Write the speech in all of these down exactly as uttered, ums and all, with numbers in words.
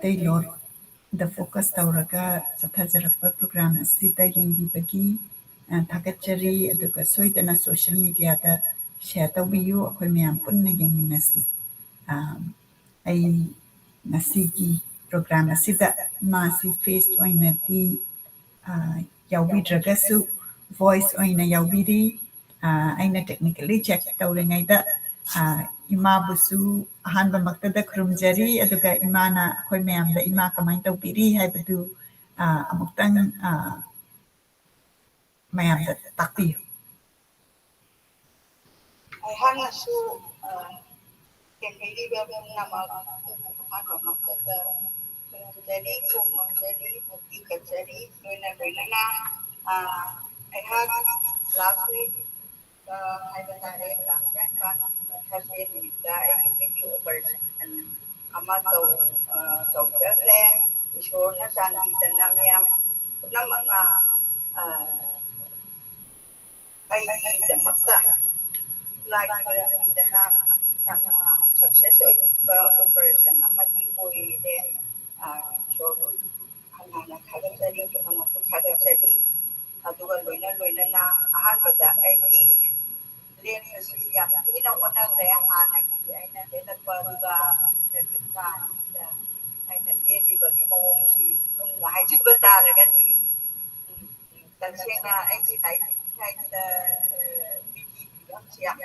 ꯃꯩꯇꯩꯂꯣꯟꯗ focus ꯇꯧꯔꯒ ꯆꯠꯊꯖꯔꯛꯄ program ꯑꯁꯤꯗ ꯌꯦꯡꯕꯤꯕꯒꯤ, ꯑ, ꯊꯥꯒꯠꯆꯔꯤ꯫ ꯑꯗꯨꯒ ꯁꯣꯏꯗꯅ social media ꯗ share ꯇꯧꯕꯤꯌꯨ, ꯑꯩꯈꯣꯏ ꯃꯌꯥꯝ ꯄꯨꯟꯅ ꯌꯦꯡꯃꯤꯟꯅꯁꯤ꯫ ꯑ, ꯑꯩ ꯉꯁꯤꯒꯤ program ꯑꯁꯤꯗ ꯏꯃꯥꯁꯤ face ꯑꯣꯏꯅꯗꯤ, ꯑ, ꯌꯥꯎꯕꯤꯗ꯭ꯔꯒꯁꯨ voice ꯑꯣꯏꯅ ꯌꯥꯎꯕꯤꯔꯤ꯫ ꯑ, ꯑꯩꯅ technically check ꯇꯧꯔꯤꯉꯩꯗ, ꯑ, ꯏꯃꯥꯕꯨꯁꯨ ꯑꯍꯥꯟꯕꯃꯛꯇꯗ ꯈꯨꯔꯨꯝꯖꯔꯤ, ꯑꯗꯨꯒ ꯏꯃꯥꯅ ꯑꯩꯈꯣꯏ ꯃꯌꯥꯝꯗ ꯏꯃꯥ ꯀꯃꯥꯏꯅ ꯇꯧꯕꯤꯔꯤ ꯍꯥꯏꯕꯗꯨ, ꯑ, ꯑꯃꯨꯛꯇꯪ, ꯑ, ꯃꯌꯥꯝꯗ ꯇꯥꯛꯄꯤꯌꯨ꯫ ꯑꯩꯍꯥꯛꯅꯁꯨ, ꯑ, ꯌꯦꯡꯕꯤꯔꯤꯕ ꯄꯨꯝꯅꯃꯛ ꯑꯍꯥꯟꯕꯃꯛꯇꯗ ꯈꯨꯔꯨꯝꯖꯔꯤ, ꯈꯨꯔꯨꯝꯖꯔꯤ, ꯃꯨꯛꯇꯤ ꯀꯠꯆꯔꯤ꯫ ꯂꯣꯏꯅ ꯂꯣꯏꯅꯅ, ꯑ, ꯑꯩꯍꯥꯛ last week, ꯑ, ꯍꯥꯏꯕ ꯇꯥꯔꯦ, ꯇꯥꯡ ꯇꯔꯥꯅꯤꯄꯥꯟ, Thursday ꯅꯨꯃꯤꯠꯇ ꯑꯩꯒꯤ ꯃꯤꯠꯀꯤ operation ꯑꯃ ꯇꯧ-, ꯑ, ꯇꯧꯖꯈ꯭ꯔꯦ꯫ ꯏꯁꯣꯔꯅ ꯆꯥꯟꯕꯤꯗꯅ ꯃꯌꯥꯝ ꯄꯨꯝꯅꯃꯛꯅ, ꯑ, ꯑꯩꯒꯤꯗꯃꯛꯇ ꯂꯥꯏ ꯈꯣꯏꯔꯝꯕꯤꯗꯅ ꯌꯥꯝꯅ success ꯑꯣꯏꯕ operation ꯑꯃꯗꯤ ꯑꯣꯏꯔꯦ꯫ ꯑ, ꯏꯁꯣꯔꯕꯨ ꯍꯟꯅ ꯍꯟꯅ ꯊꯥꯒꯠꯆꯔꯤ, ꯄꯨꯝꯅꯃꯛꯄꯨ ꯊꯥꯒꯠꯆꯔꯤ꯫ ꯑꯗꯨꯒ ꯂꯣꯏꯅ ꯂꯣꯏꯅꯅ ꯑꯍꯥꯟꯕꯗ ꯑꯩꯒꯤ ꯂꯦꯟꯕꯁꯤ ꯌꯥꯝ ꯊꯤꯅ ꯑꯣꯟꯅꯈ꯭ꯔꯦ꯫ ꯍꯥꯟꯅꯒꯤ ꯑꯩꯅ ꯂꯦꯜꯂꯛꯄꯗꯨꯒ ꯍꯧꯖꯤꯛꯀꯥꯟꯁꯤꯗ ꯑꯩꯅ ꯂꯦꯜꯂꯤꯕꯒꯤ ꯃꯑꯣꯡꯁꯤ ꯆꯨꯝꯅ ꯍꯥꯏꯖꯕ ꯇꯥꯔꯒꯗꯤ, ꯎꯝ, ꯇꯁꯦꯡꯅ ꯑꯩꯒꯤ ꯂꯥꯏꯔꯤꯛ ꯍꯥꯏꯗ, ꯑ, ꯃꯤꯒꯤ ꯐꯤꯕꯝꯁꯤ ꯌꯥꯝ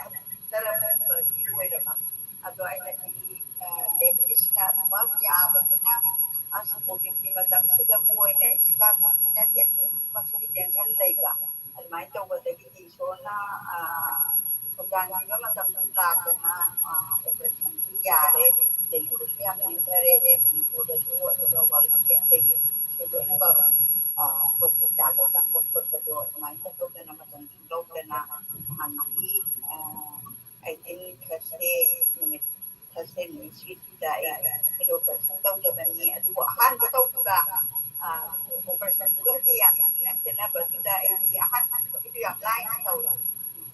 ꯐꯠꯇꯔꯝꯕꯒꯤ ꯑꯣꯏꯔꯕ꯫ ꯑꯗꯣ ꯑꯩꯅꯗꯤ, ꯑ, ꯂꯦꯞꯀꯤꯁꯤꯅ ꯑꯗꯨꯃꯛ ꯌꯥꯕꯅꯤꯅ, ꯑꯁ, ꯀꯣꯚꯤꯗꯀꯤ ꯃꯇꯝꯁꯤꯗꯕꯨ ꯑꯣꯏꯅ ꯏꯆꯥꯁꯤꯡꯁꯤꯅ ꯃꯁꯤꯒꯤ tension ꯂꯩꯕ꯫ ꯑꯗꯨꯃꯥꯏꯅ ꯇꯧꯕꯗꯒꯤꯗꯤ ꯏꯁꯣꯔꯅ, ꯑ, ꯊꯧꯖꯥꯟ ꯄꯤꯕ ꯃꯇꯝꯗ ꯂꯥꯛꯇꯅ, ꯑ, operation ꯁꯤ ꯌꯥꯔꯦ꯫ ꯗꯦꯜꯂꯤꯗꯁꯨ ꯌꯥꯝ ꯅꯦꯝꯊꯔꯦ, ꯃꯅꯤꯄꯨꯔꯗꯁꯨ, ꯑꯗꯨꯒ worldꯒꯤ ꯑꯇꯩꯒꯤ ꯁꯤ ꯂꯣꯏꯅꯃꯛ, ꯑ, hospitalꯗ ꯆꯪꯕ ꯈꯣꯠꯄꯗꯣ ꯑꯗꯨꯃꯥꯏꯅ ꯇꯧꯗꯅ ꯃꯇꯝ ꯂꯧꯗꯅ ꯅꯍꯥꯟꯒꯤ, ꯑ, eighteen Thursday ꯅꯨꯃꯤꯠ, Thursday ꯅꯨꯃꯤꯠꯁꯤꯗ ꯑꯩ operation ꯇꯧꯖꯕꯅꯤ꯫ ꯑꯗꯨꯕꯨ ꯑꯍꯥꯟꯕ ꯇꯧꯕꯗ, ꯑ, operationꯗꯨꯒꯗꯤ ꯌꯥꯝ ꯊꯤꯅ ꯈꯦꯠꯅꯕꯗꯨꯗ ꯑꯩꯗꯤ ꯑꯍꯥꯟꯕꯒꯤꯗꯨ ꯌꯥꯝ ꯂꯥꯏꯅ ꯇꯧꯏ꯫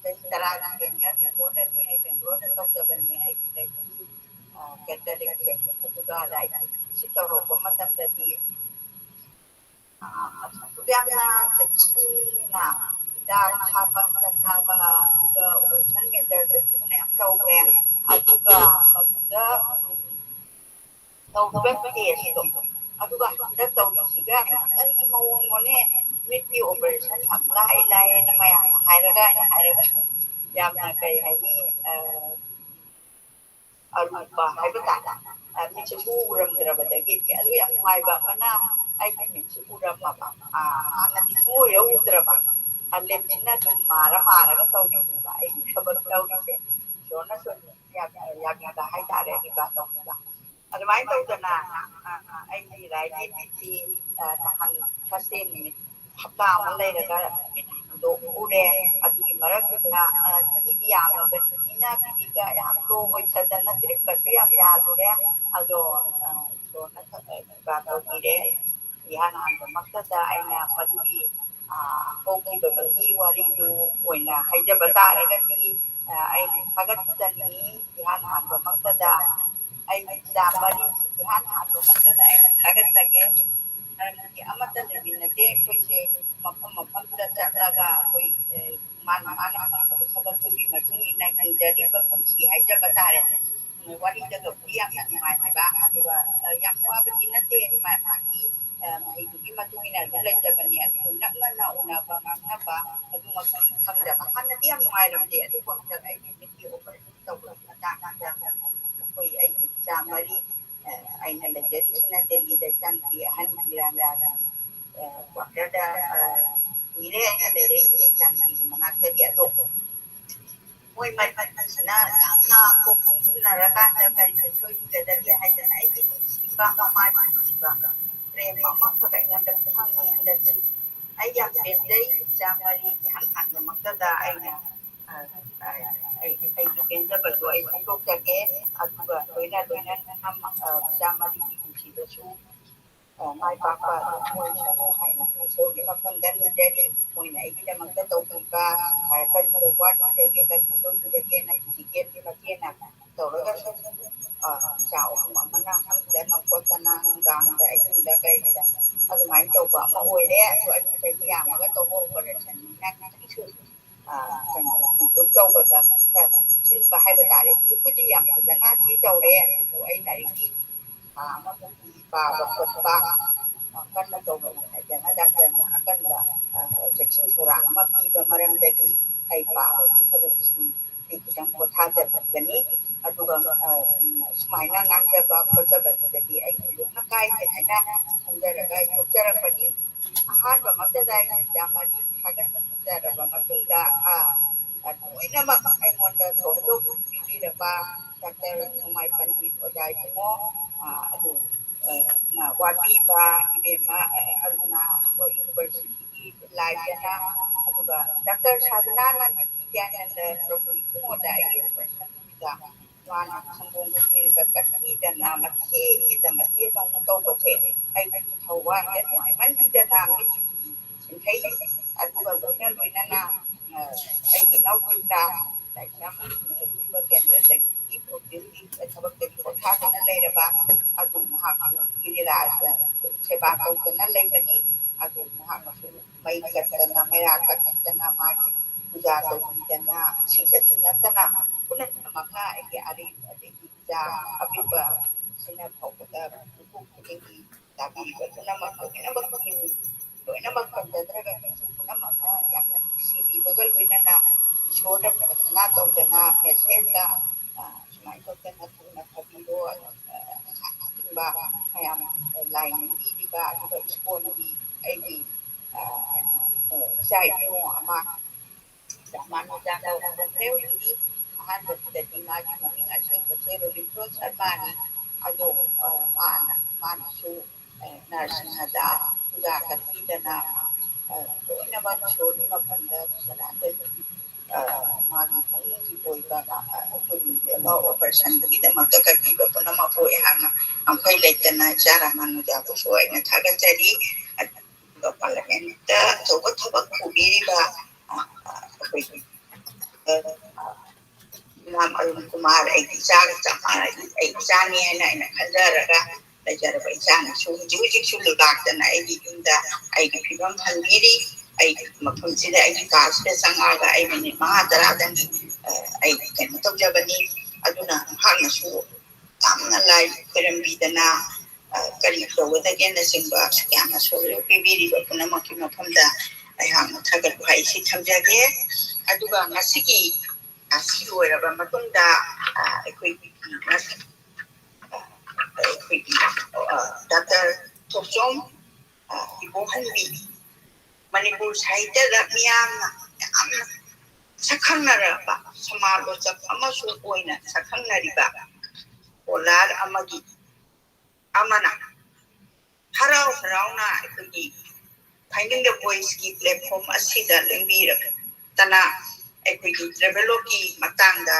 ꯆꯍꯤ ꯇꯔꯥꯒꯤ annual reportꯅꯤ ꯑꯩ ꯕꯦꯡꯒ꯭ꯂꯣꯔꯗ ꯇꯧꯖꯕꯅꯤ꯫ ꯑꯩꯒꯤ ꯂꯩꯕꯒꯤ, ꯑ, cataractꯁꯦ ꯑꯗꯨꯒ ꯂꯥꯏ ꯁꯤ ꯇꯧꯔꯛꯄ ꯃꯇꯝꯗꯗꯤ ꯑꯗꯨꯛ ꯌꯥꯝꯅ ꯆꯦꯛꯁꯤꯟꯅ ꯍꯤꯗꯥꯛ ꯍꯥꯞꯄ ꯆꯠꯅꯕ, ꯑꯗꯨꯒ operation theatre ꯃꯌꯥꯝ ꯇꯧꯈ꯭ꯔꯦ꯫ ꯑꯗꯨꯒ ꯃꯗꯨꯗ ꯇꯧꯔꯤꯕ ꯇꯦꯁꯇꯣ, ꯑꯗꯨꯒ ꯍꯟꯗꯛ ꯇꯧꯔꯤꯁꯤꯒ ꯈꯤꯇꯪꯒꯤ ꯃꯑꯣꯡ ꯑꯣꯟꯅꯦ꯫ ꯃꯤꯠꯀꯤ operation ꯌꯥꯝ ꯂꯥꯏ ꯂꯥꯏꯌꯦꯅ ꯃꯌꯥꯝꯅ ꯍꯥꯏꯔꯒ, ꯑꯩꯅ ꯍꯥꯏꯔꯒ ꯌꯥꯝꯅ ꯀꯩ ꯍꯥꯏꯅꯤ, ꯑꯔꯨꯕ ꯍꯥꯏꯕ ꯇꯥꯔꯦ꯫ ꯃꯤꯠꯁꯦ ꯁꯨ ꯎꯔꯝꯗ꯭ꯔꯕꯗꯒꯤ꯫ ꯑꯗꯨ ꯌꯥꯝ ꯅꯨꯡꯉꯥꯏꯕ ꯑꯃꯅ, ꯑꯩꯒꯤ ꯃꯤꯠꯁꯦ ꯎꯔꯝꯃꯕ, ꯍꯥꯟꯅꯗꯤ ꯁꯨ ꯎꯔ ꯎꯗ꯭ꯔꯕ, ꯂꯦꯞꯁꯤꯅ ꯑꯗꯨꯝ ꯃꯥꯔ ꯃꯥꯔꯒ ꯇꯧꯔꯤꯅꯦꯕ ꯑꯩꯒꯤ ꯊꯕꯛ ꯇꯧꯔꯤꯁꯦ꯫ ꯏꯁꯣꯔꯅꯁꯨ ꯌꯥꯕꯤꯕ ꯍꯥꯏꯇꯥꯔꯦ, ꯀ꯭ꯔꯤꯄꯥ ꯇꯧꯕꯤꯕ꯫ ꯑꯗꯨꯃꯥꯏꯅ ꯇꯧꯗꯅ ꯑꯩꯒꯤ ꯔꯥꯏꯒꯤ ꯃꯤꯠꯁꯤ ꯅꯍꯥꯟ ꯊꯥꯔꯁꯗꯦ ꯅꯨꯃꯤꯠ ꯍꯞꯇꯥ ꯑꯃ ꯂꯩꯔꯒ ꯃꯤꯠ ꯍꯥꯡꯗꯣꯛꯎꯔꯦ꯫ ꯑꯗꯨꯒꯤ ꯃꯔꯛꯇꯨꯗ ꯆꯍꯤꯗꯤ ꯌꯥꯝꯃꯕꯅꯤꯅ ꯕꯤꯄꯤꯒ ꯌꯥꯝ ꯂꯣ ꯑꯣꯏꯊꯗꯅ ꯗ꯭ꯔꯤꯞꯀꯁꯨ ꯌꯥꯝ ꯌꯥꯜꯂꯨꯔꯦ꯫ ꯑꯗꯣ ꯏꯁꯣꯔꯅ ꯀ꯭ꯔꯤꯄꯥ ꯇꯧꯕꯤꯔꯦ꯫ ꯏꯍꯥꯟ ꯍꯥꯟꯕꯃꯛꯇꯗ ꯑꯩꯅ ꯃꯗꯨꯒꯤ ꯍꯧꯈꯤꯕꯒꯤ ꯋꯥꯔꯤꯗꯨ ꯑꯣꯏꯅ ꯍꯥꯏꯖꯕ ꯇꯥꯔꯒꯗꯤ, ꯑꯩꯅ ꯊꯥꯒꯠꯆꯅꯤꯡꯉꯤ꯫ ꯏꯍꯥꯟ ꯍꯥꯟꯕꯃꯛꯇꯗ ꯑꯩꯒꯤ ꯏꯆꯥ ꯃꯔꯤ, ꯏꯍꯥꯟ ꯍꯥꯟꯕꯃꯛꯇꯗ ꯑꯩꯅ ꯊꯥꯒꯠꯆꯒꯦ꯫ ꯃꯔꯝꯗꯤ ꯑꯃꯠꯇ ꯂꯩꯃꯤꯟꯅꯗꯦ ꯑꯩꯈꯣꯏꯁꯦ꯫ ꯃꯐꯝ ꯃꯐꯝꯗ ꯆꯠꯂꯒ ꯑꯩꯈꯣꯏ, ꯑꯦ, ꯃꯥꯅ ꯃꯥꯅ ꯐꯪꯕ ꯊꯕꯛꯇꯨꯒꯤ ꯃꯇꯨꯡ ꯏꯟꯅ ꯍꯤꯡꯖꯔꯤꯕ ꯄꯨꯟꯁꯤ ꯍꯥꯏꯖꯕ ꯇꯥꯔꯦ꯫ ꯎꯝ, ꯋꯥꯔꯤꯗꯒꯕꯨꯗꯤ ꯌꯥꯝꯅ ꯅꯨꯡꯉꯥꯏ ꯍꯥꯏꯕ, ꯑꯗꯨꯒ, ꯑ, ꯌꯥꯝ ꯋꯥꯕꯗꯤ ꯅꯠꯇꯦ꯫ ꯃꯥ ꯃꯥꯒꯤ, ꯑ, ꯃꯍꯩꯗꯨꯒꯤ ꯃꯇꯨꯡ ꯏꯟꯅ ꯑꯗꯨꯝ ꯂꯩꯖꯕꯅꯤ꯫ ꯑꯗꯨꯕꯨ ꯅꯛꯅꯅ ꯎꯅꯕ, ꯉꯥꯡꯅꯕ ꯑꯗꯨꯃꯛꯇꯤ ꯈꯪꯗꯕ꯫ ꯍꯥꯟꯅꯗꯤ ꯌꯥꯝ ꯅꯨꯡꯉꯥꯏꯔꯝꯗꯦ, ꯑꯗꯨꯕꯨ ꯍꯟꯗꯛ ꯑꯩꯒꯤ ꯃꯤꯠꯀꯤ operation ꯇꯧꯕꯒꯤ ꯃꯇꯥꯡꯗ ꯑꯩꯈꯣꯏ, ꯑꯩꯒꯤ ꯏꯆꯥ ꯃꯔꯤ, ꯑ, ꯑꯩꯅ ꯂꯩꯖꯔꯤꯁꯤꯅ ꯗꯦꯜꯂꯤꯗ ꯏꯆꯥꯅꯨꯄꯤ ꯑꯍꯟ ꯏꯔꯥꯟꯗꯥꯗ, ꯑ, quarter ꯗ, ꯑ, ꯀꯨꯏꯔꯦ ꯑꯩꯅ ꯂꯩꯔꯛꯏꯁꯦ ꯏꯆꯥꯅꯨꯄꯤꯒꯤ ꯃꯅꯥꯛꯇꯒꯤ꯫ ꯑꯗꯣ ꯃꯣꯏ ꯃꯔꯤꯁꯤꯅ ꯌꯥꯝꯅ ꯀꯣꯛ ꯆꯨꯡꯁꯤꯟꯅꯔꯀꯥꯟꯗ ꯀꯔꯤꯗ ꯁꯣꯏꯈꯤꯒꯗꯒꯦ ꯍꯥꯏꯗꯅ ꯑꯩꯒꯤ ꯅꯨꯡꯁꯤꯕ, ꯃꯃꯥꯒꯤ ꯅꯨꯡꯁꯤꯕ, ꯄ꯭ꯔꯦꯝ ꯑꯃꯈꯛ ꯑꯩꯉꯣꯟꯗ ꯐꯪꯉꯤ ꯍꯟꯗꯛꯁꯤ꯫ ꯑꯩ ꯌꯥꯝ ꯄꯦꯟꯖꯩ, ꯏꯆꯥ ꯃꯔꯤ ꯏꯍꯥꯟ ꯍꯥꯟꯕꯃꯛꯇꯗ ꯑꯩꯅ, ꯑ, ꯑ, ꯑꯩ, ꯑꯩꯒꯤ ꯄꯦꯟꯖꯕꯗꯣ ꯑꯩ ꯐꯣꯡꯗꯣꯛꯆꯒꯦ꯫ ꯑꯗꯨꯒ ꯂꯣꯏꯅ ꯂꯣꯏꯅꯅ, ꯑ, ꯏꯆꯥ ꯃꯔꯤꯒꯤ ꯄꯨꯟꯁꯤꯗꯁꯨ, ꯑ, ꯃꯥꯏ ꯄꯥꯛꯄ ꯑꯗꯨꯝ ꯑꯣꯏꯁꯅꯨ ꯍꯥꯏꯅ ꯏꯁꯣꯔꯒꯤ ꯃꯐꯝꯗ ꯅꯤꯖꯔꯤ꯫ ꯃꯣꯏꯅ ꯑꯩꯒꯤꯗꯃꯛꯇ ꯇꯧꯕꯤꯕ, ꯑ, ꯀꯔꯤꯗ ꯋꯥꯠꯈꯤꯗꯒꯦ, ꯀꯔꯤ ꯁꯣꯏꯈꯤꯗꯒꯦꯅ ꯐꯤꯖꯤꯀꯦꯜꯒꯤ ꯃꯇꯦꯡꯅ ꯇꯧꯔꯒꯁꯨ ꯏꯆꯥ ꯑꯍꯨꯝ ꯑꯃꯅ ꯍꯪꯗꯅ ꯈꯣꯠꯇꯅ ꯅꯨꯡꯗꯥꯡꯗ ꯑꯍꯤꯡꯗ ꯀꯩꯗ ꯑꯗꯨꯃꯥꯏꯅ ꯇꯧꯕ ꯑꯃ ꯑꯣꯏꯔꯦ꯫ ꯑꯗꯣ ꯑꯩ ꯆꯍꯤ ꯌꯥꯝꯃꯒ ꯇꯧꯕ ꯑꯣꯄꯔꯦꯁꯟꯅꯤꯅ ꯈꯤꯇꯪꯁꯨ ꯀꯩꯅꯣ ꯏꯝꯄ꯭ꯔꯨꯞ ꯇꯧꯕꯗ ꯈꯔ ꯊꯤꯟꯕ ꯍꯥꯏꯕ ꯇꯥꯔꯦ꯫ ꯍꯧꯖꯤꯛꯄꯨꯗꯤ ꯌꯥꯝ ꯐꯖꯅꯗꯤ ꯇꯧꯔꯦ, ꯑꯗꯨꯕꯨ ꯑꯩ ꯂꯥꯏꯔꯤꯛꯀꯤ ꯊꯥ ꯑꯃꯃꯨꯛꯀꯤ ꯄꯥꯕ ꯈꯣꯠꯄ ꯀꯟꯅ ꯇꯧꯕꯅꯤ ꯍꯥꯏꯗꯅ ꯗꯥꯛꯇꯔꯅ ꯑꯀꯟꯕ ꯆꯦꯛꯁꯤꯟ ꯊꯧꯔꯥꯡ ꯑꯃ ꯄꯤꯕ ꯃꯔꯝꯗꯒꯤ ꯑꯩ ꯄꯥꯕꯒꯤ ꯊꯕꯛꯁꯤ ꯑꯩ ꯈꯤꯇꯪ ꯄꯣꯊꯥꯖꯕꯅꯤ꯫ ꯑꯗꯨꯒ ꯁꯨꯃꯥꯏꯅ ꯉꯥꯡꯖꯕ ꯈꯣꯠꯆꯕꯁꯤꯗꯗꯤ ꯑꯩ ꯊꯣꯏꯗꯣꯛꯅ ꯀꯥꯏꯗꯦ ꯍꯥꯏꯅ ꯈꯟꯖꯔꯒ ꯑꯩ ꯊꯣꯛꯆꯔꯛꯄꯅꯤ꯫ ꯑꯍꯥꯟꯕꯃꯛꯇꯗ ꯑꯩ ꯃꯔꯤ ꯊꯥꯒꯠꯆꯔꯕ ꯃꯇꯨꯡꯗ ꯂꯣꯏꯅꯃꯛ ꯑꯩꯉꯣꯟꯗ ꯊꯧꯗꯣꯛ ꯄꯤꯕꯤꯔꯕ ꯗꯥꯛꯇꯔ ꯅꯣꯡꯃꯥꯏ ꯄꯟꯗꯤꯠ ꯑꯣꯖꯥ ꯏꯕꯨꯡꯉꯣ, ꯑꯗꯨ ꯋꯥꯕꯤꯕ ꯏꯕꯦꯝꯃ ꯑꯔꯨꯅꯥ, ꯑꯩꯈꯣꯏ ꯌꯨꯅꯤꯚꯔꯁꯤꯇꯤꯒꯤ ꯂꯥꯏꯗꯅ, ꯑꯗꯨꯒ ꯗꯥꯛꯇꯔ ꯁꯥꯗꯅꯥꯅ ꯅꯤꯇꯤꯅꯥꯅꯟꯗ ꯄ꯭ꯔꯚꯨ ꯏꯕꯨꯡꯉꯣꯗ ꯑꯩꯒꯤ ꯑꯣꯄꯔꯦꯁꯟꯗꯨꯗ ꯃꯥꯅ ꯁꯪꯒꯣꯝ ꯈꯦꯔꯒ ꯀꯠꯄꯤꯗꯅ ꯃꯊꯦꯜꯒꯤꯗ ꯃꯊꯦꯜ ꯇꯧꯅ ꯇꯧꯕꯁꯦ ꯑꯩꯒꯤ ꯊꯋꯥꯏꯗ ꯅꯨꯡꯉꯥꯏꯃꯟꯈꯤꯗꯅ ꯃꯤꯠ ꯁꯤꯡꯊꯩ꯫ ꯑꯗꯨꯒ ꯂꯣꯏꯅ ꯂꯣꯏꯅꯅ ꯑꯩꯒꯤ ꯏꯅꯥꯎꯄꯤꯗ ꯂꯥꯏꯁ꯭ꯔꯝ ꯀꯦꯟꯗ꯭ꯔꯗꯒꯤ ꯄ꯭ꯔꯣꯕ꯭ꯂꯦꯝꯒꯤ ꯊꯕꯛꯇꯒꯤ ꯄꯣꯊꯥꯗꯅ ꯂꯩꯔꯕ ꯑꯗꯨ ꯃꯍꯥꯛꯁꯨ ꯒꯤꯔꯤꯔꯥꯖ ꯁꯦꯕꯥ ꯇꯧꯗꯨꯅ ꯂꯩꯕꯅꯤ꯫ ꯑꯗꯨ ꯃꯍꯥꯛꯅꯁꯨ ꯃꯩ ꯀꯠꯇꯅ ꯃꯩꯔꯥ ꯀꯠꯇꯅ ꯃꯥꯒꯤ ꯄꯨꯖꯥ ꯇꯧꯕꯤꯗꯅ ꯑꯁꯤꯗꯁꯨ ꯅꯠꯇꯅ ꯄꯨꯝꯅꯃꯛꯅ ꯑꯩꯒꯤ ꯑꯔꯦꯝ ꯑꯗꯒꯤ ꯏꯆꯥ ꯑꯄꯤꯛꯄ ꯁꯤꯅ ꯐꯥꯎꯕꯗ ꯃꯤꯀꯨꯞ ꯈꯨꯗꯤꯡꯒꯤ ꯇꯥꯕꯤꯔꯤꯕ ꯄꯨꯝꯅꯃꯛ ꯂꯣꯏꯅꯃꯛ ꯂꯣꯏꯅꯃꯛ ꯄꯟꯖꯗ꯭ꯔꯒꯁꯨ ꯄꯨꯝꯅꯃꯛꯅ ꯌꯥꯝꯅ ꯅꯨꯡꯁꯤꯕꯤꯕꯒ ꯂꯣꯏꯅꯅ ꯏꯁꯣꯔꯗ ꯄ꯭ꯔꯊꯅꯥ ꯇꯧꯗꯅ ꯃꯦꯁꯦꯖꯇ ꯁꯨꯃꯥꯏꯅ ꯇꯧꯗꯅ ꯊꯨꯅ ꯐꯕꯤꯔꯣ꯫ ꯑꯁꯥ ꯆꯤꯡꯕ ꯃꯌꯥꯝ ꯂꯥꯏ ꯅꯤꯡꯕꯤꯔꯤꯕ ꯑꯗꯨꯒ ꯏꯁꯀꯣꯟꯒꯤ ꯑꯩꯒꯤ ꯏꯆꯥ ꯏꯕꯨꯡꯉꯣ ꯑꯃ ꯔꯥꯃꯥꯅꯨꯖꯥ ꯀꯧꯔꯝꯕꯁꯦ ꯍꯧꯖꯤꯛꯇꯤ ꯑꯍꯥꯟꯕꯁꯤꯗꯗꯤ ꯃꯥꯒꯤ ꯃꯃꯤꯡ ꯑꯁꯦꯡꯕꯁꯦ ꯔꯣꯕꯤꯟꯗ꯭ꯔꯣ ꯁꯔꯃꯥꯅꯤ꯫ ꯑꯗꯣ ꯃꯥꯅ ꯃꯥꯅꯁꯨ ꯅꯔꯁꯤꯡ ꯑꯗ ꯄꯨꯖꯥ ꯀꯠꯄꯤꯗꯅ ꯂꯣꯏꯅꯃꯛ ꯏꯁꯣꯔꯒꯤ ꯃꯐꯝꯗ ꯁꯗꯥ ꯃꯥꯒꯤ ꯄꯨꯛꯅꯤꯡꯒꯤ ꯑꯣꯏꯕ ꯑꯩꯈꯣꯏꯒꯤ ꯑꯣꯄꯔꯦꯁꯟꯗꯨꯒꯤꯗꯃꯛꯇ ꯀꯠꯄꯤꯕ ꯄꯨꯝꯅꯃꯛꯄꯨ ꯑꯩꯍꯥꯛꯅ ꯉꯝꯈꯩ ꯂꯩꯇꯅ ꯏꯆꯥ ꯔꯥꯃꯥꯅꯨꯖꯥꯕꯨꯁꯨ ꯑꯩꯅ ꯊꯥꯒꯠꯆꯔꯤ꯫ ꯑꯗꯨꯒ ꯄꯥꯔꯂꯤꯌꯥꯃꯦꯟꯠꯇ ꯑꯆꯧꯕ ꯊꯕꯛ ꯄꯨꯕꯤꯔꯤꯕ ꯑꯩꯈꯣꯏꯒꯤ ꯃꯥꯝ ꯑꯔꯨꯟ ꯀꯨꯃꯥꯔ ꯑꯩꯒꯤ ꯏꯆꯥꯒ ꯆꯞ ꯃꯥꯟꯅꯩ, ꯑꯩ ꯏꯆꯥꯅꯤ ꯍꯥꯏꯅ ꯑꯩꯅ ꯈꯟꯖꯔꯒ ꯂꯩꯖꯔꯕ ꯏꯆꯥꯅꯁꯨ ꯍꯧꯖꯤꯛ ꯍꯧꯖꯤꯛꯁꯨ ꯂꯥꯛꯇꯅ ꯑꯩꯒꯤ ꯌꯨꯝꯗ ꯑꯩꯒꯤ ꯐꯤꯕꯝ ꯍꯪꯕꯤꯔꯤ꯫ ꯑꯩ ꯃꯐꯝꯁꯤꯗ ꯑꯩꯒꯤ ꯀꯥꯁꯤꯗ ꯆꯪꯉꯛꯑꯒ ꯑꯩ ꯃꯤꯅꯤꯠ ꯃꯉꯥ ꯇꯔꯥꯗꯪꯗꯤ ꯑꯩ ꯀꯩꯅꯣ ꯇꯧꯖꯕꯅꯤ꯫ ꯑꯗꯨꯅ ꯃꯍꯥꯛꯅꯁꯨ ꯌꯥꯝꯅ ꯂꯥꯏ ꯈꯣꯏꯔꯝꯕꯤꯗꯅ ꯀꯔꯤ ꯇꯧꯒꯗꯒꯦꯅꯆꯤꯡꯕ ꯌꯥꯝꯅ ꯁꯣꯏꯔ ꯄꯤꯕꯤꯔꯤꯕ ꯄꯨꯝꯅꯃꯛꯀꯤ ꯃꯐꯝꯗ ꯑꯩꯍꯥꯛꯅ ꯊꯥꯒꯠꯄ ꯍꯥꯏꯁꯤ ꯊꯝꯖꯒꯦ꯫ ꯑꯗꯨꯒ ꯉꯁꯤꯒꯤ ꯑꯁꯤ ꯂꯣꯏꯔꯕ ꯃꯇꯨꯡꯗ ꯑꯩꯈꯣꯏꯒꯤ ꯑꯩꯈꯣꯏꯒꯤ ꯗꯥꯛꯇꯔ ꯊꯣꯛꯆꯣꯝ ꯏꯕꯣꯍꯟꯕꯤ ꯃꯅꯤꯄꯨꯔ ꯁꯥꯍꯤꯇ꯭ꯌꯗ ꯃꯤꯌꯥꯝꯅ ꯌꯥꯝꯅ ꯁꯛꯈꯪꯅꯔꯕ ꯁꯃꯥꯂꯣꯆꯛ ꯑꯃꯁꯨ ꯑꯣꯏꯅ ꯁꯛꯈꯪꯅꯔꯤꯕ ꯁ꯭ꯀꯣꯂꯥꯔ ꯑꯃꯒꯤ ꯑꯃꯅ ꯍꯔꯥꯎ ꯍꯔꯥꯎꯅ ꯑꯩꯈꯣꯏꯒꯤ Finding the Voiceꯀꯤ platform ꯑꯁꯤꯗ ꯂꯦꯡꯕꯤꯔꯛꯇꯅ ꯑꯩꯈꯣꯏꯒꯤ travelogueꯀꯤ ꯃꯇꯥꯡꯗ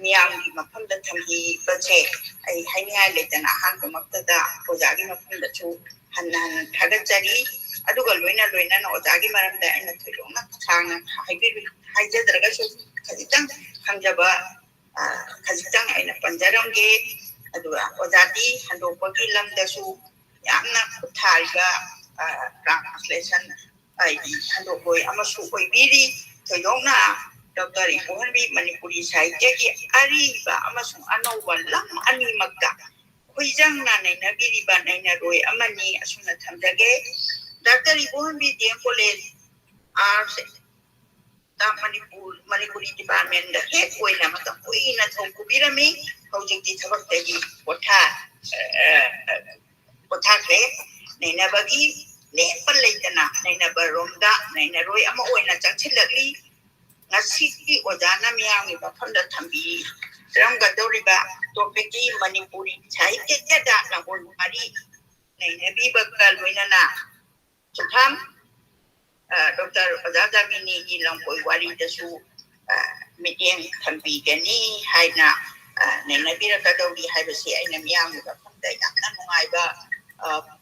ꯃꯤꯌꯥꯝꯒꯤ ꯃꯐꯝꯗ ꯊꯝꯕꯤꯕꯁꯦ ꯑꯩ ꯍꯥꯏꯅꯤꯡꯉꯥꯏ ꯂꯩꯇꯅ ꯑꯍꯥꯟꯕꯃꯛꯇꯗ ꯑꯣꯖꯥꯒꯤ ꯃꯐꯝꯗꯁꯨ ꯍꯟꯅ ꯍꯟꯅ ꯊꯥꯒꯠꯆꯔꯤ꯫ ꯑꯗꯨꯒ ꯂꯣꯏꯅ ꯂꯣꯏꯅꯅ ꯑꯣꯖꯥꯒꯤ ꯃꯔꯝꯗ ꯑꯩꯅ ꯊꯣꯏꯗꯣꯛꯅ ꯁꯥꯡꯅ ꯍꯥꯏꯖꯗ꯭ꯔꯒꯁꯨ ꯈꯖꯤꯛꯇꯪ ꯈꯪꯖꯕ ꯈꯖꯤꯛꯇꯪ ꯑꯩꯅ ꯄꯟꯖꯔꯝꯒꯦ꯫ ꯑꯗꯨꯒ ꯑꯣꯖꯥꯗꯤ ꯍꯟꯗꯣꯛꯄꯒꯤ ꯂꯝꯗꯁꯨ ꯌꯥꯝꯅ ꯈꯨꯠ ꯊꯥꯔꯤꯕ translation ꯍꯟꯗꯣꯛꯂꯣꯏ ꯑꯃꯁꯨ ꯑꯣꯏꯕꯤꯔꯤ꯫ ꯊꯣꯏꯗꯣꯛꯅ ꯗꯣꯛꯇꯔ ꯏꯕꯣꯍꯟꯕꯤ ꯃꯅꯤꯄꯨꯔꯤ ꯁꯥꯍꯤꯇ꯭ꯌꯒꯤ ꯑꯔꯤꯕ ꯑꯃꯁꯨꯡ ꯑꯅꯧꯕ ꯂꯝ ꯑꯅꯤꯃꯛꯇ ꯈꯣꯏꯖꯪꯅ ꯅꯩꯅꯕꯤꯔꯤꯕ ꯅꯩꯅꯔꯣꯏ ꯑꯃꯅꯤ꯫ ꯑꯁꯨꯝꯅ ꯊꯝꯖꯒꯦ꯫ Doctor Ibohanbi D M College Arts Manipur Manipuri departmentꯗ head ꯑꯣꯏꯅ ꯃꯇꯝ ꯀꯨꯏꯅ ꯊꯧ ꯄꯨꯕꯤꯔꯝꯃꯤ꯫ ꯍꯧꯖꯤꯛꯇꯤ ꯊꯕꯛꯇꯒꯤ ꯄꯣꯊꯥ ꯄꯣꯊꯥꯈ꯭ꯔꯦ꯫ ꯅꯩꯅꯕꯒꯤ ꯂꯦꯞꯄ ꯂꯩꯇꯅ ꯅꯩꯅꯕꯔꯣꯝꯗ ꯅꯩꯅꯔꯣꯏ ꯑꯃ ꯑꯣꯏꯅ ꯆꯪꯁꯤꯜꯂꯛꯂꯤ꯫ ꯉꯁꯤꯗꯤ ꯑꯣꯖꯥꯅ ꯃꯤꯌꯥꯝꯒꯤ ꯃꯐꯝꯗ ꯊꯝꯕꯤꯔꯝꯒꯗꯧꯔꯤꯕ topicꯀꯤ ꯃꯅꯤꯄꯨꯔꯤ ꯁꯥꯍꯤꯇ꯭ꯌꯗ ꯅꯪꯒꯣꯜ ꯃꯔꯤ ꯅꯩꯅꯕꯤꯕꯒ ꯂꯣꯏꯅꯅ ꯁꯨꯐꯝ ꯗꯣꯛꯇꯔ ꯑꯣꯖꯥ ꯗꯥꯃꯤꯅꯤꯒꯤ ꯂꯝꯀꯣꯏ ꯋꯥꯔꯤꯗꯁꯨ ꯃꯤꯠꯌꯦꯡ ꯊꯝꯕꯤꯒꯅꯤ ꯍꯥꯏꯅ ꯅꯩꯅꯕꯤꯔꯛꯀꯗꯧꯔꯤ ꯍꯥꯏꯕꯁꯤ ꯑꯩꯅ ꯃꯤꯌꯥꯝꯒꯤ ꯃꯐꯝꯗ ꯌꯥꯝꯅ ꯅꯨꯡꯉꯥꯏꯕ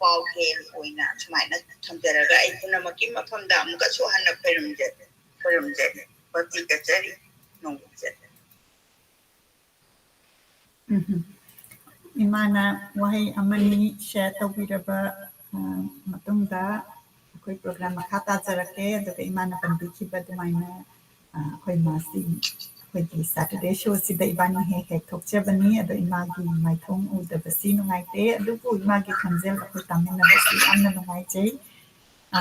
ꯄꯥꯎ ꯍꯦꯜ ꯑꯣꯏꯅ ꯁꯨꯃꯥꯏꯅ ꯊꯝꯖꯔꯒ ꯑꯩ ꯄꯨꯝꯅꯃꯛꯀꯤ ꯃꯐꯝꯗ ꯑꯃꯨꯛꯀꯁꯨ ꯍꯟꯅ ꯈꯣꯏꯔꯝꯖ ꯈꯣꯏꯔꯝꯖꯔꯤ, ꯕꯛꯇꯤ ꯀꯠꯆꯔꯤ꯫ ꯅꯣꯡꯃ ꯆꯠꯂꯦ꯫ ꯎꯝ꯫ ꯏꯃꯥꯅ ꯋꯥꯍꯩ ꯑꯃꯅꯤ share ꯇꯧꯕꯤꯔꯕ, ꯑ, ꯃꯇꯨꯡꯗ ꯑꯩꯈꯣꯏ program ꯃꯈꯥ ꯇꯥꯖꯔꯛꯀꯦ꯫ ꯑꯗꯨꯒ ꯏꯃꯥꯅ ꯄꯟꯕꯤꯈꯤꯕ ꯑꯗꯨꯃꯥꯏꯅ, ꯑ, ꯑꯩꯈꯣꯏ ꯃꯥꯁꯤ, ꯑꯩꯈꯣꯏꯒꯤ Saturday showꯁꯤꯗ ꯏꯕꯥꯅꯤ ꯍꯦꯛ ꯍꯦꯛ ꯊꯣꯛꯆꯕꯅꯤ꯫ ꯑꯗꯣ ꯏꯃꯥꯒꯤ ꯃꯥꯏꯊꯣꯡ ꯎꯗꯕꯁꯤ ꯅꯨꯡꯉꯥꯏꯇꯦ, ꯑꯗꯨꯕꯨ ꯏꯃꯥꯒꯤ ꯈꯣꯟꯖꯦꯜ ꯑꯩꯈꯣꯏ ꯇꯥꯃꯤꯟꯅꯕꯁꯤ ꯌꯥꯝꯅ ꯅꯨꯡꯉꯥꯏꯖꯩ꯫ ꯑ,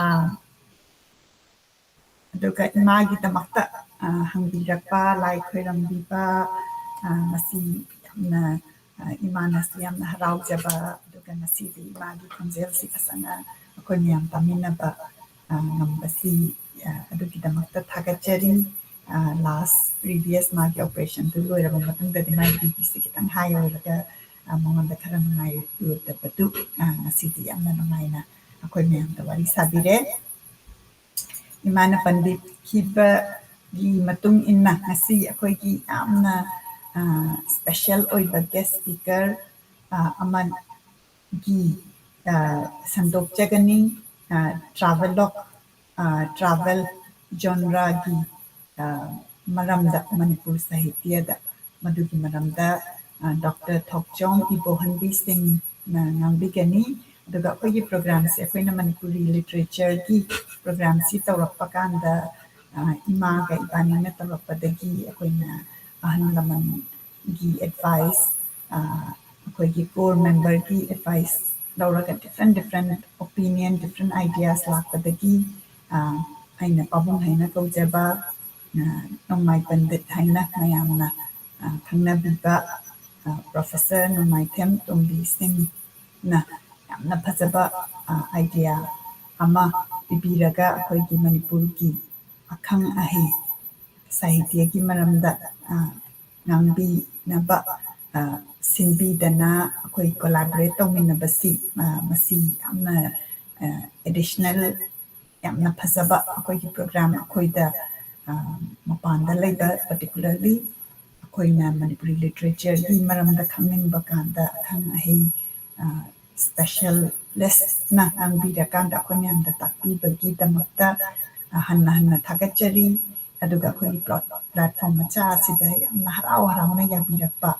ꯑꯗꯨꯒ ꯏꯃꯥꯒꯤꯗꯃꯛꯇ, ꯑ, ꯍꯪꯕꯤꯔꯛꯄ, ꯂꯥꯏ ꯈꯣꯏꯔꯝꯕꯤꯕ, ꯑ, ꯃꯁꯤ ꯌꯥꯝꯅ, ꯑ, ꯏꯃꯥꯅꯁꯨ ꯌꯥꯝꯅ ꯍꯔꯥꯎꯖꯕ, ꯑꯗꯨꯒ ꯉꯁꯤꯗꯤ ꯏꯃꯥꯒꯤ ꯈꯣꯟꯖꯦꯜꯁꯤ ꯐꯖꯅ ꯑꯩꯈꯣꯏ ꯃꯌꯥꯝ ꯇꯥꯃꯤꯟꯅꯕ, ꯑ, ꯉꯝꯕꯁꯤ, ꯑ, ꯑꯗꯨꯒꯤꯗꯃꯛꯇ ꯊꯥꯒꯠꯆꯔꯤ꯫ ꯑ, last previous ꯃꯥꯒꯤ operationꯗꯨ ꯂꯣꯏꯔꯕ ꯃꯇꯨꯡꯗꯗꯤ ꯃꯥꯒꯤ BP ꯁꯤ ꯈꯤꯇꯪ high ꯑꯣꯏꯔꯒ, ꯑ, ꯃꯉꯣꯟꯗ ꯈꯔ ꯅꯨꯡꯉꯥꯏꯔꯨꯗꯕꯗꯨ, ꯑ, ꯉꯁꯤꯗꯤ ꯌꯥꯝꯅ ꯅꯨꯡꯉꯥꯏꯅ ꯑꯩꯈꯣꯏ ꯃꯌꯥꯝꯗ ꯋꯥꯔꯤ ꯁꯥꯕꯤꯔꯦ꯫ ꯏꯃꯥꯅ ꯄꯟꯕꯤꯈꯤꯕꯒꯤ ꯃꯇꯨꯡ ꯏꯟꯅ ꯉꯁꯤ ꯑꯩꯈꯣꯏꯒꯤ ꯌꯥꯝꯅ, ꯑ, special ꯑꯣꯏꯕ guest speaker, ꯑ, ꯑꯃꯒꯤ, ꯑ, ꯁꯟꯗꯣꯛꯆꯒꯅꯤ꯫ ꯑ, travelogue, ꯑ, travel genreꯒꯤ, ꯑ, ꯃꯔꯝꯗ, ꯃꯅꯤꯄꯨꯔ ꯁꯥꯍꯤꯇ꯭ꯌꯗ ꯃꯗꯨꯒꯤ ꯃꯔꯝꯗ, ꯑ, ꯗꯣꯛꯇꯔ ꯊꯣꯛꯆꯣꯝ ꯏꯕꯣꯍꯟꯕꯤ ꯁꯤꯡꯅ ꯉꯥꯡꯕꯤꯒꯅꯤ꯫ ꯑꯗꯨꯒ ꯑꯩꯈꯣꯏꯒꯤ programꯁꯦ ꯑꯩꯈꯣꯏꯅ ꯃꯅꯤꯄꯨꯔꯤ literatureꯒꯤ programꯁꯤ ꯇꯧꯔꯛꯄ ꯀꯥꯟꯗ, ꯑ, ꯏꯃꯥꯒ ꯏꯕꯥꯅꯤꯅ ꯇꯧꯔꯛꯄꯗꯒꯤ ꯑꯩꯈꯣꯏꯅ ꯑꯍꯜ ꯂꯃꯟꯒꯤ advice, ꯑ, ꯑꯩꯈꯣꯏꯒꯤ core memberꯒꯤ advice ꯂꯧꯔꯒ different different opinion, different ideas ꯂꯥꯛꯄꯗꯒꯤ, ꯑ, ꯑꯩꯅ ꯄꯥꯕꯨꯡ ꯍꯥꯏꯅ ꯀꯧꯖꯕ, ꯑ, ꯅꯣꯡꯃꯥꯏ ꯄꯟꯗꯤꯠ ꯍꯥꯏꯅ ꯃꯌꯥꯝꯅ, ꯑ, ꯈꯪꯅꯕꯤꯕ, ꯑ, Professor ꯅꯣꯡꯃꯥꯏꯊꯦꯝ ꯇꯣꯝꯕꯤ ꯁꯤꯡꯅ ꯌꯥꯝꯅ ꯐꯖꯕ, ꯑ, idea ꯑꯃ ꯄꯤꯕꯤꯔꯒ ꯑꯩꯈꯣꯏꯒꯤ ꯃꯅꯤꯄꯨꯔꯒꯤ ꯑꯈꯪ ꯑꯍꯩ ꯁꯥꯍꯤꯇ꯭ꯌꯒꯤ ꯃꯔꯝꯗ, ꯑ, ꯉꯥꯡꯕꯤꯅꯕ, ꯑ, ꯁꯤꯟꯕꯤꯗꯅ ꯑꯩꯈꯣꯏ collaborate ꯇꯧꯃꯤꯟꯅꯕꯁꯤ, ꯑ, ꯃꯁꯤ ꯌꯥꯝꯅ, ꯑ, additional ꯌꯥꯝꯅ ꯐꯖꯕ ꯑꯩꯈꯣꯏꯒꯤ program ꯑꯩꯈꯣꯏꯗ, ꯑ, ꯃꯄꯥꯟꯗ ꯂꯩꯕ particularly ꯑꯩꯈꯣꯏꯅ ꯃꯅꯤꯄꯨꯔꯤ literatureꯒꯤ ꯃꯔꯝꯗ ꯈꯪꯅꯤꯡꯕ ꯀꯥꯟꯗ ꯑꯈꯪ ꯑꯍꯩ, ꯑ, specialistꯅ ꯉꯥꯡꯕꯤꯔꯀꯥꯟꯗ ꯑꯩꯈꯣꯏ ꯃꯌꯥꯝꯗ ꯇꯥꯛꯄꯤꯕꯒꯤꯗꯃꯛꯇ, ꯑ, ꯍꯟꯅ ꯍꯟꯅ ꯊꯥꯒꯠꯆꯔꯤ꯫ ꯑꯗꯨꯒ ꯑꯩꯈꯣꯏꯒꯤ ꯄ꯭ꯂꯥꯠ-, ꯄ꯭ꯂꯦꯠꯐꯣꯝ ꯃꯆꯥ ꯑꯁꯤꯗ ꯌꯥꯝꯅ ꯍꯔꯥꯎ ꯍꯔꯥꯎꯅ ꯌꯥꯕꯤꯔꯛꯄ,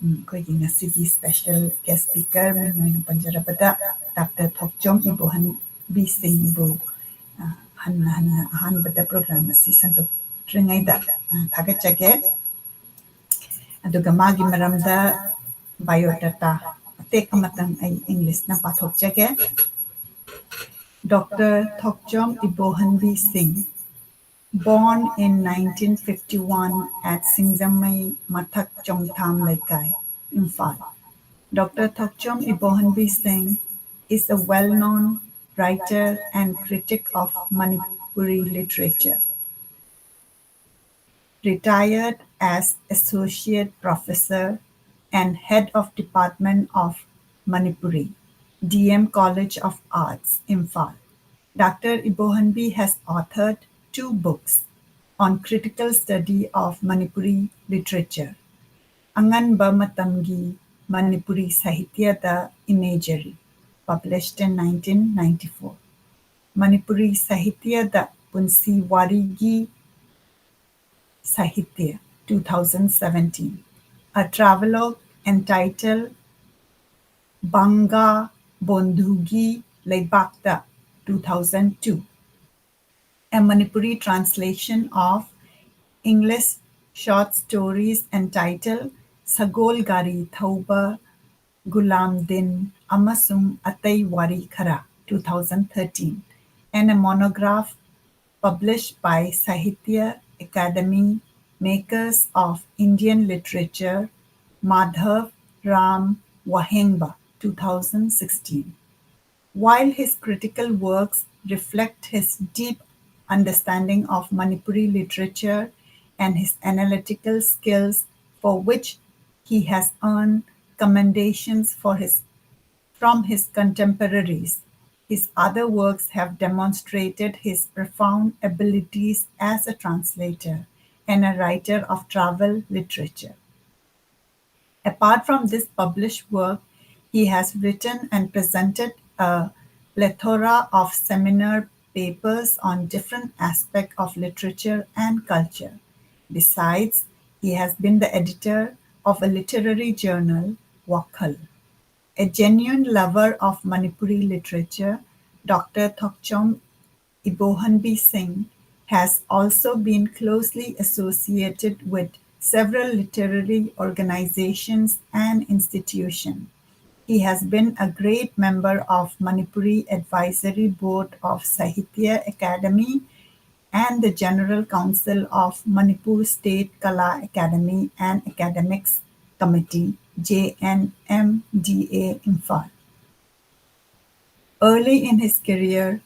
ꯎꯝ, ꯑꯩꯈꯣꯏꯒꯤ ꯉꯁꯤꯒꯤ ꯁ꯭ꯄꯦꯁꯦꯜ ꯒꯦꯁ ꯁ꯭ꯄꯤꯀꯔ, ꯃꯤꯡ ꯑꯣꯏꯅ ꯄꯟꯖꯔꯕꯗ ꯗꯥꯛꯇꯔ ꯊꯣꯛꯆꯣꯝ ꯏꯕꯣꯍꯟꯕꯤ ꯁꯤꯡꯕꯨ, ꯑ, ꯍꯟꯅ ꯍꯟꯅ ꯑꯍꯥꯟꯕꯗ ꯄ꯭ꯔꯣꯒ꯭ꯔꯥꯝ ꯑꯁꯤ ꯁꯟꯗꯣꯛꯇ꯭ꯔꯤꯉꯩꯗ, ꯑ, ꯊꯥꯒꯠꯆꯒꯦ꯫ ꯑꯗꯨꯒ ꯃꯥꯒꯤ ꯃꯔꯝꯗ ꯕꯥꯏꯑꯣꯗꯥꯇꯥ ꯃꯇꯦꯛ ꯑꯃꯇꯪ ꯑꯩ ꯏꯪꯂꯤꯁꯅ ꯄꯥꯊꯣꯛꯆꯒꯦ꯫ Doctor Thokchom Ibohanbi Singh, born in nineteen fifty-one at Singjamei Mathak Chongtham Leikai, Imphal. Doctor Thokchom Ibohanbi Singh is a well-known writer and critic of Manipuri literature. Retired as Associate Professor and Head of Department of Manipuri, D M College of Arts, Imphal. Doctor Ibohanbi has authored two books on critical study of Manipuri literature, ꯑꯉꯟꯕ ꯃꯇꯝꯒꯤ ꯃꯅꯤꯄꯨꯔꯤ ꯁꯥꯍꯤꯇ꯭ꯌꯗ imagery, published in nineteen ninety-four. Manipuri ꯁꯥꯍꯤꯇ꯭ꯌꯗ ꯄꯨꯟꯁꯤ ꯋꯥꯔꯤꯒꯤ ꯁꯥꯍꯤꯇ꯭ꯌ, two thousand seventeen. A travelogue entitled Banga ꯕꯣꯟꯙꯨꯒꯤ ꯂꯩꯕꯥꯛꯇ, two thousand two. A Manipuri translation of English short stories entitled ꯁꯒꯣꯜ ꯒꯥꯔꯤ ꯊꯧꯕ ꯒꯨꯂꯥꯝ ꯗꯤꯟ ꯑꯃꯁꯨꯡ ꯑꯇꯩ ꯋꯥꯔꯤ ꯈꯔ, two thousand thirteen, and a monograph published by Sahitya Academy, Makers of Indian Literature, Madhav Ram Wahengba, two thousand sixteen. While his critical works reflect his deep understanding of Manipuri literature and his analytical skills, for which he has earned commendations for his, from his contemporaries, his other works have demonstrated his profound abilities as a translator and a writer of travel literature. Apart from this published work, he has written and presented a plethora of seminar papers on different aspects of literature and culture. Besides, he has been the editor of a literary journal, Wakhal. A genuine lover of Manipuri literature, Doctor Thokchom Ibohonbi Singh has also been closely associated with several literary organizations and institutions. He has been a great member of Manipuri Advisory Board of Sahitya Academy and the General Council of Manipur State Kala Academy and Academics Committee, J N M D A, Imphal. Early in his career,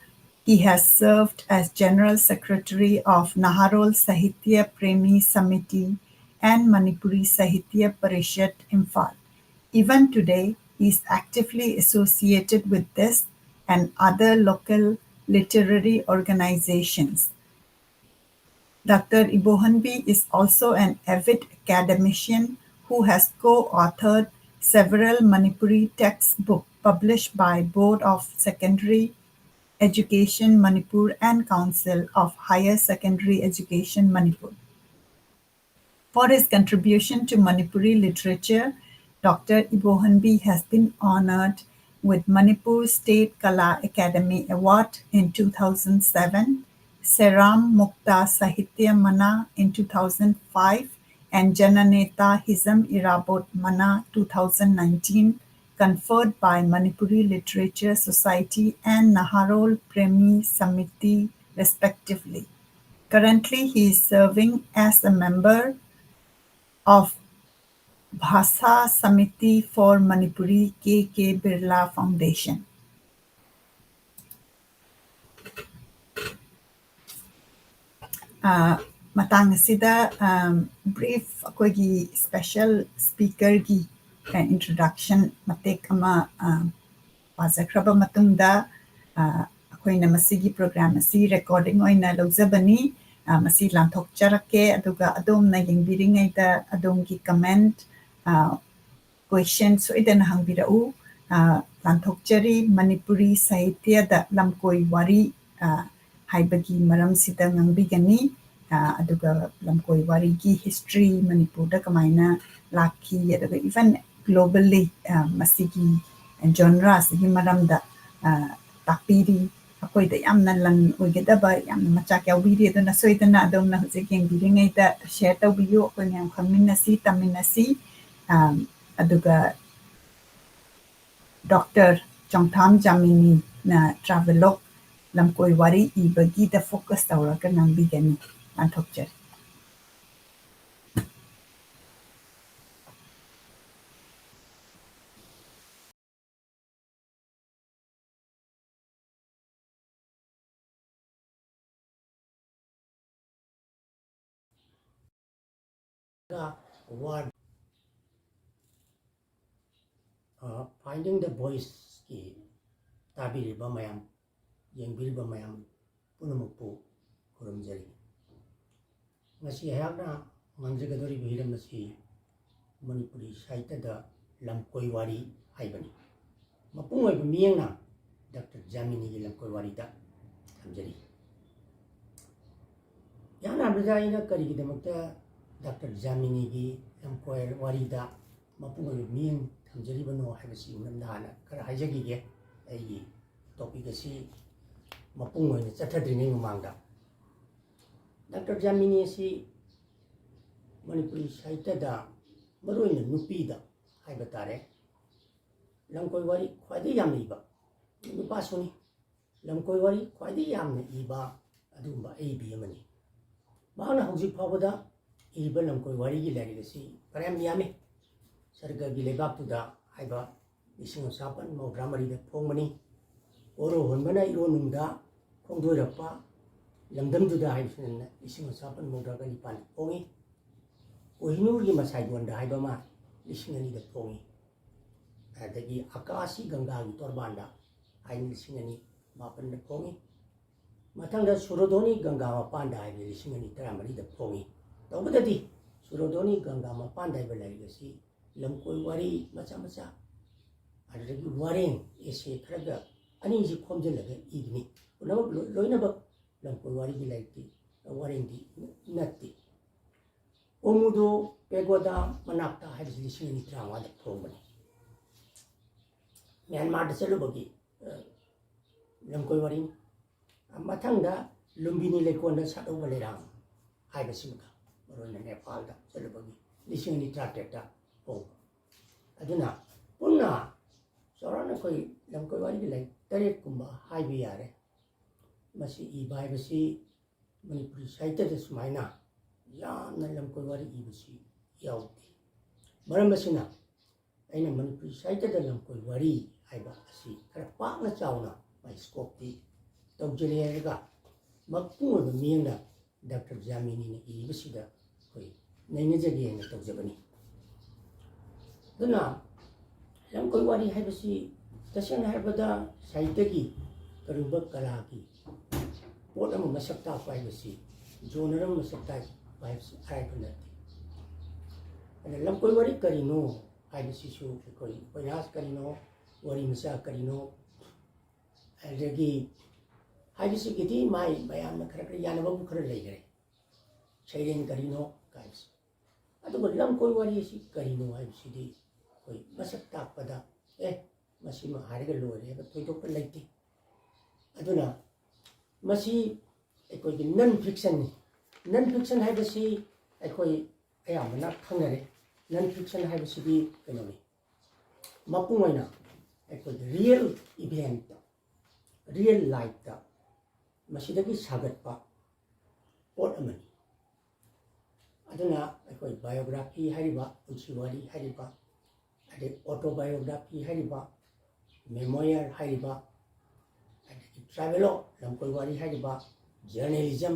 he has served as General Secretary of Naharol Sahitya Premi Samiti and Manipuri Sahitya Parishad, Imphal. Even today, he is actively associated with this and other local literary organizations. Doctor Ibohonbi is also an avid academician who has co-authored several Manipuri textbooks published by Board of Secondary Education Manipur and Council of Higher Secondary Education Manipur. For his contribution to Manipuri literature, Doctor Ibohonbi has been honored with Manipur State Kala Academy Award in two thousand seven, Seram Mukta Sahitya Mana in two thousand five, and Jananeta Hizam Irabot Mana two thousand nineteen, conferred by Manipuri Literature Society and Naharol Premi Samiti, respectively. Currently, he is serving as a member of Bhasa Samiti for Manipuri, K K Birla Foundation. ꯑ, ꯃꯇꯥꯡ ꯑꯁꯤꯗ, ꯑꯝ, brief ꯑꯩꯈꯣꯏꯒꯤ special speakerꯒꯤ, ꯑ, introduction ꯃꯇꯦꯛ ꯑꯃ, ꯑ, ꯄꯥꯖꯈ꯭ꯔꯕ ꯃꯇꯨꯡꯗ, ꯑ, ꯑꯩꯈꯣꯏꯅ ꯃꯁꯤꯒꯤ program ꯑꯁꯤ recording ꯑꯣꯏꯅ ꯂꯧꯖꯕꯅꯤ꯫ ꯑ, ꯃꯁꯤ ꯂꯥꯟꯊꯣꯛꯆꯔꯛꯀꯦ, ꯑꯗꯨꯒ ꯑꯗꯣꯝꯅ ꯌꯦꯡꯕꯤꯔꯤꯉꯩꯗ ꯑꯗꯣꯝꯒꯤ comment, ꯑ, question ꯁꯣꯏꯗꯅ ꯍꯪꯕꯤꯔꯛꯎ꯫ ꯑ, ꯂꯥꯟꯊꯣꯛꯆꯔꯤ, ꯃꯅꯤꯄꯨꯔꯤ ꯁꯥꯍꯤꯇ꯭ꯌꯗ ꯂꯝꯀꯣꯏ ꯋꯥꯔꯤ ꯑ, ꯍꯥꯏꯕꯒꯤ ꯃꯔꯝꯁꯤꯗ ꯉꯥꯡꯕꯤꯒꯅꯤ꯫ ꯑ, ꯑꯗꯨꯒ ꯂꯝꯀꯣꯏ ꯋꯥꯔꯤꯒꯤ history, ꯃꯅꯤꯄꯨꯔꯗ ꯀꯃꯥꯏꯅ ꯂꯥꯛꯈꯤ, ꯑꯗꯨꯒ even globally, ꯑ, ꯃꯁꯤꯒꯤ genre ꯑꯁꯤꯒꯤ ꯃꯔꯝꯗ, ꯑ, ꯇꯥꯛꯄꯤꯔꯤ꯫ ꯑꯩꯈꯣꯏꯗ ꯌꯥꯝꯅ ꯂꯟ ꯑꯣꯏꯒꯗꯕ, ꯌꯥꯝꯅ ꯃꯆꯥꯛ ꯌꯥꯎꯕꯤꯔꯤ꯫ ꯑꯗꯨꯅ ꯁꯣꯏꯗꯅ ꯑꯗꯣꯝꯅ ꯍꯧꯖꯤꯛ ꯌꯦꯡꯕꯤꯔꯤꯉꯩꯗ share ꯇꯧꯕꯤꯌꯨ꯫ ꯑꯩꯈꯣꯏ ꯃꯌꯥꯝ ꯈꯪꯃꯤꯟꯅꯁꯤ, ꯇꯝꯃꯤꯟꯅꯁꯤ꯫ ꯑ, ꯑꯗꯨꯒ Doctor ꯆꯣꯡꯊꯥꯝ ꯖꯥꯃꯤꯅꯤꯅ travelogue, ꯂꯝꯀꯣꯏ ꯋꯥꯔꯤ ꯏꯕꯒꯤꯗ focus ꯇꯧꯔꯒ ꯉꯥꯡꯕꯤꯒꯅꯤ꯫ ꯂꯥꯟꯊꯣꯛꯆꯔꯤ꯫ Award, ꯑ, Finding the Voiceꯀꯤ ꯇꯥꯕꯤꯔꯤꯕ ꯃꯌꯥꯝ, ꯌꯦꯡꯕꯤꯔꯤꯕ ꯃꯌꯥꯝ ꯄꯨꯝꯅꯃꯛꯄꯨ ꯈꯨꯔꯨꯝꯖꯔꯤ꯫ ꯉꯁꯤ ꯑꯩꯍꯥꯛꯅ ꯉꯥꯡꯖꯒꯗꯧꯔꯤꯕ ꯍꯤꯔꯝ ꯑꯁꯤ ꯃꯅꯤꯄꯨꯔꯤ ꯁꯥꯍꯤꯇ꯭ꯌꯗ ꯂꯝꯀꯣꯏ ꯋꯥꯔꯤ ꯍꯥꯏꯕꯅꯤ꯫ ꯃꯄꯨꯡ ꯑꯣꯏꯕ ꯃꯤꯠꯌꯦꯡꯅ ꯗꯥꯛꯇꯔ ꯖꯥꯃꯤꯅꯤꯒꯤ ꯂꯝꯀꯣꯏ ꯋꯥꯔꯤꯗ ꯊꯝꯖꯔꯤ꯫ ꯏꯍꯥꯟ ꯍꯥꯟꯕꯗ ꯑꯩꯅ ꯀꯔꯤꯒꯤꯗꯃꯛꯇ ꯗꯥꯛꯇꯔ ꯖꯥꯃꯤꯅꯤꯒꯤ ꯂꯝꯀꯣꯏ ꯋꯥꯔꯤꯗ ꯃꯄꯨꯡ ꯑꯣꯏꯕ ꯃꯤꯠꯌꯦꯡ ꯊꯝꯖꯔꯤꯕꯅꯣ ꯍꯥꯏꯕꯁꯤ ꯃꯔꯝꯗ ꯍꯥꯟꯅ ꯈꯔ ꯍꯥꯏꯖꯈꯤꯒꯦ꯫ ꯑꯩꯒꯤ topic ꯑꯁꯤ ꯃꯄꯨꯡ ꯑꯣꯏꯅ ꯆꯠꯊꯗ꯭ꯔꯤꯉꯩ ꯃꯃꯥꯡꯗ, ꯗꯥꯛꯇꯔ ꯖꯥꯃꯤꯅꯤ ꯑꯁꯤ ꯃꯅꯤꯄꯨꯔꯤ ꯁꯥꯍꯤꯇ꯭ꯌꯗ, ꯃꯔꯨꯑꯣꯏꯅ ꯅꯨꯄꯤꯗ ꯍꯥꯏꯕ ꯇꯥꯔꯦ, ꯂꯝꯀꯣꯏ ꯋꯥꯔꯤ ꯈ꯭ꯋꯥꯏꯗꯒꯤ ꯌꯥꯝꯅ ꯏꯕ, ꯅꯨꯄꯥꯁꯨꯅꯤ, ꯂꯝꯀꯣꯏ ꯋꯥꯔꯤ ꯈ꯭ꯋꯥꯏꯗꯒꯤ ꯌꯥꯝꯅ ꯏꯕ ꯑꯗꯨꯒꯨꯝꯕ ꯑꯏꯕꯤ ꯑꯃꯅꯤ꯫ ꯃꯍꯥꯛꯅ ꯍꯧꯖꯤꯛ ꯐꯥꯎꯕꯗ ꯏꯔꯤꯕ ꯂꯝꯀꯣꯏ ꯋꯥꯔꯤꯒꯤ ꯂꯥꯏꯔꯤꯛ ꯑꯁꯤ ꯐꯅꯌꯥꯝ ꯌꯥꯝꯃꯤ꯫ ꯁꯔꯒꯒꯤ ꯂꯩꯕꯥꯛꯇꯨꯗ ꯍꯥꯏꯕ ꯂꯤꯁꯤꯡ ꯑꯃ ꯆꯥꯃꯥꯄꯟ ꯃꯧꯗ꯭ꯔꯥ ꯃꯔꯤꯗ ꯐꯣꯡꯕꯅꯤ꯫ ꯀꯣꯔꯧ ꯍꯣꯟꯕꯅ ꯏꯔꯣ ꯅꯨꯡꯗ ꯈꯣꯡꯗꯣꯏꯔꯛꯄ ꯂꯝꯗꯝꯗꯨꯗ ꯍꯥꯏꯕꯁꯤꯅ ꯂꯤꯁꯤꯡ ꯑꯃ ꯆꯥꯃꯥꯄꯟ ꯃꯧꯗ꯭ꯔꯥꯒ ꯅꯤꯄꯥꯟꯗ ꯐꯣꯡꯉꯤ꯫ ꯀꯣꯍꯤꯅꯨꯔꯒꯤ ꯃꯁꯥꯏꯕꯣꯟꯗ ꯍꯥꯏꯕ ꯑꯃ ꯂꯤꯁꯤꯡ ꯑꯅꯤꯗ ꯐꯣꯡꯉꯤ꯫ ꯑꯗꯒꯤ ꯑꯀꯥꯁꯤ ꯒꯪꯒꯥꯒꯤ ꯇꯣꯔꯕꯥꯟꯗ ꯍꯥꯏꯅ ꯂꯤꯁꯤꯡ ꯑꯅꯤ ꯃꯥꯄꯟꯗ ꯐꯣꯡꯉꯤ꯫ ꯃꯊꯪꯗ ꯁꯨꯔꯣꯙꯣꯅꯤ ꯒꯪꯒꯥ ꯃꯄꯥꯟꯗ ꯍꯥꯏꯕ ꯂꯤꯁꯤꯡ ꯑꯅꯤ ꯇꯔꯥꯃꯔꯤꯗ ꯐꯣꯡꯉꯤ꯫ ꯇꯧꯕꯗꯗꯤ ꯁꯨꯔꯣꯙꯣꯅꯤ ꯒꯪꯒꯥ ꯃꯄꯥꯟꯗ ꯍꯥꯏꯕ ꯂꯥꯏꯔꯤꯛ ꯑꯁꯤ ꯂꯝꯀꯣꯏ ꯋꯥꯔꯤ ꯃꯆꯥ ꯃꯆꯥ, ꯑꯗꯨꯗꯒꯤ ꯋꯥꯔꯦꯡ, essay ꯈꯔꯒ ꯑꯅꯤꯁꯤ ꯈꯣꯝꯖꯤꯜꯂꯒ ꯏꯕꯅꯤ꯫ ꯄꯨꯝꯅꯃꯛ ꯂꯣꯏ-, ꯂꯣꯏꯅꯃꯛ ꯂꯝꯀꯣꯏ ꯋꯥꯔꯤꯒꯤ ꯂꯥꯏꯔꯤꯛꯇꯤ, ꯋꯥꯔꯦꯡꯗꯤ ꯅꯠꯇꯦ꯫ ꯀꯣꯃꯨꯗꯣ ꯄꯦꯒꯣꯗꯥ ꯃꯅꯥꯛꯇ ꯍꯥꯏꯕꯁꯤ ꯂꯤꯁꯤꯡ ꯑꯅꯤ ꯇꯔꯥꯃꯉꯥꯗ ꯐꯣꯡꯕꯅꯤ꯫ ꯃ꯭ꯌꯥꯟꯃꯥꯔꯗ ꯆꯠꯂꯨꯕꯒꯤ, ꯑ, ꯂꯝꯀꯣꯏ ꯋꯥꯔꯤꯅꯤ꯫ ꯃꯊꯪꯗ ꯂꯨꯝꯕꯤꯅꯤ ꯂꯩꯀꯣꯜꯗ ꯁꯥꯠꯍꯧꯕ ꯂꯩꯔꯥꯡ ꯍꯥꯏꯕꯁꯤꯃꯒ, ꯃꯔꯨꯑꯣꯏꯅ ꯅꯦꯄꯥꯜꯗ ꯆꯠꯂꯨꯕꯒꯤ ꯂꯤꯁꯤꯡ ꯑꯅꯤ ꯇꯔꯥꯇꯔꯦꯠꯇ ꯐꯣꯡꯕ꯫ ꯑꯗꯨꯅ ꯄꯨꯟꯅ ꯆꯥꯎꯔꯥꯛꯅ ꯑꯩꯈꯣꯏ ꯂꯝꯀꯣꯏ ꯋꯥꯔꯤꯒꯤ ꯂꯥꯏꯔꯤꯛ ꯇꯔꯦꯠꯀꯨꯝꯕ ꯍꯥꯏꯕ ꯌꯥꯔꯦ꯫ ꯃꯁꯤ ꯏꯕ ꯍꯥꯏꯕꯁꯤ ꯃꯅꯤꯄꯨꯔꯤ ꯁꯥꯍꯤꯇ꯭ꯌꯗ ꯁꯨꯃꯥꯏꯅ ꯌꯥꯝꯅ ꯂꯝꯀꯣꯏ ꯋꯥꯔꯤ ꯏꯕꯁꯤ ꯌꯥꯎꯗꯦ꯫ ꯃꯔꯝ ꯑꯁꯤꯅ ꯑꯩꯅ ꯃꯅꯤꯄꯨꯔꯤ ꯁꯥꯍꯤꯇ꯭ꯌꯗ ꯂꯝꯀꯣꯏ ꯋꯥꯔꯤ ꯍꯥꯏꯕ ꯑꯁꯤ ꯈꯔ ꯄꯥꯛꯅ ꯆꯥꯎꯅ ꯃꯥꯏ scopeꯇꯤ ꯇꯧꯖꯔꯦ ꯍꯥꯏꯔꯒ, ꯃꯄꯨꯡ ꯑꯣꯏꯕ ꯃꯤꯠꯌꯦꯡꯅ ꯗꯥꯛꯇꯔ ꯖꯥꯃꯤꯅꯤꯅ ꯏꯕꯁꯤꯗ ꯑꯩꯈꯣꯏ ꯅꯩꯅꯖꯒꯦ ꯍꯥꯏꯅ ꯇꯧꯖꯕꯅꯤ꯫ ꯑꯗꯨꯅ ꯂꯝꯀꯣꯏ ꯋꯥꯔꯤ ꯍꯥꯏꯕꯁꯤ ꯇꯁꯦꯡꯅ ꯍꯥꯏꯔꯕꯗ ꯁꯥꯍꯤꯇ꯭ꯌꯒꯤ ꯀꯔꯤꯒꯨꯝꯕ ꯀꯂꯥꯒꯤ ꯄꯣꯠ ꯑꯃ ꯃꯁꯛ ꯇꯥꯛꯄ ꯍꯥꯏꯕꯁꯤ, genre ꯑꯃ ꯃꯁꯛ ꯇꯥꯛꯄ ꯍꯥꯏꯕꯁꯤ ꯑꯔꯥꯏꯕ ꯅꯠꯇꯦ꯫ ꯑꯗ ꯂꯝꯀꯣꯏ ꯋꯥꯔꯤ ꯀꯔꯤꯅꯣ ꯍꯥꯏꯕꯁꯤꯁꯨ ꯑꯩꯈꯣꯏ ꯎꯄꯟꯌꯥꯁ ꯀꯔꯤꯅꯣ, ꯋꯥꯔꯤ ꯃꯆꯥ ꯀꯔꯤꯅꯣ, ꯑꯗꯒꯤ ꯍꯥꯏꯕꯁꯤꯒꯤꯗꯤ ꯃꯥꯏ ꯃꯌꯥꯝꯅ ꯈꯔ ꯈꯔ ꯌꯥꯅꯕꯕꯨ ꯈꯔ ꯂꯩꯈ꯭ꯔꯦ꯫ ꯁꯩꯔꯦꯡ ꯀꯔꯤꯅꯣ ꯍꯥꯏꯕꯁꯤ꯫ ꯑꯗꯨꯒ ꯂꯝꯀꯣꯏ ꯋꯥꯔꯤ ꯑꯁꯤ ꯀꯔꯤꯅꯣ ꯍꯥꯏꯕꯁꯤꯗꯤ ꯑꯩꯈꯣꯏ ꯃꯁꯛ ꯇꯥꯛꯄꯗ, ꯑꯦ, ꯃꯁꯤꯃ ꯍꯥꯏꯔꯒ ꯂꯣꯏꯔꯦ ꯍꯥꯏꯕ ꯊꯣꯏꯗꯣꯛꯄ ꯂꯩꯇꯦ꯫ ꯑꯗꯨꯅ ꯃꯁꯤ ꯑꯩꯈꯣꯏꯒꯤ non fictionꯅꯤ꯫ Non fiction ꯍꯥꯏꯕꯁꯤ ꯑꯩꯈꯣꯏ ꯑꯌꯥꯝꯕꯅ ꯈꯪꯅꯔꯦ꯫ Non fiction ꯍꯥꯏꯕꯁꯤꯗꯤ ꯀꯩꯅꯣꯅꯤ, ꯃꯄꯨꯡ ꯑꯣꯏꯅ ꯑꯩꯈꯣꯏꯒꯤ real event, real lifeꯇ ꯃꯁꯤꯗꯒꯤ ꯁꯥꯒꯠꯄ ꯄꯣꯠ ꯑꯃꯅꯤ꯫ ꯑꯗꯨꯅ ꯑꯩꯈꯣꯏ biography ꯍꯥꯏꯔꯤꯕ, ꯄꯨꯟꯁꯤ ꯋꯥꯔꯤ ꯍꯥꯏꯔꯤꯕ, ꯑꯗꯩ autobiography ꯍꯥꯏꯔꯤꯕ, memoir ꯍꯥꯏꯔꯤꯕ, ꯑꯗꯒꯤ travelogue, ꯂꯝꯀꯣꯏ ꯋꯥꯔꯤ ꯍꯥꯏꯔꯤꯕ, journalism,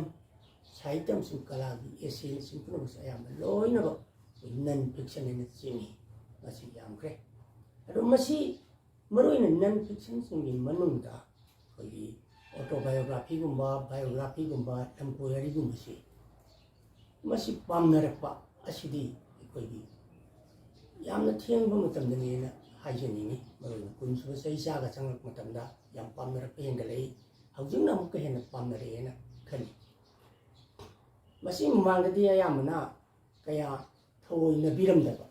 ꯁꯥꯍꯤꯇ꯭ꯌ ꯑꯃꯁꯨꯡ ꯀꯂꯥꯒꯤ essayꯅꯆꯤꯡ ꯄꯨꯝꯅꯃꯛꯁꯦ ꯑꯌꯥꯝꯕ ꯂꯣꯏꯅꯃꯛ ꯑꯩꯈꯣꯏ non fiction ꯍꯥꯏꯅ ꯆꯤꯡꯏ꯫ ꯃꯁꯤ ꯌꯥꯝꯈ꯭ꯔꯦ꯫ ꯑꯗꯣ ꯃꯁꯤ ꯃꯔꯨꯑꯣꯏꯅ non fictionꯁꯤꯡꯒꯤ ꯃꯅꯨꯡꯗ ꯑꯩꯈꯣꯏꯒꯤ autobiographyꯒꯨꯝꯕ, biographyꯒꯨꯝꯕ, ꯂꯝꯀꯣꯏ ꯋꯥꯔꯤꯒꯨꯝꯕꯁꯤ, ꯃꯁꯤ ꯄꯥꯝꯅꯔꯛꯄ ꯑꯁꯤꯗꯤ ꯑꯩꯈꯣꯏꯒꯤ ꯌꯥꯝꯅ ꯊꯦꯡꯕ ꯃꯇꯝꯗꯅꯦꯅ ꯍꯥꯏꯖꯅꯤꯡꯉꯤ꯫ ꯃꯔꯨꯑꯣꯏꯅ ꯀꯨꯟꯁꯨꯕ ꯆꯍꯤ ꯆꯥꯒ ꯆꯪꯂꯛꯄ ꯃꯇꯝꯗ ꯌꯥꯝ ꯄꯥꯝꯅꯔꯛꯄ ꯍꯦꯟꯒꯠꯂꯛꯏ꯫ ꯍꯧꯖꯤꯛꯅ ꯑꯃꯨꯛꯀ ꯍꯦꯟꯅ ꯄꯥꯝꯅꯔꯛꯑꯦꯅ ꯈꯜꯂꯤ꯫ ꯃꯁꯤ ꯃꯃꯥꯡꯗꯗꯤ ꯑꯌꯥꯝꯕꯅ ꯀꯌꯥ ꯊꯑꯣꯏꯅꯕꯤꯔꯝꯗꯕ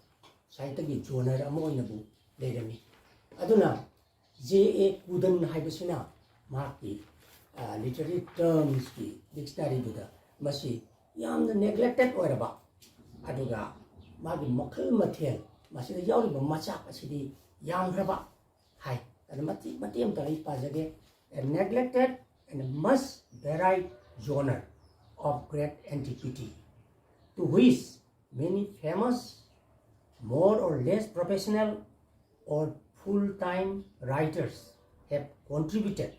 ꯁꯥꯍꯤꯇ꯭ꯌꯒꯤ ꯖꯣꯅꯔ ꯑꯃ ꯑꯣꯏꯅꯕꯨ ꯂꯩꯔꯝꯃꯤ꯫ ꯑꯗꯨꯅ ꯖꯦ ꯑꯦ ꯀꯨꯗꯟ ꯍꯥꯏꯕꯁꯤꯅ ꯃꯍꯥꯛꯀꯤ ꯂꯤꯇꯔꯦꯔꯤ ꯇꯔꯝꯁꯀꯤ ꯗꯤꯛꯁꯅꯔꯤꯗꯨꯗ ꯃꯁꯤ ꯌꯥꯝꯅ ꯅꯦꯒ꯭ꯂꯦꯛꯇꯦꯠ ꯑꯣꯏꯔꯕ, ꯑꯗꯨꯒ ꯃꯥꯒꯤ ꯃꯈꯜ ꯃꯊꯦꯜ, ꯃꯁꯤꯗ ꯌꯥꯎꯔꯤꯕ ꯃꯆꯥꯛ ꯑꯁꯤꯗꯤ ꯌꯥꯝꯈ꯭ꯔꯕ ꯍꯥꯏ꯫ ꯑꯗꯨ ꯃꯇꯦꯛ ꯃꯇꯦꯛ ꯑꯃꯇ ꯑꯩ ꯄꯥꯖꯒꯦ: A neglected and much varied genre of great antiquity, to which many famous, more or less professional or full-time writers have contributed,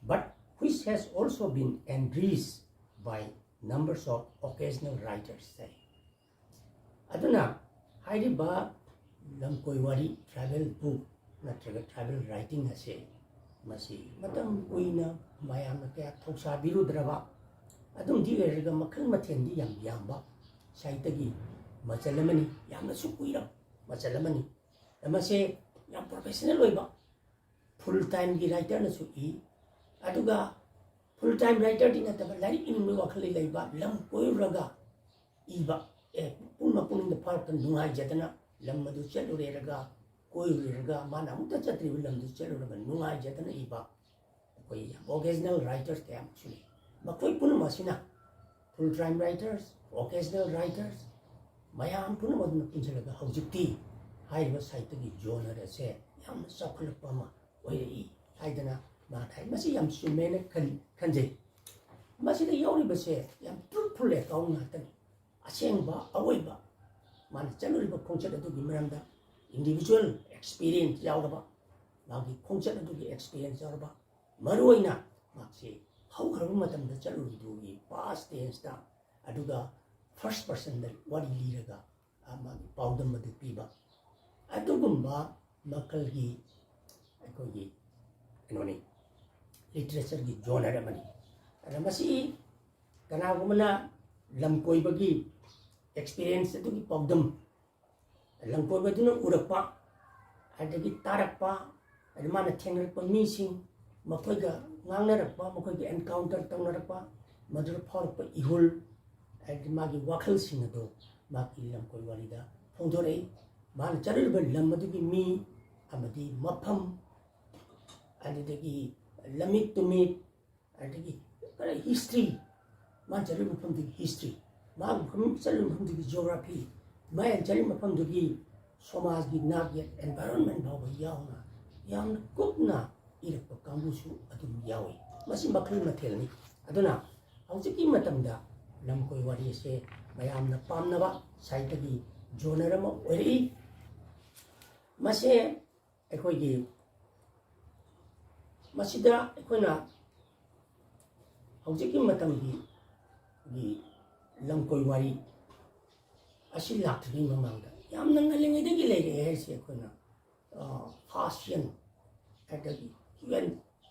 but which has also been enriched by numbers of occasional writers ꯍꯥꯏ꯫ ꯑꯗꯨꯅ ꯍꯥꯏꯔꯤꯕ ꯂꯝꯀꯣꯏ ꯋꯥꯔꯤ, travel book ꯅꯠꯇ꯭ꯔꯒ travel writing ꯑꯁꯦ ꯃꯁꯤ ꯃꯇꯝ ꯀꯨꯏꯅ ꯃꯌꯥꯝꯅ ꯀꯌꯥ ꯊꯧꯁꯥꯕꯤꯔꯨꯗ꯭ꯔꯕ, ꯑꯗꯨꯝꯗꯤ ꯑꯣꯏꯔꯒ ꯃꯈꯜ ꯃꯊꯦꯜꯗꯤ ꯌꯥꯝ ꯌꯥꯝꯕ, ꯁꯥꯍꯤꯇ꯭ꯌꯒꯤ ꯃꯆꯜ ꯑꯃꯅꯤ, ꯌꯥꯝꯅꯁꯨ ꯀꯨꯏꯔꯕ ꯃꯆꯜ ꯑꯃꯅꯤ꯫ ꯃꯁꯦ ꯌꯥꯝ professional ꯑꯣꯏꯕ, full timeꯒꯤ writerꯅꯁꯨ ꯏ, ꯑꯗꯨꯒ full time writerꯗꯤ ꯅꯠꯇꯕ, ꯂꯥꯏꯔꯤꯛ ꯏꯅꯤꯡꯕꯒꯤ ꯋꯥꯈꯜ ꯂꯩꯕ, ꯂꯝ ꯀꯣꯏꯔꯨꯔꯒ ꯏꯕ, ꯑꯦ, ꯄꯨꯛꯅꯤꯡ ꯄꯨꯛꯅꯤꯡꯗ ꯐꯥꯎꯔꯛꯇꯅ ꯅꯨꯡꯉꯥꯏꯖꯗꯅ ꯂꯝ ꯑꯗꯨ ꯆꯠꯂꯨꯔꯦꯔꯒ, ꯀꯣꯏꯔꯨꯔꯦꯔꯒ, ꯃꯥꯅ ꯑꯃꯨꯛꯇ ꯆꯠꯇ꯭ꯔꯤꯕ ꯂꯝꯗꯨ ꯆꯠꯂꯨꯔꯒ ꯅꯨꯡꯉꯥꯏꯖꯗꯅ ꯏꯕ, ꯑꯩꯈꯣꯏ ꯌꯥꯝ occasional writers ꯀꯌꯥ ꯑꯃꯁꯨ ꯂꯩ꯫ ꯃꯈꯣꯏ ꯄꯨꯝꯅꯃꯛ ꯑꯁꯤꯅ full time writers, occasional writers, ꯃꯌꯥꯝ ꯄꯨꯝꯅꯃꯛ ꯑꯗꯨꯅ ꯄꯨꯟꯁꯤꯜꯂꯒ ꯍꯧꯖꯤꯛꯇꯤ ꯍꯥꯏꯔꯤꯕ ꯁꯥꯍꯤꯇ꯭ꯌꯒꯤ ꯖꯣꯅꯔ ꯑꯁꯦ ꯌꯥꯝꯅ ꯆꯥꯎꯈꯠꯂꯛꯄ ꯑꯃ ꯑꯣꯏꯔꯛꯏ ꯍꯥꯏꯗꯅ ꯃꯥꯅ ꯍꯥꯏ꯫ ꯃꯁꯤ ꯌꯥꯝ ꯆꯨꯝꯃꯦꯅ ꯈꯟ-, ꯈꯟꯖꯩ꯫ ꯃꯁꯤꯗ ꯌꯥꯎꯔꯤꯕꯁꯦ ꯌꯥꯝ truthful account ꯉꯥꯛꯇꯅꯤ꯫ ꯑꯁꯦꯡꯕ ꯑꯑꯣꯏꯕ ꯃꯥꯅ ꯆꯠꯂꯨꯔꯤꯕ ꯈꯣꯡꯆꯠ ꯑꯗꯨꯒꯤ ꯃꯔꯝꯗ individual experience ꯌꯥꯎꯔꯕ, ꯃꯥꯒꯤ ꯈꯣꯡꯆꯠ ꯑꯗꯨꯒꯤ experience ꯌꯥꯎꯔꯕ, ꯃꯔꯨꯑꯣꯏꯅ ꯃꯍꯥꯛꯁꯤ ꯍꯧꯈ꯭ꯔꯕ ꯃꯇꯝꯗ ꯆꯠꯂꯨꯔꯤꯗꯨꯒꯤ past tenseꯇ, ꯑꯗꯨꯒ first personꯗ ꯋꯥꯔꯤ ꯂꯤꯔꯒ, ꯑ, ꯃꯥꯒꯤ ꯄꯥꯎꯗꯝ ꯑꯗꯨ ꯄꯤꯕ, ꯑꯗꯨꯒꯨꯝꯕ ꯃꯈꯜꯒꯤ ꯑꯩꯈꯣꯏꯒꯤ ꯀꯩꯅꯣꯅꯤ, literatureꯒꯤ ꯖꯣꯅꯔ ꯑꯃꯅꯤ꯫ ꯑꯗ ꯃꯁꯤ ꯀꯅꯥꯒꯨꯝꯕꯅ ꯂꯝ ꯀꯣꯏꯕꯒꯤ experience ꯑꯗꯨꯒꯤ ꯄꯥꯎꯗꯝ, ꯂꯝ ꯀꯣꯏꯕꯗꯨꯅ ꯎꯔꯛꯄ, ꯑꯗꯒꯤ ꯇꯥꯔꯛꯄ, ꯑꯗꯩ ꯃꯥꯅ ꯊꯦꯡꯅꯔꯛꯄ ꯃꯤꯁꯤꯡ, ꯃꯈꯣꯏꯒ ꯉꯥꯡꯅꯔꯛꯄ, ꯃꯈꯣꯏꯒ ꯑꯦꯟꯀꯥꯎꯟꯇꯔ ꯇꯧꯅꯔꯛꯄ, ꯃꯗꯨꯗ ꯐꯥꯎꯔꯛꯄ ꯏꯍꯨꯜ, ꯍꯥꯏꯗꯤ ꯃꯥꯒꯤ ꯋꯥꯈꯜꯁꯤꯡ ꯑꯗꯨ ꯃꯍꯥꯛꯀꯤ ꯂꯝꯀꯣꯏ ꯋꯥꯔꯤꯗ ꯐꯣꯡꯗꯣꯔꯛꯏ꯫ ꯃꯥꯅ ꯆꯠꯂꯨꯔꯤꯕ ꯂꯝ ꯑꯗꯨꯒꯤ ꯃꯤ ꯑꯃꯗꯤ ꯃꯐꯝ, ꯑꯗꯨꯗꯒꯤ ꯂꯝꯃꯤꯠ ꯇꯨꯃꯤꯠ, ꯑꯗꯒꯤ ꯀꯔꯤ ꯍꯤꯁꯇ꯭ꯔꯤ, ꯃꯥꯅ ꯆꯠꯂꯤꯕ ꯃꯐꯝꯗꯨꯒꯤ ꯍꯤꯁꯇ꯭ꯔꯤ, ꯃꯥꯒꯤ ꯃꯐꯝ ꯆꯠꯂꯤꯕ ꯃꯐꯝꯗꯨꯒꯤ ꯖꯤꯑꯣꯒ꯭ꯔꯥꯐꯤ, ꯃꯥꯅ ꯆꯠꯂꯤꯕ ꯃꯐꯝꯗꯨꯒꯤ ꯁꯃꯥꯖꯒꯤ ꯅꯥꯠ ꯌꯦꯠ ꯑꯦꯟꯚꯥꯏꯔꯣꯟꯃꯦꯟ ꯐꯥꯎꯕ ꯌꯥꯎꯅ ꯌꯥꯝꯅ ꯀꯨꯞꯅ ꯏꯔꯛꯄ ꯀꯥꯡꯕꯨꯁꯨ ꯑꯗꯨꯝ ꯌꯥꯎꯏ꯫ ꯃꯁꯤ ꯃꯈꯜ ꯃꯊꯦꯜꯅꯤ꯫ ꯑꯗꯨꯅ ꯍꯧꯖꯤꯛꯀꯤ ꯃꯇꯝꯗ ꯂꯝꯀꯣꯏ ꯋꯥꯔꯤ ꯑꯁꯦ ꯃꯌꯥꯝꯅ ꯄꯥꯝꯅꯕ ꯁꯥꯍꯤꯇ꯭ꯌꯒꯤ ꯖꯣꯅꯔ ꯑꯃ ꯑꯣꯏꯔꯛꯏ꯫ ꯃꯁꯦ ꯑꯩꯈꯣꯏꯒꯤ ꯃꯁꯤꯗ ꯑꯩꯈꯣꯏꯅ ꯍꯧꯖꯤꯛꯀꯤ ꯃꯇꯝꯒꯤ ꯒꯤ ꯂꯝꯀꯣꯏ ꯋꯥꯔꯤ ꯑꯁꯤ ꯂꯥꯛꯇ꯭ꯔꯤꯉꯩ ꯃꯃꯥꯡꯗ ꯌꯥꯝꯅ ꯉꯜꯂꯤꯉꯩꯗꯒꯤ ꯂꯩꯔꯛꯑꯦ ꯍꯥꯏꯁꯦ ꯑꯩꯈꯣꯏꯅ ꯐꯥꯁꯤꯌꯟ, ꯑꯗꯒꯤ ꯍ꯭ꯌꯨꯑꯦꯟ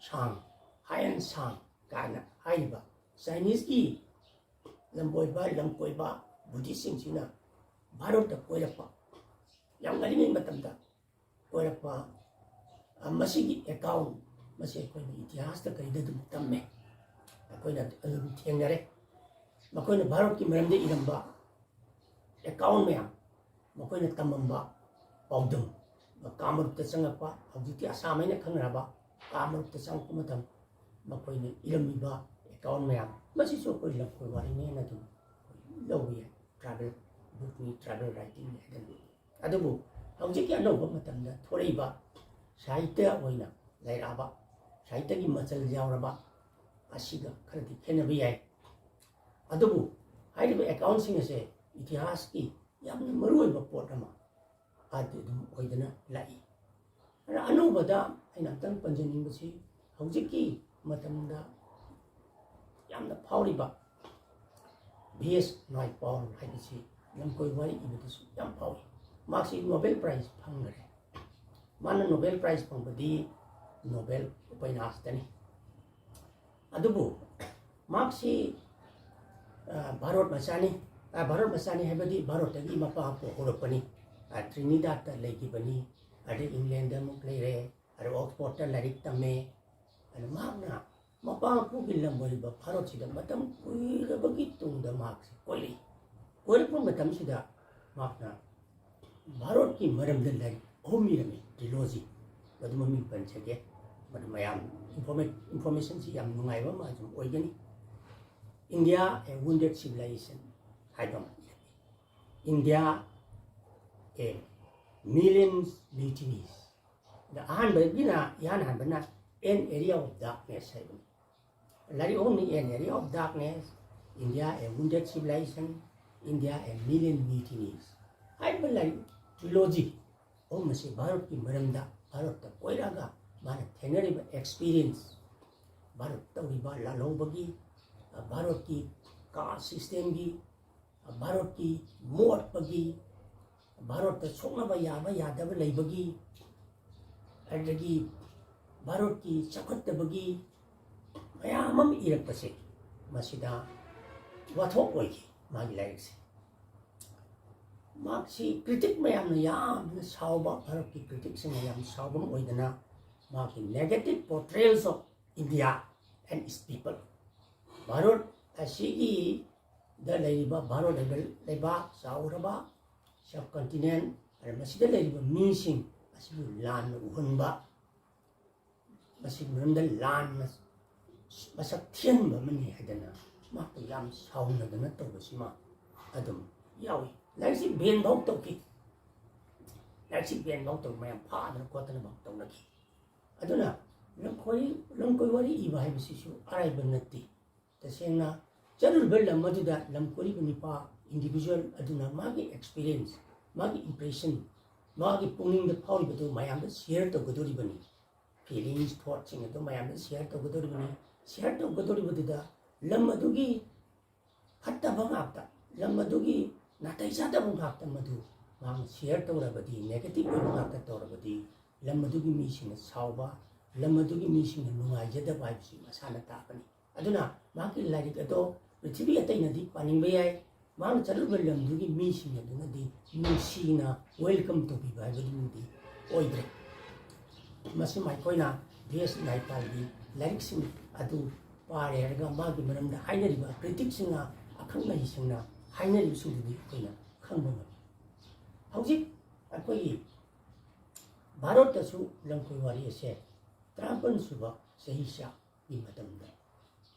ꯁꯥꯡ, ꯍꯥꯏꯑꯦꯟ ꯁꯥꯡ ꯀꯥꯏꯅ ꯍꯥꯏꯔꯤꯕ ꯆꯥꯏꯅꯤꯁꯀꯤ ꯂꯝꯕꯣꯏꯕ, ꯂꯝꯀꯣꯏꯕ, ꯕꯨꯙꯤꯁꯁꯤꯡꯁꯤꯅ ꯚꯥꯔꯠꯇ ꯀꯣꯏꯔꯛꯄ, ꯌꯥꯝ ꯉꯜꯂꯤꯉꯩ ꯃꯇꯝꯗ ꯀꯣꯏꯔꯛꯄ, ꯑ, ꯃꯁꯤꯒꯤ ꯑꯦꯀꯥꯎꯟ, ꯃꯁꯤ ꯑꯩꯈꯣꯏꯅ ꯏꯇꯤꯍꯥꯁꯇ ꯀꯔꯤꯗ ꯑꯗꯨꯝ ꯇꯝꯃꯦ, ꯑꯩꯈꯣꯏꯅ ꯑꯗꯨꯝ ꯊꯦꯡꯅꯔꯦ꯫ ꯃꯈꯣꯏꯅ ꯚꯥꯔꯠꯀꯤ ꯃꯔꯝꯗ ꯏꯔꯝꯕ ꯑꯦꯀꯥꯎꯟ ꯃꯌꯥꯝ, ꯃꯈꯣꯏꯅ ꯇꯝꯃꯝꯕ ꯄꯥꯎꯗꯝ, ꯀꯥꯃꯔꯨꯞꯇ ꯆꯪꯉꯛꯄ, ꯍꯧꯖꯤꯛꯇꯤ ꯑꯁꯥꯝ ꯍꯥꯏꯅ ꯈꯪꯅꯔꯕ ꯀꯥꯃꯔꯨꯞꯇ ꯆꯪꯉꯛꯄ ꯃꯇꯝ ꯃꯈꯣꯏꯅ ꯏꯔꯝꯃꯤꯕ ꯑꯦꯀꯥꯎꯟ ꯃꯌꯥꯝ, ꯃꯁꯤꯁꯨ ꯑꯩꯈꯣꯏ ꯂꯝꯀꯣꯏ ꯋꯥꯔꯤꯅꯦꯅ ꯑꯗꯨꯝ ꯑꯩꯈꯣꯏ ꯂꯧꯕ ꯌꯥꯏ꯫ ꯇ꯭ꯔꯥꯏꯕꯦꯜ ꯕꯨꯛꯅꯤ, ꯇ꯭ꯔꯥꯏꯕꯦꯜ ꯔꯥꯏꯇꯤꯡꯅꯤ ꯍꯥꯏꯗꯅ꯫ ꯑꯗꯨꯕꯨ ꯍꯧꯖꯤꯛꯀꯤ ꯑꯅꯧꯕ ꯃꯇꯝꯗ ꯊꯣꯔꯛꯏꯕ ꯁꯥꯍꯤꯇ꯭ꯌ ꯑꯣꯏꯅ ꯂꯩꯔꯛꯑꯕ, ꯁꯥꯍꯤꯇ꯭ꯌꯒꯤ ꯃꯆꯜ ꯌꯥꯎꯔꯕ ꯑꯁꯤꯒ ꯈꯔꯗꯤ ꯈꯦꯠꯅꯕ ꯌꯥꯏ꯫ ꯑꯗꯨꯕꯨ ꯍꯥꯏꯔꯤꯕ ꯑꯦꯀꯥꯎꯟꯁꯤꯡ ꯑꯁꯦ ꯏꯇꯤꯍꯥꯁꯀꯤ ꯌꯥꯝꯅ ꯃꯔꯨꯑꯣꯏꯕ ꯄꯣꯠ ꯑꯃ ꯑꯗꯨ ꯑꯗꯨꯝ ꯑꯣꯏꯗꯅ ꯂꯥꯛꯏ꯫ ꯑꯗ ꯑꯅꯧꯕꯗ ꯑꯩꯅ ꯑꯝꯇꯪ ꯄꯟꯖꯅꯤꯡꯕꯁꯤ, ꯍꯧꯖꯤꯛꯀꯤ ꯃꯇꯝꯗ ꯌꯥꯝꯅ ꯐꯥꯎꯔꯤꯕ ꯚꯤ ꯑꯦꯁ ꯅꯥꯏꯄꯥꯎ ꯍꯥꯏꯕꯁꯤ ꯂꯝꯀꯣꯏ ꯋꯥꯔꯤ ꯏꯕꯗꯁꯨ ꯌꯥꯝ ꯐꯥꯎꯏ꯫ ꯃꯍꯥꯛꯁꯤ ꯅꯣꯕꯦꯜ ꯄ꯭ꯔꯥꯏꯖ ꯐꯪꯈꯔꯦ꯫ ꯃꯥꯅ ꯅꯣꯕꯦꯜ ꯄ꯭ꯔꯥꯏꯖ ꯐꯪꯕꯗꯤ ꯅꯣꯕꯦꯜ ꯎꯄꯟꯌꯥꯁꯇꯅꯤ꯫ ꯑꯗꯨꯕꯨ ꯃꯍꯥꯛꯁꯤ, ꯑ, ꯚꯥꯔꯠ ꯃꯆꯥꯅꯤ꯫ ꯑ, ꯚꯥꯔꯠ ꯃꯆꯥꯅꯤ ꯍꯥꯏꯕꯗꯤ ꯚꯥꯔꯠꯇꯒꯤ ꯃꯄꯥ ꯄꯣꯛꯍꯧꯔꯛꯄꯅꯤ꯫ ꯑ, ꯇ꯭ꯔꯤꯅꯤꯗꯥꯗꯇ ꯂꯩꯈꯤꯕꯅꯤ꯫ ꯑꯗꯩ ꯏꯪꯂꯦꯟꯗ ꯑꯃꯨꯛ ꯂꯩꯔꯦ, ꯑꯗꯩ ꯑꯣꯛꯁꯐꯣꯔꯗꯇ ꯂꯥꯏꯔꯤꯛ ꯇꯝꯃꯦ꯫ ꯑꯗꯨ ꯃꯍꯥꯛꯅ ꯃꯄꯥ ꯃꯄꯨꯒꯤ ꯂꯝ ꯑꯣꯏꯔꯤꯕ ꯚꯥꯔꯠꯁꯤꯗ ꯃꯇꯝ ꯀꯨꯏꯔꯕꯒꯤ ꯇꯨꯡꯗ ꯃꯍꯥꯛꯁꯦ ꯀꯣꯏꯔꯛꯏ꯫ ꯀꯣꯏꯔꯛꯄ ꯃꯇꯝꯁꯤꯗ ꯃꯍꯥꯛꯅ ꯚꯥꯔꯠꯀꯤ ꯃꯔꯝꯗ ꯂꯥꯏꯔꯤꯛ ꯑꯍꯨꯝ ꯏꯔꯝꯃꯤ, ꯇ꯭ꯔꯤꯂꯣꯖꯤ꯫ ꯃꯗꯨ ꯃꯃꯤꯡ ꯄꯟꯖꯒꯦ, ꯃꯗꯨ ꯃꯌꯥꯝ ꯏꯟꯐꯣꯔꯃꯦ-, ꯏꯟꯐꯣꯔꯃꯦꯁꯟꯁꯤ ꯌꯥꯝ ꯅꯨꯡꯉꯥꯏꯕ ꯑꯃ ꯑꯗꯨꯝ ꯑꯣꯏꯒꯅꯤ꯫ India, a Wounded Civilization ꯍꯥꯏꯕ ꯑꯃ ꯏꯔꯝꯃꯤ꯫ India, a Million Mutinies꯫ ꯑꯗ ꯑꯍꯥꯟꯕꯒꯤꯅ, ꯏꯍꯥꯟ ꯍꯥꯟꯕꯅ An Area of Darkness ꯍꯥꯏꯕꯅꯤ꯫ ꯂꯥꯏꯔꯤꯛ ꯑꯍꯨꯝꯅꯤ: An Area of Darkness, India, a Wounded Civilization, India, a Million Mutinies ꯍꯥꯏꯔꯤꯕ ꯂꯥꯏꯔꯤꯛ ꯇ꯭ꯔꯤꯂꯣꯖꯤ ꯑꯍꯨꯝ ꯑꯁꯤ ꯚꯥꯔꯠꯀꯤ ꯃꯔꯝꯗ, ꯚꯥꯔꯠꯇ ꯀꯣꯏꯔꯛꯑꯒ ꯃꯥꯅ ꯊꯦꯡꯅꯔꯤꯕ ꯑꯦꯛꯁꯄꯤꯔꯤꯌꯦꯟꯁ, ꯚꯥꯔꯠ ꯇꯧꯔꯤꯕ ꯂꯥꯜꯍꯧꯕꯒꯤ, ꯚꯥꯔꯠꯀꯤ ꯀꯥꯁ ꯁꯤꯁꯇꯦꯝꯒꯤ, ꯚꯥꯔꯠꯀꯤ ꯃꯣꯠꯄꯒꯤ, ꯚꯥꯔꯠꯇ ꯁꯣꯛꯅꯕ ꯌꯥꯕ ꯌꯥꯗꯕ ꯂꯩꯕꯒꯤ, ꯑꯗꯒꯤ ꯚꯥꯔꯠꯀꯤ ꯆꯥꯎꯈꯠꯇꯕꯒꯤ ꯃꯌꯥꯝ ꯑꯃ ꯏꯔꯛꯄꯁꯦ, ꯃꯁꯤꯗ ꯋꯥꯊꯣꯛ ꯑꯣꯏꯈꯤ ꯃꯥꯒꯤ ꯂꯥꯏꯔꯤꯛꯁꯦ꯫ ꯃꯍꯥꯛꯁꯤ ꯀ꯭ꯔꯤꯇꯤꯛ ꯃꯌꯥꯝꯅ ꯌꯥꯝꯅ ꯁꯥꯎꯕ, ꯚꯥꯔꯠꯀꯤ ꯀ꯭ꯔꯤꯇꯤꯛꯁꯤꯡꯅ ꯌꯥꯝ ꯁꯥꯎꯕ ꯑꯃ ꯑꯣꯏꯗꯅ, ꯃꯥꯒꯤ Negative Portrayals of India and Its People, Bharat ꯑꯁꯤꯒꯤ ꯗ ꯂꯩꯔꯤꯕ ꯚꯥꯔꯠ ꯍꯥꯏꯕ ꯂꯩꯕꯥꯛ ꯆꯥꯎꯔꯕ ꯁꯕ ꯀꯟꯇꯤꯅꯦꯟ, ꯑꯗ ꯃꯁꯤꯗ ꯂꯩꯔꯤꯕ ꯃꯤꯁꯤꯡ ꯑꯁꯤꯕꯨ ꯂꯥꯟꯅ ꯎꯍꯟꯕ, ꯃꯁꯤꯒꯤ ꯃꯔꯝꯗ ꯂꯥꯟꯅ ꯃꯁꯛ ꯊꯤꯍꯟꯕ ꯑꯃꯅꯤ ꯍꯥꯏꯗꯅ ꯃꯍꯥꯛꯄꯨ ꯌꯥꯝ ꯁꯥꯎꯅꯗꯅ ꯇꯧꯕꯁꯤꯃ ꯑꯗꯨꯝ ꯌꯥꯎꯏ꯫ ꯂꯥꯏꯔꯤꯛꯁꯤ ꯕꯦꯟ ꯐꯥꯎ ꯇꯧꯈꯤ꯫ ꯂꯥꯏꯔꯤꯛꯁꯤ ꯕꯦꯟ ꯐꯥꯎ ꯇꯧ, ꯃꯌꯥꯝ ꯐꯥꯗꯅ ꯈꯣꯠꯇꯅ ꯐꯥꯎ ꯇꯧꯅꯈꯤ꯫ ꯑꯗꯨꯅ ꯂꯝꯀꯣꯏ, ꯂꯝꯀꯣꯏ ꯋꯥꯔꯤ ꯏꯕ ꯍꯥꯏꯕꯁꯤꯁꯨ ꯑꯔꯥꯏꯕ ꯅꯠꯇꯦ꯫ ꯇꯁꯦꯡꯅ ꯆꯠꯂꯨꯔꯤꯕ ꯂꯝ ꯑꯗꯨꯗ ꯂꯝ ꯀꯣꯏꯔꯤꯕ ꯅꯨꯄꯥ, ꯏꯟꯗꯤꯚꯤꯖꯨꯋꯦꯜ ꯑꯗꯨꯅ ꯃꯥꯒꯤ ꯑꯦꯛꯁꯄꯤꯔꯤꯌꯦꯟꯁ, ꯃꯥꯒꯤ ꯏꯝꯄ꯭ꯔꯦꯁꯟ, ꯃꯥꯒꯤ ꯄꯨꯛꯅꯤꯡꯗ ꯐꯥꯎꯔꯤꯕꯗꯨ ꯃꯌꯥꯝꯗ ꯁꯤꯌꯔ ꯇꯧꯒꯗꯧꯔꯤꯕꯅꯤ꯫ ꯐꯤꯂꯤꯡꯁ, ꯊꯣꯠꯁꯤꯡ ꯑꯗꯨ ꯃꯌꯥꯝꯗ ꯁꯤꯌꯔ ꯇꯧꯒꯗꯧꯔꯤꯕꯅꯤ꯫ ꯁꯤꯌꯔ ꯇꯧꯒꯗꯧꯔꯤꯕꯗꯨꯗ ꯂꯝ ꯑꯗꯨꯒꯤ ꯐꯠꯇꯕ ꯉꯥꯛꯇ, ꯂꯝ ꯑꯗꯨꯒꯤ ꯅꯥꯇꯩ ꯆꯥꯗꯕ ꯉꯥꯛꯇ ꯃꯗꯨ ꯃꯍꯥꯛꯅ ꯁꯤꯌꯔ ꯇꯧꯔꯕꯗꯤ, ꯅꯦꯒꯦꯇꯤꯚ ꯑꯣꯏꯕ ꯉꯥꯛꯇ ꯇꯧꯔꯕꯗꯤ, ꯂꯝ ꯑꯗꯨꯒꯤ ꯃꯤꯁꯤꯡꯅ ꯁꯥꯎꯕ, ꯂꯝ ꯑꯗꯨꯒꯤ ꯃꯤꯁꯤꯡꯅ ꯅꯨꯡꯉꯥꯏꯖꯗꯕ ꯍꯥꯏꯕꯁꯤ ꯃꯁꯥꯅ ꯇꯥꯕꯅꯤ꯫ ꯑꯗꯨꯅ ꯃꯍꯥꯛꯀꯤ ꯂꯥꯏꯔꯤꯛ ꯑꯗꯣ ꯄ꯭ꯔꯤꯊꯤꯕꯤ ꯑꯇꯩꯅꯗꯤ ꯄꯥꯅꯤꯡꯕ ꯌꯥꯏ, ꯃꯍꯥꯛꯅ ꯆꯠꯂꯨꯕ ꯂꯝꯗꯨꯒꯤ ꯃꯤꯁꯤꯡ ꯑꯗꯨꯅꯗꯤ ꯅꯨꯡꯁꯤꯅ ꯋꯦꯜꯀꯝ ꯇꯧꯕꯤꯕ ꯍꯥꯏꯕꯗꯨꯃꯗꯤ ꯑꯣꯏꯗ꯭ꯔꯦ꯫ ꯃꯁꯤꯃ ꯑꯩꯈꯣꯏꯅ ꯕꯤ ꯑꯦꯁ ꯅꯥꯏꯄꯥꯜꯒꯤ ꯂꯥꯏꯔꯤꯛꯁꯤꯡ ꯑꯗꯨ ꯄꯥꯔꯦ ꯍꯥꯏꯔꯒ ꯃꯥꯒꯤ ꯃꯔꯝꯗ ꯍꯥꯏꯅꯔꯤꯕ ꯀ꯭ꯔꯤꯇꯤꯛꯁꯤꯡꯅ, ꯑꯈꯪ ꯑꯍꯩꯁꯤꯡꯅ ꯍꯥꯏꯅꯔꯤꯕꯁꯤꯡꯗꯨꯗꯤ ꯑꯩꯈꯣꯏꯅ ꯈꯪꯕ ꯉꯝꯃꯤ꯫ ꯍꯧꯖꯤꯛ ꯑꯩꯈꯣꯏꯒꯤ ꯚꯥꯔꯠꯇꯁꯨ ꯂꯝꯀꯣꯏ ꯋꯥꯔꯤ ꯑꯁꯦ ꯇꯔꯥꯃꯥꯄꯟ ꯁꯨꯕ ꯆꯍꯤꯆꯥ ꯒꯤ ꯃꯇꯝꯗ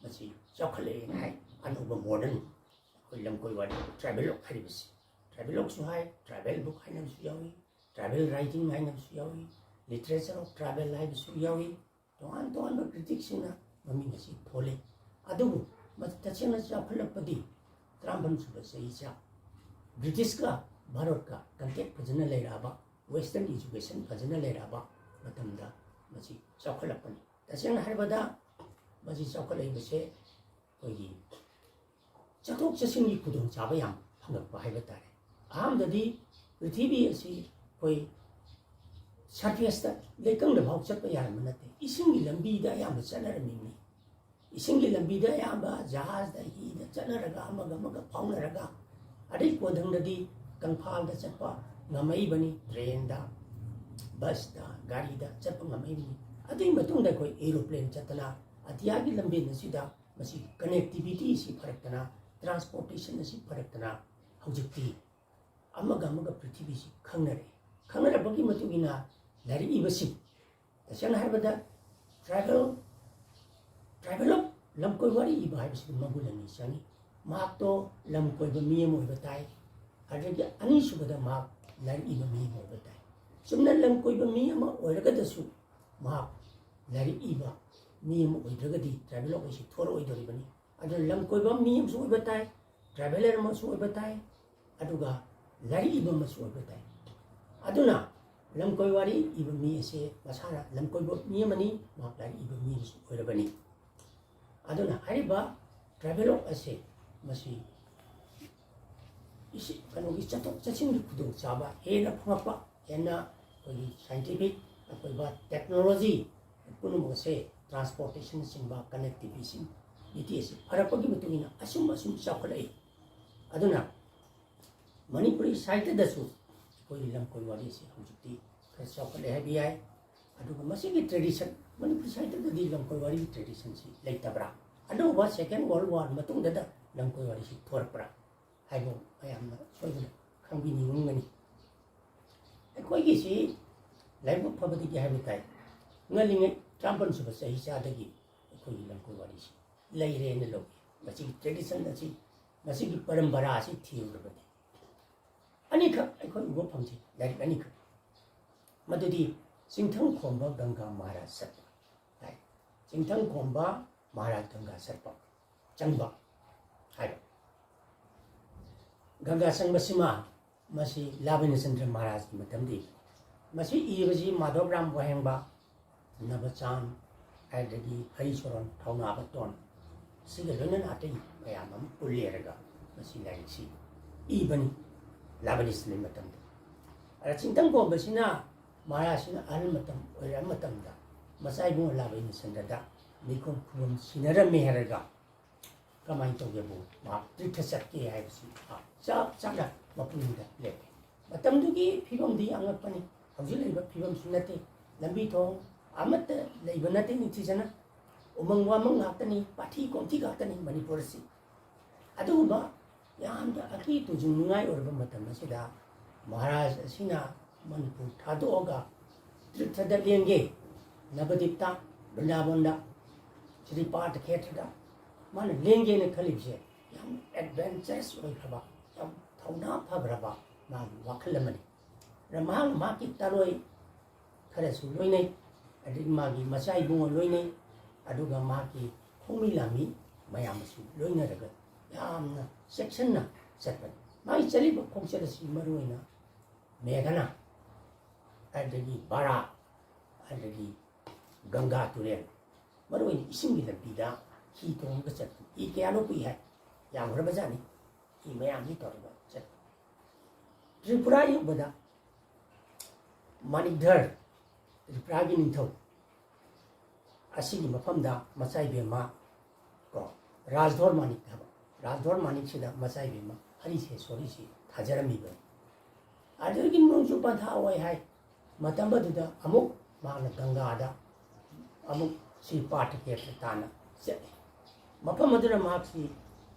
ꯃꯁꯤ ꯆꯥꯎꯈꯠꯂꯛꯑꯦꯅ ꯍꯥꯏ꯫ ꯑꯅꯧꯕ ꯃꯣꯗꯔꯟ ꯑꯩꯈꯣꯏ ꯂꯝꯀꯣꯏ ꯋꯥꯔꯤ ꯇ꯭ꯔꯥꯏꯕꯦꯂꯣꯛ ꯍꯥꯏꯔꯤꯕꯁꯤ, ꯇ꯭ꯔꯥꯏꯕꯦꯂꯣꯛꯁꯨ ꯍꯥꯏ, ꯇ꯭ꯔꯥꯏꯕꯦꯜ ꯕꯨꯛ ꯍꯥꯏꯅꯕꯁꯨ ꯌꯥꯎꯏ, ꯇ꯭ꯔꯥꯏꯕꯦꯜ ꯔꯥꯏꯇꯤꯡ ꯍꯥꯏꯅꯕꯁꯨ ꯌꯥꯎꯏ, ꯂꯤꯇꯔꯦꯆꯔ ꯑꯣꯐ ꯇ꯭ꯔꯥꯏꯕꯦꯜ ꯍꯥꯏꯕꯁꯨ ꯌꯥꯎꯏ꯫ ꯇꯣꯉꯥꯟ ꯇꯣꯉꯥꯟꯕ ꯀ꯭ꯔꯤꯇꯤꯛꯁꯤꯡꯅ ꯃꯃꯤꯡ ꯑꯁꯤ ꯊꯣꯜꯂꯤ꯫ ꯑꯗꯨꯕꯨ ꯃ-, ꯇꯁꯦꯡꯅ ꯆꯥꯎꯈꯠꯂꯛꯄꯗꯤ ꯇꯔꯥꯃꯥꯄꯟ ꯁꯨꯕ ꯆꯍꯤꯆꯥ ꯕ꯭ꯔꯤꯇꯤꯁꯀ ꯚꯥꯔꯠꯀ ꯀꯟꯇꯦꯛ ꯐꯖꯅ ꯂꯩꯔꯛꯑꯕ, ꯋꯦꯁꯇꯔꯟ ꯏꯖꯨꯀꯦꯁꯟ ꯐꯖꯅ ꯂꯩꯔꯛꯑꯕ ꯃꯇꯝꯗ ꯃꯁꯤ ꯆꯥꯎꯈꯠꯂꯛꯄꯅꯤ꯫ ꯇꯁꯦꯡꯅ ꯍꯥꯏꯔꯕꯗ ꯃꯁꯤ ꯆꯥꯎꯈꯠꯂꯛꯏꯕꯁꯦ ꯑꯩꯈꯣꯏꯒꯤ ꯆꯠꯊꯣꯛ ꯆꯠꯁꯤꯟꯒꯤ ꯈꯨꯗꯣꯡꯆꯥꯕ ꯌꯥꯝ ꯐꯪꯉꯛꯄ ꯍꯥꯏꯕ ꯇꯥꯔꯦ꯫ ꯑꯍꯥꯟꯕꯗꯗꯤ ꯄ꯭ꯔꯤꯊꯤꯕꯤ ꯑꯁꯤ ꯑꯩꯈꯣꯏ ꯁꯔꯐꯦꯁꯇ, ꯂꯩꯀꯪꯗ ꯐꯥꯎ ꯆꯠꯄ ꯌꯥꯔꯝꯕ ꯅꯠꯇꯦ, ꯏꯁꯤꯡꯒꯤ ꯂꯝꯕꯤꯗ ꯑꯌꯥꯝꯕ ꯆꯠꯅꯔꯝꯃꯤꯕꯅꯤ꯫ ꯏꯁꯤꯡꯒꯤ ꯂꯝꯕꯤꯗ ꯑꯌꯥꯝꯕ ꯖꯍꯥꯖꯗ, ꯍꯤꯗ ꯆꯠꯅꯔꯒ, ꯑꯃꯒ ꯑꯃꯒ ꯐꯥꯎꯅꯔꯒ, ꯑꯗꯩ ꯀꯣꯟꯊꯪꯗꯗꯤ ꯀꯪꯐꯥꯜꯗ ꯆꯠꯄ ꯉꯝꯃꯛꯏꯕꯅꯤ, ꯇ꯭ꯔꯦꯟꯗ, ꯕꯁꯇ, ꯒꯥꯔꯤꯗ ꯆꯠꯄ ꯉꯝꯃꯛꯏꯕꯅꯤ꯫ ꯑꯗꯨꯒꯤ ꯃꯇꯨꯡꯗ ꯑꯩꯈꯣꯏ ꯑꯦꯔꯣꯄ꯭ꯂꯦꯟ ꯆꯠꯇꯅ, ꯑꯇꯤꯌꯥꯒꯤ ꯂꯝꯕꯦꯟ ꯑꯁꯤꯗ ꯃꯁꯤ ꯀꯅꯦꯛꯇꯤꯚꯤꯇꯤ ꯑꯁꯤ ꯐꯔꯛꯇꯅ, ꯇ꯭ꯔꯥꯟꯁꯄꯣꯔꯇꯦꯁꯟ ꯑꯁꯤ ꯐꯔꯛꯇꯅ, ꯍꯧꯖꯤꯛꯇꯤ ꯑꯃꯒ ꯑꯃꯒ ꯄ꯭ꯔꯤꯊꯤꯕꯤꯁꯤ ꯈꯪꯅꯔꯛꯏ꯫ ꯈꯪꯅꯔꯛꯄꯒꯤ ꯃꯇꯨꯡ ꯏꯟꯅ ꯂꯥꯏꯔꯤꯛ ꯏꯕꯁꯤꯡ, ꯇꯁꯦꯡꯅ ꯍꯥꯏꯔꯕꯗ ꯇ꯭ꯔꯥꯏꯕꯦꯜ, ꯇ꯭ꯔꯥꯏꯕꯦꯜ ꯑꯣꯐ ꯂꯝꯀꯣꯏ ꯋꯥꯔꯤ ꯏꯕ ꯍꯥꯏꯕꯁꯤꯗ ꯃꯒꯨꯟ ꯑꯅꯤ ꯆꯪꯏ꯫ ꯃꯍꯥꯛꯇꯣ ꯂꯝ ꯀꯣꯏꯕ ꯃꯤ ꯑꯃ ꯑꯣꯏꯕ ꯇꯥꯏ, ꯑꯗꯨꯗꯒꯤ ꯑꯅꯤꯁꯨꯕꯗ ꯃꯍꯥꯛ ꯂꯥꯏꯔꯤꯛ ꯏꯕ ꯃꯤ ꯑꯃ ꯑꯣꯏꯕ ꯇꯥꯏ꯫ ꯆꯨꯝꯅ ꯂꯝ ꯀꯣꯏꯕ ꯃꯤ ꯑꯃ ꯑꯣꯏꯔꯒꯗꯁꯨ ꯃꯍꯥꯛ ꯂꯥꯏꯔꯤꯛ ꯏꯕ ꯃꯤ ꯑꯃ ꯑꯣꯏꯗ꯭ꯔꯒꯗꯤ ꯇ꯭ꯔꯥꯏꯕꯦꯜ ꯑꯣꯐ ꯑꯁꯤ ꯊꯣꯔꯛꯑꯣꯏꯗꯧꯔꯤꯕꯅꯤ꯫ ꯑꯗꯨꯅ ꯂꯝ ꯀꯣꯏꯕ ꯃꯤ ꯑꯃꯁꯨ ꯑꯣꯏꯕ ꯇꯥꯏ, ꯇ꯭ꯔꯥꯏꯕꯦꯂꯔ ꯑꯃꯁꯨ ꯑꯣꯏꯕ ꯇꯥꯏ, ꯑꯗꯨꯒ ꯂꯥꯏꯔꯤꯛ ꯏꯕ ꯑꯃꯁꯨ ꯑꯣꯏꯕ ꯇꯥꯏ꯫ ꯑꯗꯨꯅ ꯂꯝꯀꯣꯏ ꯋꯥꯔꯤ ꯏꯕ ꯃꯤ ꯑꯁꯦ ꯃꯁꯥꯅ ꯂꯝꯀꯣꯏꯕ ꯃꯤ ꯑꯃꯅꯤ, ꯃꯍꯥꯛ ꯂꯥꯏꯔꯤꯛ ꯏꯕ ꯃꯤ ꯑꯃꯁꯨ ꯑꯣꯏꯔꯕꯅꯤ꯫ ꯑꯗꯨꯅ ꯍꯥꯏꯔꯤꯕ ꯇ꯭ꯔꯥꯏꯕꯦꯂꯣꯛ ꯑꯁꯦ ꯃꯁꯤ ꯏꯁꯤ-, ꯀꯩꯅꯣꯒꯤ ꯆꯠꯊꯣꯛ ꯆꯠꯁꯤꯟꯒꯤ ꯈꯨꯗꯣꯡꯆꯥꯕ ꯍꯦꯟꯅ ꯐꯪꯉꯛꯄ, ꯍꯦꯟꯅ ꯑꯩꯈꯣꯏꯒꯤ ꯁꯥꯏꯟꯇꯤꯐꯤꯛ ꯑꯣꯏꯕ ꯇꯦꯛꯅꯣꯂꯣꯖꯤ ꯄꯨꯝꯅꯃꯛ ꯑꯁꯦ, ꯇ꯭ꯔꯥꯟꯁꯄꯣꯔꯇꯦꯁꯟꯅꯆꯤꯡꯕ ꯀꯅꯦꯛꯇꯤꯚꯤꯇꯤ ꯑꯁꯤ ꯐꯔꯛꯄꯒꯤ ꯃꯇꯨꯡ ꯏꯟꯅ ꯑꯁꯨꯝ ꯑꯁꯨꯝ ꯆꯥꯎꯈꯠꯂꯛꯏ꯫ ꯑꯗꯨꯅ ꯃꯅꯤꯄꯨꯔꯤ ꯁꯥꯍꯤꯇ꯭ꯌꯗꯁꯨ ꯑꯩꯈꯣꯏꯒꯤ ꯂꯝꯀꯣꯏ ꯋꯥꯔꯤꯁꯤ ꯍꯧꯖꯤꯛꯇꯤ ꯈꯔ ꯆꯥꯎꯈꯠꯂꯦ ꯍꯥꯏꯕ ꯌꯥꯏ꯫ ꯑꯗꯨꯒ ꯃꯁꯤꯒꯤ tradition, ꯃꯅꯤꯄꯨꯔ ꯁꯥꯍꯤꯇ꯭ꯌꯗꯗꯤ ꯂꯝꯀꯣꯏ ꯋꯥꯔꯤꯒꯤ traditionꯁꯤ ꯂꯩꯇꯕ꯭ꯔꯥ? ꯑꯅꯧꯕ Second World War ꯃꯇꯨꯡꯗꯗ ꯂꯝꯀꯣꯏ ꯋꯥꯔꯤꯁꯤ ꯊꯣꯔꯛꯄ꯭ꯔꯥ ꯍꯥꯏꯕ ꯃꯌꯥꯝꯅ ꯁꯣꯏꯗꯅ ꯈꯪꯕꯤꯅꯤꯡꯉꯝꯒꯅꯤ꯫ ꯑꯩꯈꯣꯏꯒꯤꯁꯤ ꯂꯥꯏꯕꯛ ꯐꯕꯗꯒꯤ ꯍꯥꯏꯕ ꯇꯥꯏ, ꯉꯜꯂꯤꯉꯩ ꯇꯔꯥꯃꯥꯄꯟ ꯁꯨꯕ ꯆꯍꯤ ꯆꯥꯗꯒꯤ ꯑꯩꯈꯣꯏꯒꯤ ꯂꯝꯀꯣꯏ ꯋꯥꯔꯤꯁꯤ ꯂꯩꯔꯦꯅ ꯂꯧꯏ꯫ ꯃꯁꯤꯒꯤ tradition ꯑꯁꯤ, ꯃꯁꯤꯒꯤ ꯄꯔꯝꯄꯔꯥ ꯑꯁꯤ ꯊꯤꯔꯨꯔꯕꯗꯤ ꯑꯅꯤꯈꯛ ꯑꯩꯈꯣꯏ ꯎꯕ ꯐꯪꯖꯩ, ꯂꯥꯏꯔꯤꯛ ꯑꯅꯤꯈꯛ꯫ ꯃꯗꯨꯗꯤ ꯆꯤꯡꯊꯪ ꯈꯣꯝꯕ ꯒꯪꯒꯥ ꯃꯍꯥꯔꯥꯖ ꯆꯠꯄ ꯍꯥꯏ꯫ ꯆꯤꯡꯊꯪ ꯈꯣꯝꯕ ꯃꯍꯥꯔꯥꯖ ꯒꯪꯒꯥ ꯆꯠꯄ, ꯆꯪꯕ ꯍꯥꯏꯕ꯫ ꯒꯪꯒꯥ ꯆꯪꯕꯁꯤꯃ ꯃꯁꯤ ꯂꯥꯕꯤꯅꯆꯟꯗ꯭ꯔ ꯃꯍꯥꯔꯥꯖꯀꯤ ꯃꯇꯝꯗ ꯏꯕꯅꯤ꯫ ꯃꯁꯤ ꯏꯕꯁꯤ ꯃꯥꯙꯕꯔꯥꯝ ꯋꯥꯍꯦꯡꯕ, ꯅꯕꯆꯥꯟ, ꯑꯗꯒꯤ ꯍꯔꯤꯆꯣꯔꯟ ꯊꯧꯅꯥꯕꯇꯣꯟ, ꯁꯤꯒ ꯂꯣꯏꯅꯅ ꯑꯇꯩ ꯃꯌꯥꯝ ꯑꯃ ꯄꯨꯜꯂꯦꯔꯒ ꯃꯁꯤ ꯂꯥꯏꯔꯤꯛꯁꯤ ꯏꯕꯅꯤ ꯂꯥꯕꯤꯅꯆꯟꯗ꯭ꯔꯒꯤ ꯃꯇꯝꯗ꯫ ꯑꯗ ꯆꯤꯡꯊꯪ ꯈꯣꯝꯕꯁꯤꯅ ꯃꯍꯥꯔꯥꯖꯁꯤꯅ ꯑꯍꯜ ꯃꯇꯝ ꯑꯣꯏꯔꯛꯑ ꯃꯇꯝꯗ ꯃꯆꯥ ꯏꯕꯨꯡꯉꯣ ꯂꯥꯕꯤꯅꯆꯟꯗ꯭ꯔꯗ ꯃꯤꯈꯣꯝ ꯈꯨꯕꯝ ꯁꯤꯟꯅꯔꯝꯃꯦ ꯍꯥꯏꯔꯒ ꯀꯃꯥꯏꯅ ꯇꯧꯒꯦꯕꯨ ꯃꯍꯥꯛ ꯇꯤꯔꯊ ꯆꯠꯀꯦ ꯍꯥꯏꯕꯁꯤ ꯃꯍꯥꯛ ꯆꯞ ꯆꯥꯅ ꯃꯄꯨꯛꯅꯤꯡꯗ ꯂꯦꯞꯄꯤ꯫ ꯃꯇꯝꯗꯨꯒꯤ ꯐꯤꯕꯝꯗꯤ ꯑꯉꯛꯄꯅꯤ꯫ ꯍꯧꯖꯤꯛ ꯂꯩꯔꯤꯕ ꯐꯤꯕꯝꯁꯨ ꯅꯠꯇꯦ꯫ ꯂꯝꯕꯤ ꯊꯣꯡ ꯑꯃꯠꯇ ꯂꯩꯕ ꯅꯠꯇꯦ ꯅꯤꯡꯊꯤꯖꯅ꯫ ꯎꯃꯪ ꯋꯥꯃꯪ ꯉꯥꯛꯇꯅꯤ, ꯄꯥꯊꯤ ꯀꯣꯝꯊꯤ ꯉꯥꯛꯇꯅꯤ ꯃꯅꯤꯄꯨꯔ ꯑꯁꯤ꯫ ꯑꯗꯨꯒꯨꯝꯕ ꯌꯥꯝꯅ ꯑꯀꯤ ꯇꯨꯖꯨꯡꯅꯤꯡꯉꯥꯏ ꯑꯣꯏꯔꯕ ꯃꯇꯝ ꯑꯁꯤꯗ ꯃꯍꯥꯔꯥꯖ ꯑꯁꯤꯅ ꯃꯅꯤꯄꯨꯔ ꯊꯥꯗꯣꯛꯑꯒ ꯇꯤꯔꯊꯗ ꯂꯦꯡꯒꯦ, ꯅꯕꯗꯤꯞꯇ, ꯕ꯭ꯔꯤꯟꯗꯥꯕꯟꯗ, ꯁ꯭ꯔꯤ ꯄꯥꯔꯊ ꯈꯦꯇ꯭ꯔꯗ ꯃꯥꯅ ꯂꯦꯡꯒꯦꯅ ꯈꯜꯂꯤꯕꯁꯦ ꯌꯥꯝ adventurous ꯑꯣꯏꯈ꯭ꯔꯕ, ꯌꯥꯝ ꯊꯧꯅꯥ ꯐꯈ꯭ꯔꯕ ꯃꯥꯒꯤ ꯋꯥꯈꯜ ꯑꯃꯅꯤ꯫ ꯑꯗ ꯃꯍꯥꯛꯅ ꯃꯍꯥꯛꯀꯤ ꯇꯔꯣꯏ ꯈꯔꯁꯨ ꯂꯣꯏꯅꯩ, ꯑꯗꯒꯤ ꯃꯥꯒꯤ ꯃꯆꯥ ꯏꯕꯨꯡꯉꯣ ꯂꯣꯏꯅꯩ, ꯑꯗꯨꯒ ꯃꯍꯥꯛꯀꯤ ꯈꯣꯡꯃꯤ ꯂꯥꯟꯃꯤ ꯃꯌꯥꯝ ꯑꯁꯤ ꯂꯣꯏꯅꯔꯒ ꯌꯥꯝꯅ ꯆꯦꯛꯁꯤꯟꯅ ꯆꯠꯄꯅꯤ꯫ ꯃꯥꯒꯤ ꯆꯠꯂꯤꯕ ꯈꯣꯡꯆꯠ ꯑꯁꯤ ꯃꯔꯨꯑꯣꯏꯅ ꯃꯦꯘꯅꯥ, ꯑꯗꯒꯤ ꯕꯔꯥꯛ, ꯑꯗꯒꯤ ꯒꯪꯒꯥ ꯇꯨꯔꯦꯜ, ꯃꯔꯨꯑꯣꯏꯅ ꯏꯁꯤꯡꯒꯤ ꯂꯝꯕꯤꯗ ꯍꯤ ꯇꯣꯡꯉꯒ ꯆꯠꯄꯅꯤ꯫ ꯍꯤ ꯀꯌꯥꯅꯣ ꯄꯨꯏ ꯍꯥꯏ, ꯌꯥꯝꯈ꯭ꯔꯕꯖꯥꯠꯅꯤ꯫ ꯍꯤ ꯃꯌꯥꯝꯁꯤ ꯇꯧꯔꯒ ꯆꯠꯄꯅꯤ꯫ ꯇ꯭ꯔꯤꯄꯨꯔꯥ ꯌꯧꯕꯗ ꯃꯥꯅꯤꯛꯙꯔ, ꯇ꯭ꯔꯤꯄꯨꯔꯥꯒꯤ ꯅꯤꯡꯊꯧ, ꯑꯁꯤꯒꯤ ꯃꯐꯝꯗ ꯃꯆꯥ ꯏꯕꯦꯝꯃ ꯀꯣ, ꯔꯥꯖꯙꯣꯔ ꯃꯥꯅꯤꯛ ꯍꯥꯏꯕ, ꯔꯥꯖꯙꯣꯔ ꯃꯥꯅꯤꯛꯁꯤꯗ ꯃꯆꯥ ꯏꯕꯦꯝꯃ ꯍꯔꯤꯁꯦꯁꯣꯔꯤꯁꯤ ꯊꯥꯖꯔꯝꯃꯤꯕꯅꯤ꯫ ꯑꯗꯨꯗꯒꯤ ꯅꯣꯡꯖꯨ ꯄꯟꯊꯥ ꯑꯣꯏ ꯍꯥꯏ꯫ ꯃꯇꯝ ꯑꯗꯨꯗ ꯑꯃꯨꯛ ꯃꯍꯥꯛꯅ ꯒꯪꯒꯥꯗ ꯑꯃꯨꯛ ꯁ꯭ꯔꯤ ꯄꯥꯇ꯭ꯔꯀꯦꯇ꯭ꯔ ꯇꯥꯟꯅ ꯆꯠꯂꯤ꯫ ꯃꯐꯝ ꯑꯗꯨꯅ ꯃꯍꯥꯛꯁꯤ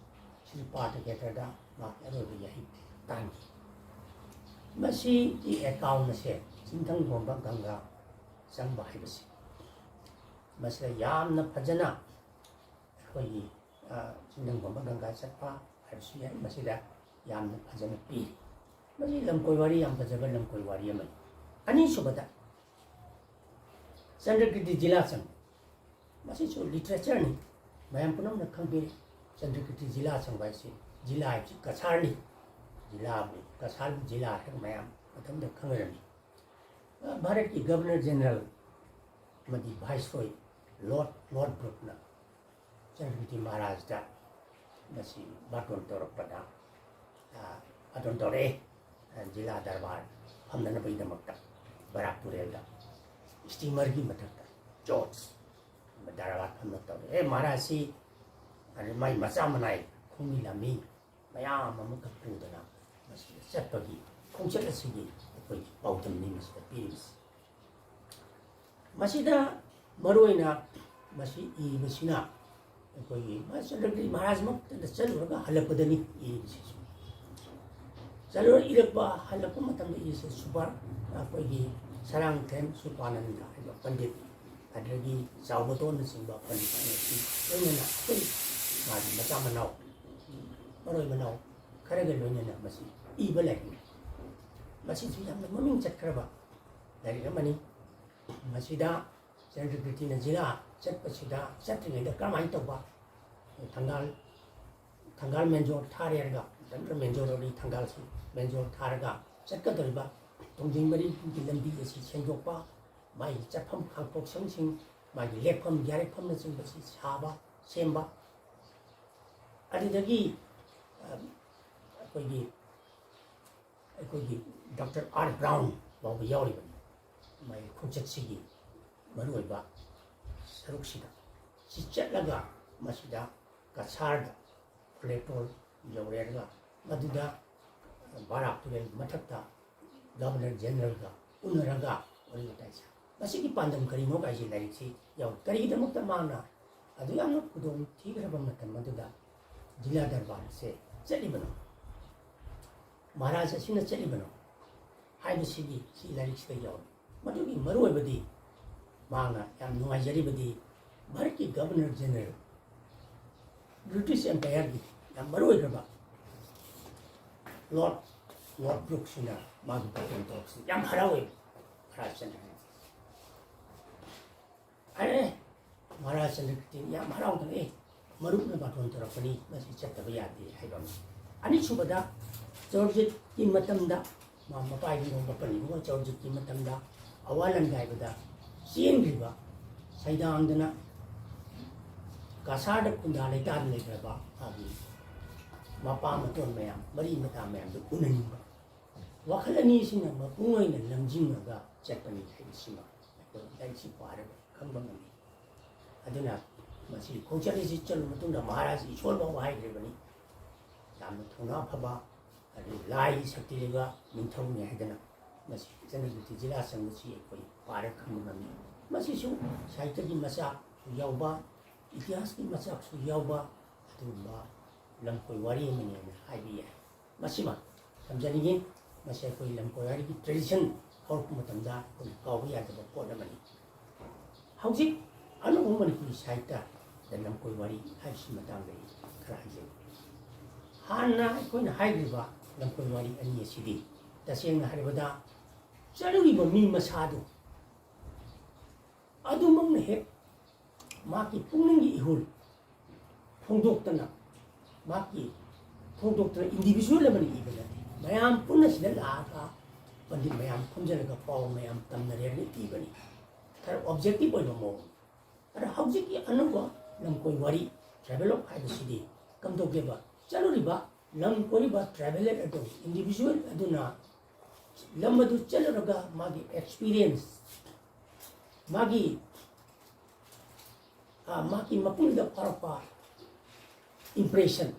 ꯁ꯭ꯔꯤ ꯄꯥꯇ꯭ꯔꯀꯦꯇ꯭ꯔꯗ ꯃꯍꯥꯛꯀꯤ ꯑꯔꯣꯏꯕ ꯌꯥꯍꯩ ꯇꯥꯟꯈꯤ꯫ ꯃꯁꯤꯒꯤ ꯑꯦꯀꯥꯎꯟ ꯑꯁꯦ ꯆꯤꯡꯊꯪꯒꯣꯝꯕ ꯒꯪꯒꯥ ꯆꯪꯕ ꯍꯥꯏꯕꯁꯤ, ꯃꯁꯤꯗ ꯌꯥꯝꯅ ꯐꯖꯅ ꯑꯩꯈꯣꯏꯒꯤ, ꯑ, ꯆꯤꯡꯊꯪꯒꯣꯝꯕ ꯒꯪꯒꯥ ꯆꯠꯄ ꯍꯥꯏꯕꯁꯨ ꯌꯥꯏ꯫ ꯃꯁꯤꯗ ꯌꯥꯝꯅ ꯐꯖꯅ ꯄꯤꯔꯤ꯫ ꯃꯁꯤ ꯂꯝꯀꯣꯏ ꯋꯥꯔꯤ, ꯌꯥꯝ ꯐꯖꯕ ꯂꯝꯀꯣꯏ ꯋꯥꯔꯤ ꯑꯃꯅꯤ꯫ ꯑꯅꯤꯁꯨꯕꯗ, ꯆꯟꯗ꯭ꯔꯀꯤꯔꯇꯤ ꯖꯤꯂꯥ ꯆꯪꯕ꯫ ꯃꯁꯤꯁꯨ ꯂꯤꯇꯔꯦꯆꯔꯅꯤ, ꯃꯌꯥꯝ ꯄꯨꯝꯅꯃꯛꯅ ꯈꯪꯕꯤꯔꯤ꯫ ꯆꯟꯗ꯭ꯔꯀꯤꯔꯇꯤ ꯖꯤꯂꯥ ꯆꯪꯕ ꯍꯥꯏꯁꯤ, ꯖꯤꯂꯥ ꯍꯥꯏꯕꯁꯤ ꯀꯁꯥꯔꯅꯤ꯫ ꯖꯤꯂꯥꯕꯨ, ꯀꯁꯥꯔꯕꯨ ꯖꯤꯂꯥ ꯍꯥꯏꯔꯒ ꯃꯌꯥꯝ ꯃꯇꯝꯗ ꯈꯪꯅꯔꯝꯃꯤ꯫ ꯚꯥꯔꯠꯀꯤ ꯒꯕꯔꯅꯔ ꯖꯦꯅꯔꯦꯜ ꯑꯃꯗꯤ ꯚꯥꯏꯁꯔꯣꯏ ꯂꯣꯔꯗ, ꯂꯣꯔꯗ ꯕ꯭ꯔꯨꯛꯅ ꯆꯟꯗ꯭ꯔꯀꯤꯔꯇꯤ ꯃꯍꯥꯔꯥꯖꯇ ꯃꯁꯤ ꯕꯥꯔꯇꯣꯟ ꯇꯧꯔꯛꯄꯗ, ꯑ, ꯕꯥꯔꯇꯣꯟ ꯇꯧꯔꯛꯑꯦ, ꯑ, ꯖꯤꯂꯥ ꯗꯔꯕꯥꯔ ꯐꯝꯅꯅꯕꯒꯤꯗꯃꯛꯇ ꯕꯔꯥꯛ ꯇꯨꯔꯦꯜꯗ ꯏꯁꯇꯤꯃꯔꯒꯤ ꯃꯊꯛꯇ ꯖꯣꯔꯖ ꯗꯔꯕꯥꯔ ꯐꯝꯅ ꯇꯧꯔꯛꯑꯦ꯫ ꯃꯍꯥꯔꯥꯖꯁꯤ, ꯑꯗꯩ ꯃꯥꯏ ꯃꯆꯥ ꯃꯅꯥꯏ ꯈꯣꯡꯃꯤ ꯂꯥꯟꯃꯤ ꯃꯌꯥꯝ ꯑꯃꯈꯛ ꯄꯨꯗꯅ ꯃꯁꯤꯗ ꯆꯠꯄꯒꯤ ꯈꯣꯡꯆꯠ ꯑꯁꯤꯒꯤ ꯑꯩꯈꯣꯏꯒꯤ ꯄꯥꯎꯗꯝꯅꯤ ꯃꯁꯤꯗ ꯄꯤꯔꯤꯕꯁꯤ꯫ ꯃꯁꯤꯗ ꯃꯔꯨꯑꯣꯏꯅ ꯃꯁꯤ ꯏꯕꯁꯤꯅ ꯑꯩꯈꯣꯏꯒꯤ ꯆꯟꯗ꯭ꯔꯀꯤꯔꯇꯤ ꯃꯍꯥꯔꯥꯖꯃꯛꯇꯗ ꯆꯠꯂꯨꯔꯒ ꯍꯜꯂꯛꯄꯗꯅꯤ ꯏꯔꯤꯕꯁꯤꯁꯨ꯫ ꯆꯠꯂꯨꯔ ꯏꯔꯛꯄ, ꯍꯜꯂꯛꯄ ꯃꯇꯝꯗ ꯏꯔꯤꯁꯦ ꯁꯨꯕꯥꯔ, ꯑꯩꯈꯣꯏꯒꯤ ꯁꯔꯥꯡꯊꯦꯝ ꯁꯨꯄꯥꯅꯟꯗ ꯍꯥꯏꯕ ꯄꯟꯗꯤꯠ, ꯑꯗꯒꯤ ꯆꯥꯎꯕꯇꯣꯟꯅꯆꯤꯡꯕ ꯄꯟꯗꯤꯠ ꯑꯅꯤ ꯑꯁꯤ ꯂꯣꯏꯅꯅ ꯑꯩꯈꯣꯏ ꯃꯥꯒꯤ ꯃꯆꯥ ꯃꯅꯥꯎ, ꯃꯔꯣꯏ ꯃꯅꯥꯎ ꯈꯔꯒ ꯂꯣꯏꯅꯅ ꯃꯁꯤ ꯏꯕ ꯂꯥꯏꯔꯤꯛꯅꯤ꯫ ꯃꯁꯤꯁꯨ ꯌꯥꯝꯅ ꯃꯃꯤꯡ ꯆꯠꯈ꯭ꯔꯕ ꯂꯥꯏꯔꯤꯛ ꯑꯃꯅꯤ꯫ ꯃꯁꯤꯗ ꯆꯟꯗ꯭ꯔꯀꯤꯔꯇꯤꯅ ꯖꯤꯂꯥ ꯆꯠꯄꯁꯤꯗ, ꯆꯠꯇ꯭ꯔꯤꯉꯩꯗ ꯀꯔꯝꯍꯥꯏꯅ ꯇꯧꯕ, ꯊꯪꯒꯥꯜ, ꯊꯪꯒꯥꯜ ꯃꯦꯟꯖꯣꯔ ꯊꯥꯔꯦ ꯍꯥꯏꯔꯒ, ꯃꯇꯝꯗꯨꯗ ꯃꯦꯟꯖꯣꯔ ꯑꯣꯏꯔꯤ, ꯊꯪꯒꯥꯜꯁꯤ ꯃꯦꯟꯖꯣꯔ ꯊꯥꯔꯒ ꯆꯠꯀꯗꯧꯔꯤꯕ ꯇꯣꯡꯖꯩ ꯃꯔꯤꯒꯤ ꯂꯝꯕꯤ ꯑꯁꯤ ꯁꯦꯡꯗꯣꯛꯄ, ꯃꯥꯒꯤ ꯆꯠꯐꯝ ꯈꯥꯡꯄꯣꯛꯁꯪꯁꯤꯡ, ꯃꯥꯒꯤ ꯂꯦꯛꯐꯝ ꯌꯥꯔꯦꯛꯐꯝꯅꯆꯤꯡꯕꯁꯤ ꯁꯥꯕ, ꯁꯦꯝꯕ꯫ ꯑꯗꯨꯗꯒꯤ, ꯑ, ꯑꯩꯈꯣꯏꯒꯤ, ꯑꯩꯈꯣꯏꯒꯤ ꯗꯣꯛꯇꯔ ꯑꯥꯔ ꯕ꯭ꯔꯥꯎꯟ ꯐꯥꯎꯕ ꯌꯥꯎꯔꯤꯕꯅꯤ ꯃꯥꯒꯤ ꯈꯣꯡꯆꯠꯁꯤꯒꯤ ꯃꯔꯨꯑꯣꯏꯕ ꯁꯔꯨꯛꯁꯤꯗ꯫ ꯁꯤ ꯆꯠꯂꯒ ꯃꯁꯤꯗ ꯀꯁꯥꯔꯗ ꯐ꯭ꯂꯦꯇꯣꯜ ꯌꯧꯔꯦꯔꯒ ꯃꯗꯨꯗ ꯕꯥꯔꯥꯛ ꯇꯨꯔꯦꯜ ꯃꯊꯛꯇ ꯒꯕꯔꯅꯔ ꯖꯦꯅꯔꯦꯜꯒ ꯎꯅꯔꯒ ꯋꯥꯔꯤ ꯋꯥꯇꯥꯏ ꯁꯥ꯫ ꯃꯁꯤꯒꯤ ꯄꯥꯟꯗꯝ ꯀꯔꯤꯅꯣ ꯀꯥꯏꯁꯤ ꯂꯥꯏꯔꯤꯛꯁꯤ ꯌꯥꯎꯏ꯫ ꯀꯔꯤꯒꯤꯗꯃꯛꯇ ꯃꯥꯅ ꯑꯗꯨ ꯌꯥꯝꯅ ꯈꯨꯗꯣꯡ ꯊꯤꯈ꯭ꯔꯕ ꯃꯇꯝ ꯑꯗꯨꯗ ꯖꯤꯂꯥ ꯗꯔꯕꯥꯔꯁꯦ ꯆꯠꯂꯤꯕꯅꯣ, ꯃꯍꯥꯔꯥꯖ ꯑꯁꯤꯅ ꯆꯠꯂꯤꯕꯅꯣ ꯍꯥꯏꯕꯁꯤꯒꯤ ꯁꯤ ꯂꯥꯏꯔꯤꯛꯁꯤꯗ ꯌꯥꯎꯏ꯫ ꯃꯗꯨꯒꯤ ꯃꯔꯨꯑꯣꯏꯕꯗꯤ ꯃꯍꯥꯛꯅ ꯌꯥꯝ ꯅꯨꯡꯉꯥꯏꯖꯔꯤꯕꯗꯤ ꯚꯥꯔꯠꯀꯤ ꯒꯕꯔꯅꯔ ꯖꯦꯅꯔꯦꯜ, ꯕ꯭ꯔꯤꯇꯤꯁ ꯑꯦꯝꯄꯥꯌꯔꯒꯤ ꯌꯥꯝ ꯃꯔꯨꯑꯣꯏꯈ꯭ꯔꯕ ꯂꯣꯔꯗ, ꯂꯣꯔꯗ ꯕ꯭ꯔꯨꯛꯁꯤꯅ ꯃꯥꯒꯤ ꯕꯥꯇꯣꯟ ꯇꯧꯔꯛꯄꯁꯤ ꯌꯥꯝ ꯍꯔꯥꯎꯋꯦ ꯃꯍꯥꯔꯥꯖ ꯆꯟꯗ꯭ꯔꯀꯤꯇꯤ꯫ ꯑꯔꯦ, ꯃꯍꯥꯔꯥꯖ ꯆꯟꯗ꯭ꯔꯀꯤꯇꯤ ꯌꯥꯝ ꯍꯔꯥꯎꯗꯅ, "ꯑꯦ, ꯃꯔꯨꯞꯅ ꯕꯥꯇꯣꯟ ꯇꯧꯔꯛꯄꯅꯤ, ꯃꯁꯤ ꯆꯠꯇꯕ ꯌꯥꯗꯦ" ꯍꯥꯏꯕ ꯑꯃ꯫ ꯑꯅꯤꯁꯨꯕꯗ, ꯆꯧꯔꯖꯤꯠꯀꯤ ꯃꯇꯝꯗ, ꯃꯥ ꯃꯄꯥꯒꯤ ꯂꯨꯍꯣꯡꯕ ꯄꯜꯂꯤꯕ ꯆꯧꯔꯖꯤꯠꯀꯤ ꯃꯇꯝꯗ ꯑꯋꯥ ꯂꯥꯟꯒꯥꯏꯕꯗ ꯆꯦꯟꯈ꯭ꯔꯤꯕ, ꯁꯩꯗꯥꯡꯗꯅ ꯀꯁꯥꯔꯗ ꯈꯨꯟꯗꯥ ꯂꯩꯇꯥꯗ ꯂꯩꯈ꯭ꯔꯕ ꯃꯥꯒꯤ ꯃꯄꯥ ꯃꯇꯣꯟ ꯃꯌꯥꯝ, ꯃꯔꯤ ꯃꯇꯥ ꯃꯌꯥꯝꯗꯨ ꯎꯅꯅꯤꯡꯕ꯫ ꯋꯥꯈꯜ ꯑꯅꯤꯁꯤꯅ ꯃꯄꯨꯡ ꯑꯣꯏꯅ ꯂꯝꯖꯤꯡꯉꯒ ꯆꯠꯄꯅꯤ ꯍꯥꯏꯕꯁꯤꯃ ꯑꯩꯈꯣꯏ ꯂꯥꯏꯔꯤꯛꯁꯤ ꯄꯥꯔꯒ ꯈꯪꯕ ꯉꯝꯃꯤ꯫ ꯑꯗꯨꯅ ꯃꯁꯤ ꯈꯣꯡꯆꯠ ꯑꯁꯤ ꯆꯠꯂꯕ ꯃꯇꯨꯡꯗ ꯃꯍꯥꯔꯥꯖ ꯏꯁꯣꯔ ꯐꯥꯎꯕ ꯍꯥꯏꯈ꯭ꯔꯤꯕꯅꯤ, "ꯌꯥꯝꯅ ꯊꯧꯅꯥ ꯐꯕ, ꯑꯗꯨ ꯂꯥꯏꯒꯤ ꯁꯛꯇꯤ ꯂꯩꯕ ꯅꯤꯡꯊꯧꯅꯤ" ꯍꯥꯏꯗꯅ꯫ ꯃꯁꯤ ꯆꯟꯗ꯭ꯔꯀꯤꯇꯤ ꯖꯤꯂꯥ ꯆꯪꯕꯁꯤ ꯑꯩꯈꯣꯏ ꯄꯥꯔꯒ ꯈꯪꯕ ꯉꯝꯃꯤ꯫ ꯃꯁꯤꯁꯨ ꯁꯥꯍꯤꯇ꯭ꯌꯒꯤ ꯃꯆꯥꯛꯁꯨ ꯌꯥꯎꯕ, ꯏꯇꯤꯍꯥꯁꯀꯤ ꯃꯆꯥꯛꯁꯨ ꯌꯥꯎꯕ ꯑꯗꯨꯒꯨꯝꯕ ꯂꯝꯀꯣꯏ ꯋꯥꯔꯤ ꯑꯃꯅꯦꯅ ꯍꯥꯏꯕ ꯌꯥꯏ꯫ ꯃꯁꯤꯃ ꯊꯝꯖꯅꯤꯡꯉꯤ꯫ ꯃꯁꯤ ꯑꯩꯈꯣꯏ ꯂꯝꯀꯣꯏ ꯋꯥꯔꯤꯒꯤ ꯇ꯭ꯔꯦꯗꯤꯁꯟ ꯍꯧꯔꯛꯄ ꯃꯇꯝꯗ ꯑꯩꯈꯣꯏꯅ ꯀꯥꯎꯕ ꯌꯥꯗꯕ ꯄꯣꯠ ꯑꯃꯅꯤ꯫ ꯍꯧꯖꯤꯛ ꯑꯅꯧꯕ ꯃꯅꯤꯄꯨꯔꯤ ꯁꯥꯍꯤꯇ꯭ꯌꯗ ꯂꯝꯀꯣꯏ ꯋꯥꯔꯤ ꯍꯥꯏꯕꯁꯤ ꯃꯇꯥꯡꯗ ꯑꯩ ꯈꯔ ꯍꯥꯏꯖꯒꯦ꯫ ꯍꯥꯟꯅ ꯑꯩꯈꯣꯏꯅ ꯍꯥꯏꯈ꯭ꯔꯤꯕ ꯂꯝꯀꯣꯏ ꯋꯥꯔꯤ ꯑꯅꯤ ꯑꯁꯤꯗꯤ ꯇꯁꯦꯡꯅ ꯍꯥꯏꯔꯕꯗ ꯆꯠꯂꯨꯔꯤꯕ ꯃꯤ ꯃꯁꯥꯗꯨ ꯑꯗꯨꯃꯛꯅ ꯍꯦꯛ ꯃꯍꯥꯛꯀꯤ ꯄꯨꯛꯅꯤꯡꯒꯤ ꯏꯍꯨꯜ ꯐꯣꯡꯗꯣꯛꯇꯅ, ꯃꯍꯥꯛꯀꯤ ꯐꯣꯡꯗꯣꯛꯇꯅ ꯏꯟꯗꯤꯚꯤꯖꯨꯋꯦꯜ ꯑꯃꯅ ꯏꯕ ꯅꯠꯇꯦ꯫ ꯃꯌꯥꯝ ꯄꯨꯟꯅ ꯁꯤꯗ ꯂꯥꯛꯑꯒ ꯄꯟꯗꯤꯠ ꯃꯌꯥꯝ ꯈꯣꯝꯖꯤꯜꯂꯒ ꯄꯥꯎ ꯃꯌꯥꯝ ꯇꯝꯅꯔꯦꯅ ꯏꯕꯅꯤ꯫ ꯈꯔ ꯑꯣꯕꯖꯦꯛꯇꯤꯚ ꯑꯣꯏꯕ ꯃꯑꯣꯡ꯫ ꯑꯗ ꯍꯧꯖꯤꯛꯀꯤ ꯑꯅꯧꯕ ꯂꯝꯀꯣꯏ ꯋꯥꯔꯤ, ꯇ꯭ꯔꯥꯚꯦꯂꯣꯒ ꯍꯥꯏꯕꯁꯤꯗꯤ ꯀꯝꯗꯧꯒꯦꯕ? ꯆꯠꯂꯨꯔꯤꯕ ꯂꯝ ꯀꯣꯏꯔꯤꯕ ꯇ꯭ꯔꯥꯚꯦꯂꯔ ꯑꯗꯨ, ꯏꯟꯗꯤꯚꯤꯖꯨꯋꯦꯜ ꯑꯗꯨꯅ ꯂꯝ ꯑꯗꯨ ꯆꯠꯂꯨꯔꯒ ꯃꯥꯒꯤ ꯑꯦꯛꯁꯄꯤꯔꯤꯌꯦꯟꯁ, ꯃꯥꯒꯤ, ꯑ, ꯃꯥꯒꯤ ꯃꯄꯨꯟꯁꯤꯗ ꯐꯥꯎꯔꯛꯄ ꯏꯝꯄ꯭ꯔꯦꯁꯟ,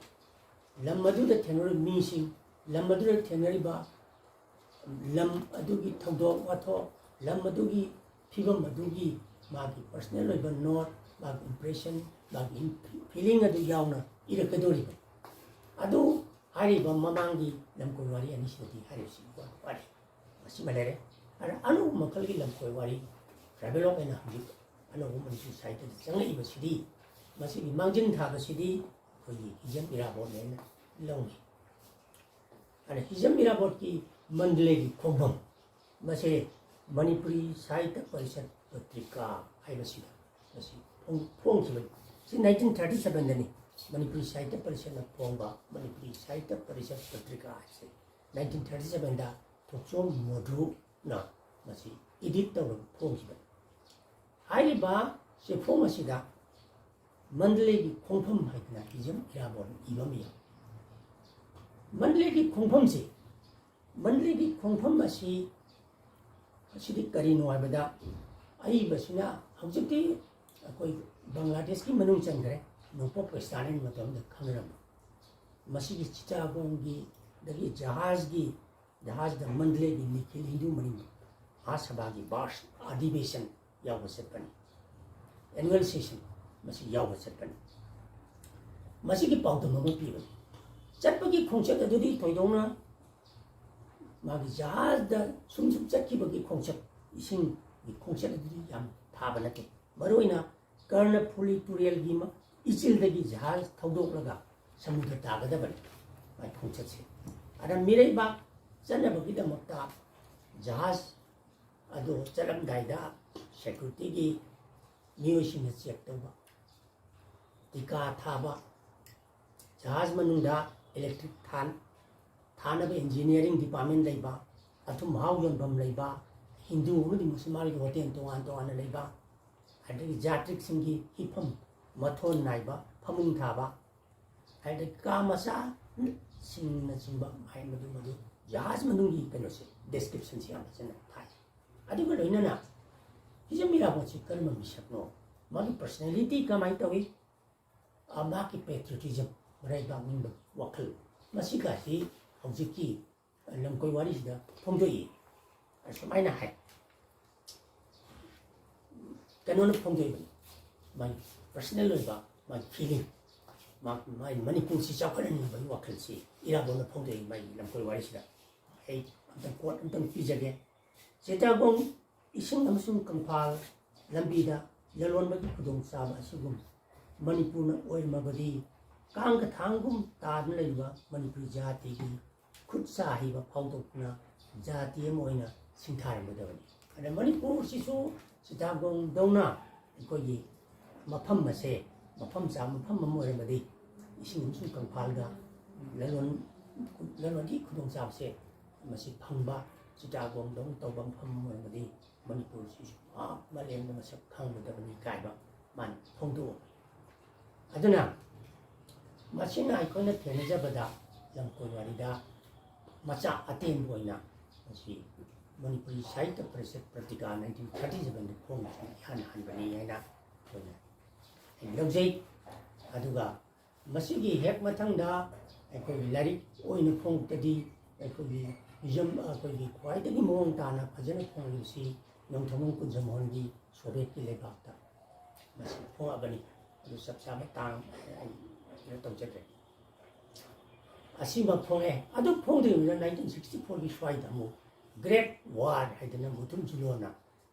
ꯂꯝ ꯑꯗꯨꯗ ꯊꯦꯡꯅꯔꯤꯕ ꯃꯤꯁꯤꯡ, ꯂꯝ ꯑꯗꯨꯗ ꯊꯦꯡꯅꯔꯤꯕ ꯂꯝ ꯑꯗꯨꯒꯤ ꯊꯧꯗꯣꯛ ꯋꯥꯊꯣꯛ, ꯂꯝ ꯑꯗꯨꯒꯤ ꯐꯤꯕꯝ ꯑꯗꯨꯒꯤ ꯃꯥꯒꯤ personal ꯑꯣꯏꯕ note, ꯃꯥꯒꯤ impression, ꯃꯥꯒꯤ feeling ꯑꯗꯨ ꯌꯥꯎꯅ ꯏꯔꯛꯀꯗꯧꯔꯤꯕ꯫ ꯑꯗꯨ ꯍꯥꯏꯔꯤꯕ ꯃꯃꯥꯡꯒꯤ ꯂꯝꯀꯣꯏ ꯋꯥꯔꯤ ꯑꯅꯤꯁꯤꯗꯗꯤ ꯍꯥꯏꯔꯤꯕꯁꯤ ꯋꯥꯔꯤ ꯃꯁꯤꯃ ꯂꯩꯔꯦ꯫ ꯑꯗ ꯑꯅꯧꯕ ꯃꯈꯜꯒꯤ ꯂꯝꯀꯣꯏ ꯋꯥꯔꯤ travelogue ꯑꯣꯏꯅ ꯍꯧꯖꯤꯛ ꯑꯅꯧꯕ ꯃꯅꯤꯄꯨꯔ ꯁꯥꯍꯤꯇ꯭ꯌꯗ ꯆꯪꯂꯛꯏꯕꯁꯤꯗꯤ, ꯃꯁꯤꯒꯤ ꯃꯥꯡꯖꯤꯟ ꯊꯥꯕꯁꯤꯗꯤ ꯑꯩꯈꯣꯏꯒꯤ ꯍꯤꯖꯝ ꯏꯔꯥꯕꯣꯠꯅꯦꯅ ꯂꯧꯏ꯫ ꯑꯗ ꯍꯤꯖꯝ ꯏꯔꯥꯕꯣꯠꯀꯤ ꯃꯟꯗꯂꯦꯒꯤ ꯈꯣꯡꯐꯝ, ꯃꯁꯤ ꯃꯅꯤꯄꯨꯔꯤ ꯁꯥꯍꯤꯇ꯭ꯌ ꯄꯔꯤꯁꯠ ꯄꯇ꯭ꯔꯤꯀꯥ ꯍꯥꯏꯕꯁꯤꯗ ꯃꯁꯤ ꯐꯣꯡ-, ꯐꯣꯡꯈꯤꯕꯅꯤ꯫ ꯁꯤ nineteen thirty sevenꯗꯅꯤ꯫ ꯃꯅꯤꯄꯨꯔꯤ ꯁꯥꯍꯤꯇ꯭ꯌ ꯄꯔꯤꯁꯠꯅ ꯐꯣꯡꯕ ꯃꯅꯤꯄꯨꯔꯤ ꯁꯥꯍꯤꯇ꯭ꯌ ꯄꯔꯤꯁꯠ ꯄꯇ꯭ꯔꯤꯀꯥ ꯍꯥꯏꯁꯦ nineteen thirty sevenꯗ ꯊꯣꯛꯆꯣꯝ ꯃꯣꯗꯨꯅ ꯃꯁꯤ edit ꯇꯧꯔꯒ ꯐꯣꯡꯈꯤꯕꯅꯤ꯫ ꯍꯥꯏꯔꯤꯕ ꯆꯦꯐꯣꯡ ꯑꯁꯤꯗ ꯃꯟꯗꯂꯦꯒꯤ ꯈꯣꯡꯐꯝ ꯍꯥꯏꯗꯅ ꯍꯤꯖꯝ ꯏꯔꯥꯕꯣꯠꯅ ꯏꯕ ꯑꯃ ꯌꯥꯎꯏ꯫ ꯃꯟꯗꯂꯦꯒꯤ ꯈꯣꯡꯐꯝꯁꯤ, ꯃꯟꯗꯂꯦꯒꯤ ꯈꯣꯡꯐꯝ ꯑꯁꯤ, ꯑꯁꯤꯗꯤ ꯀꯔꯤꯅꯣ ꯍꯥꯏꯕꯗ, ꯑꯏꯕꯁꯤꯅ ꯍꯧꯖꯤꯛꯇꯤ ꯑꯩꯈꯣꯏ ꯕꯪꯒ꯭ꯂꯥꯗꯦꯁꯀꯤ ꯃꯅꯨꯡ ꯆꯟꯈ꯭ꯔꯦ, ꯅꯣꯡꯄꯣꯛ ꯋꯦꯁꯇꯔꯟ ꯃꯇꯝꯗ ꯈꯪꯅꯔꯝꯕ꯫ ꯃꯁꯤꯒꯤ ꯆꯤꯇꯥꯒꯣꯡꯒꯤ, ꯑꯗꯒꯤ ꯖꯍꯥꯖꯒꯤ, ꯖꯍꯥꯖꯗ ꯃꯟꯗꯂꯦꯒꯤ ꯅꯤꯈꯤꯜ ꯍꯤꯟꯗꯨ ꯃꯔꯤꯡ ꯃꯍꯥꯁꯚꯥꯒꯤ ꯕꯥꯔꯁ ꯑꯙꯤꯕꯦꯁꯟ ꯌꯥꯎꯕ ꯆꯠꯄꯅꯤ꯫ Annual session ꯃꯁꯤ ꯌꯥꯎꯕ ꯆꯠꯄꯅꯤ꯫ ꯃꯁꯤꯒꯤ ꯄꯥꯎꯗꯝ ꯑꯃ ꯄꯤꯕꯅꯤ꯫ ꯆꯠꯄꯒꯤ ꯈꯣꯡꯆꯠ ꯑꯗꯨꯗꯤ ꯊꯣꯏꯗꯣꯛꯅ ꯃꯥꯒꯤ ꯖꯍꯥꯖꯗ ꯁꯨꯝ ꯁꯨꯝ ꯆꯠꯈꯤꯕꯒꯤ ꯈꯣꯡꯆꯠ, ꯏꯁꯤꯡꯒꯤ ꯈꯣꯡꯆꯠ ꯑꯗꯨꯗꯤ ꯌꯥꯝ ꯊꯥꯕ ꯅꯠꯇꯦ꯫ ꯃꯔꯨꯑꯣꯏꯅ ꯀꯔꯅꯐꯨꯂꯤ ꯇꯨꯔꯦꯜꯒꯤ ꯃ-, ꯏꯆꯤꯜꯗꯒꯤ ꯖꯍꯥꯖ ꯊꯧꯗꯣꯛꯂꯒ ꯁꯃꯨꯗ꯭ꯔ ꯇꯥꯒꯗꯕꯅꯤ ꯃꯥꯏ ꯈꯣꯡꯆꯠꯁꯦ꯫ ꯑꯗ ꯃꯤꯔꯩꯕꯥꯛ ꯆꯠꯅꯕꯒꯤꯗꯃꯛꯇ ꯖꯍꯥꯖ ꯑꯗꯨ ꯆꯠꯂꯝꯗꯥꯏꯗ securityꯒꯤ ꯃꯤꯑꯣꯏꯁꯤꯡꯅ check ꯇꯧꯕ, ꯇꯤꯀꯥ ꯊꯥꯕ, ꯖꯍꯥꯖ ꯃꯅꯨꯡꯗ electric ꯊꯥꯟ-, ꯊꯥꯅꯕ engineering department ꯂꯩꯕ, ꯑꯊꯨꯝ ꯑꯍꯥꯎ ꯌꯣꯟꯐꯝ ꯂꯩꯕ, ꯍꯤꯟꯗꯨ ꯑꯃꯗꯤ ꯃꯨꯁꯜꯃꯥꯟꯒꯤ ꯍꯣꯇꯦꯜ ꯇꯣꯉꯥꯟ ꯇꯣꯉꯥꯟꯅ ꯂꯩꯕ, ꯑꯗꯒꯤ ꯖꯥꯇ꯭ꯔꯤꯛꯁꯤꯡꯒꯤ ꯍꯤꯞꯐꯝ, ꯃꯊꯣꯟ ꯅꯥꯏꯕ ꯐꯃꯨꯡ ꯊꯥꯕ, ꯑꯗꯒꯤ ꯀꯥ ꯃꯆꯥꯁꯤꯡꯅꯆꯤꯡꯕ ꯍꯥꯏ, ꯃꯗꯨ, ꯃꯗꯨ ꯖꯍꯥꯖ ꯃꯅꯨꯡꯒꯤ ꯀꯩꯅꯣꯁꯦ, descriptionꯁꯦ ꯌꯥꯝ ꯐꯖꯅ ꯊꯥꯏ꯫ ꯑꯗꯨꯒ ꯂꯣꯏꯅꯅ ꯍꯤꯖꯝ ꯏꯔꯥꯕꯣꯠꯁꯤ ꯀꯔꯝꯕ ꯃꯤꯁꯛꯅꯣ, ꯃꯥꯒꯤ personality ꯀꯃꯥꯏꯅ ꯇꯧꯏ, ꯑ, ꯃꯍꯥꯛꯀꯤ patriotism, ꯃꯔꯩꯕꯥꯛ ꯅꯤꯡꯕꯒꯤ ꯋꯥꯈꯜ, ꯃꯁꯤꯒꯁꯤ ꯍꯧꯖꯤꯛꯀꯤ ꯂꯝꯀꯣꯏ ꯋꯥꯔꯤꯁꯤꯗ ꯐꯣꯡꯗꯣꯛꯏ꯫ ꯑꯁꯨꯃꯥꯏꯅ ꯍꯥꯏ, ꯀꯩꯅꯣꯅ ꯐꯣꯡꯗꯣꯛꯏꯕꯅꯤ, ꯃꯥꯒꯤ ꯄꯔꯁꯅꯦꯜ ꯑꯣꯏꯕ ꯃꯥꯒꯤ ꯐꯤꯂꯤꯡ, ꯃꯥꯒꯤ ꯃꯅꯤꯄꯨꯔꯁꯤ ꯆꯥꯎꯈꯠꯍꯟꯅꯤꯡꯕꯒꯤ ꯋꯥꯈꯜꯁꯤ ꯏꯔꯥꯕꯣꯠꯅ ꯐꯣꯡꯗꯣꯛꯏ ꯃꯥꯒꯤ ꯂꯝꯀꯣꯏ ꯋꯥꯔꯤꯁꯤꯗ꯫ ꯑꯩ ꯑꯝꯇꯪ ꯀꯣꯠ ꯑꯝꯇꯪ ꯄꯤꯖꯒꯦ꯫ ꯆꯤꯇꯥꯒꯣꯡ ꯏꯁꯤꯡ ꯑꯃꯁꯨꯡ ꯀꯪꯐꯥꯜ ꯂꯝꯕꯤꯗ ꯂꯂꯣꯟꯕꯒꯤ ꯈꯨꯗꯣꯡꯆꯥꯕ ꯑꯁꯤꯒꯨꯝ ꯃꯅꯤꯄꯨꯔꯅ ꯑꯣꯏꯔꯝꯃꯕꯗꯤ ꯀꯥꯡꯒ ꯊꯥꯡꯒꯨꯝ ꯇꯥꯗꯨꯅ ꯂꯩꯔꯤꯕ ꯃꯅꯤꯄꯨꯔꯤ ꯖꯥꯇꯤꯒꯤ ꯈꯨꯠ ꯁꯥ ꯍꯩꯕ ꯐꯥꯎꯗꯣꯛꯇꯨꯅ ꯖꯥꯇꯤ ꯑꯃ ꯑꯣꯏꯅ ꯁꯤꯡꯊꯥꯔꯝꯒꯗꯕꯅꯤ꯫ ꯑꯗ ꯃꯅꯤꯄꯨꯔꯁꯤꯁꯨ ꯆꯤꯇꯥꯒꯣꯡꯗꯧꯅ ꯑꯩꯈꯣꯏꯒꯤ ꯃꯐꯝ ꯑꯁꯦ ꯃꯐꯝ ꯆꯥ ꯃꯐꯝ ꯑꯃ ꯑꯣꯏꯔꯝꯃꯗꯤ ꯏꯁꯤꯡ ꯑꯃꯁꯨꯡ ꯀꯪꯐꯥꯜꯒ ꯂꯂꯣꯟ ꯂꯂꯣꯟꯒꯤ ꯈꯨꯗꯣꯡꯆꯥꯕꯁꯦ ꯃꯁꯤ ꯐꯪꯕ ꯆꯤꯇꯥꯒꯣꯡꯗꯧꯅ ꯇꯧꯕ ꯃꯐꯝ ꯑꯃ ꯑꯣꯏꯔꯝꯃꯗꯤ ꯃꯅꯤꯄꯨꯔꯁꯤꯁꯨ ꯃꯥ ꯃꯥꯂꯦꯝꯗ ꯃꯁꯛ ꯈꯪꯒꯗꯕꯅꯤ ꯀꯥꯏꯕ ꯃꯥꯅ ꯐꯣꯡꯗꯣꯛꯑꯝꯃꯤ꯫ ꯑꯗꯨꯅ ꯃꯁꯤꯅ ꯑꯩꯈꯣꯏꯅ ꯊꯦꯡꯅꯖꯕꯗ ꯂꯝꯀꯣꯏ ꯋꯥꯔꯤꯗ ꯃꯆꯥ ꯑꯇꯦꯟꯕ ꯑꯣꯏꯅ ꯃꯁꯤ ꯃꯅꯤꯄꯨꯔꯤ ꯁꯥꯍꯤꯇ꯭ꯌ ꯄꯔꯤꯁꯠ ꯄ꯭ꯔꯇꯤꯀꯥ ꯅꯥꯏꯟꯇꯤꯟ ꯊꯥꯔꯇꯤ ꯁꯚꯦꯟꯗ ꯐꯣꯡꯕꯁꯤꯅ ꯏꯍꯥꯟ ꯍꯥꯟꯕꯅꯤ ꯍꯥꯏꯅ ꯑꯩꯈꯣꯏꯅ ꯑꯩꯅ ꯂꯧꯖꯩ꯫ ꯑꯗꯨꯒ ꯃꯁꯤꯒꯤ ꯍꯦꯛ ꯃꯊꯪꯗ ꯑꯩꯈꯣꯏꯒꯤ ꯂꯥꯏꯔꯤꯛ ꯑꯣꯏꯅ ꯐꯣꯡꯉꯛꯇꯗꯤ ꯑꯩꯈꯣꯏꯒꯤ ꯌꯨꯝ ꯑꯩꯈꯣꯏꯒꯤ ꯈ꯭ꯋꯥꯏꯗꯒꯤ ꯃꯑꯣꯡ ꯇꯥꯅ ꯐꯖꯅ ꯐꯣꯡꯂꯤꯕꯁꯤ ꯅꯣꯡꯊꯣꯝꯕꯝ ꯀꯨꯟꯖꯃꯣꯍꯟꯒꯤ ꯁꯣꯚꯤꯌꯦꯠꯀꯤ ꯂꯩꯕꯥꯛꯇ ꯃꯁꯤ ꯐꯣꯡꯉꯛꯑꯕꯅꯤ꯫ ꯑꯗꯨ ꯆꯞ ꯆꯥꯕ ꯇꯥꯡ ꯑꯩ ꯀꯩꯅꯣ ꯇꯧꯖꯗ꯭ꯔꯦ꯫ ꯑꯁꯤꯃ ꯐꯣꯡꯉꯦ꯫ ꯑꯗꯨ ꯐꯣꯡꯗ꯭ꯔꯤꯉꯩꯗ ꯅꯥꯏꯟꯇꯤꯟ ꯁꯤꯛꯁꯇꯤ ꯐꯣꯔꯒꯤ ꯁ꯭ꯋꯥꯏꯗ ꯑꯃꯨꯛ ꯒ꯭ꯔꯦꯠ ꯋꯥꯔ ꯍꯥꯏꯗꯅ ꯃꯨꯇꯨꯝ ꯖꯤꯂꯣꯅ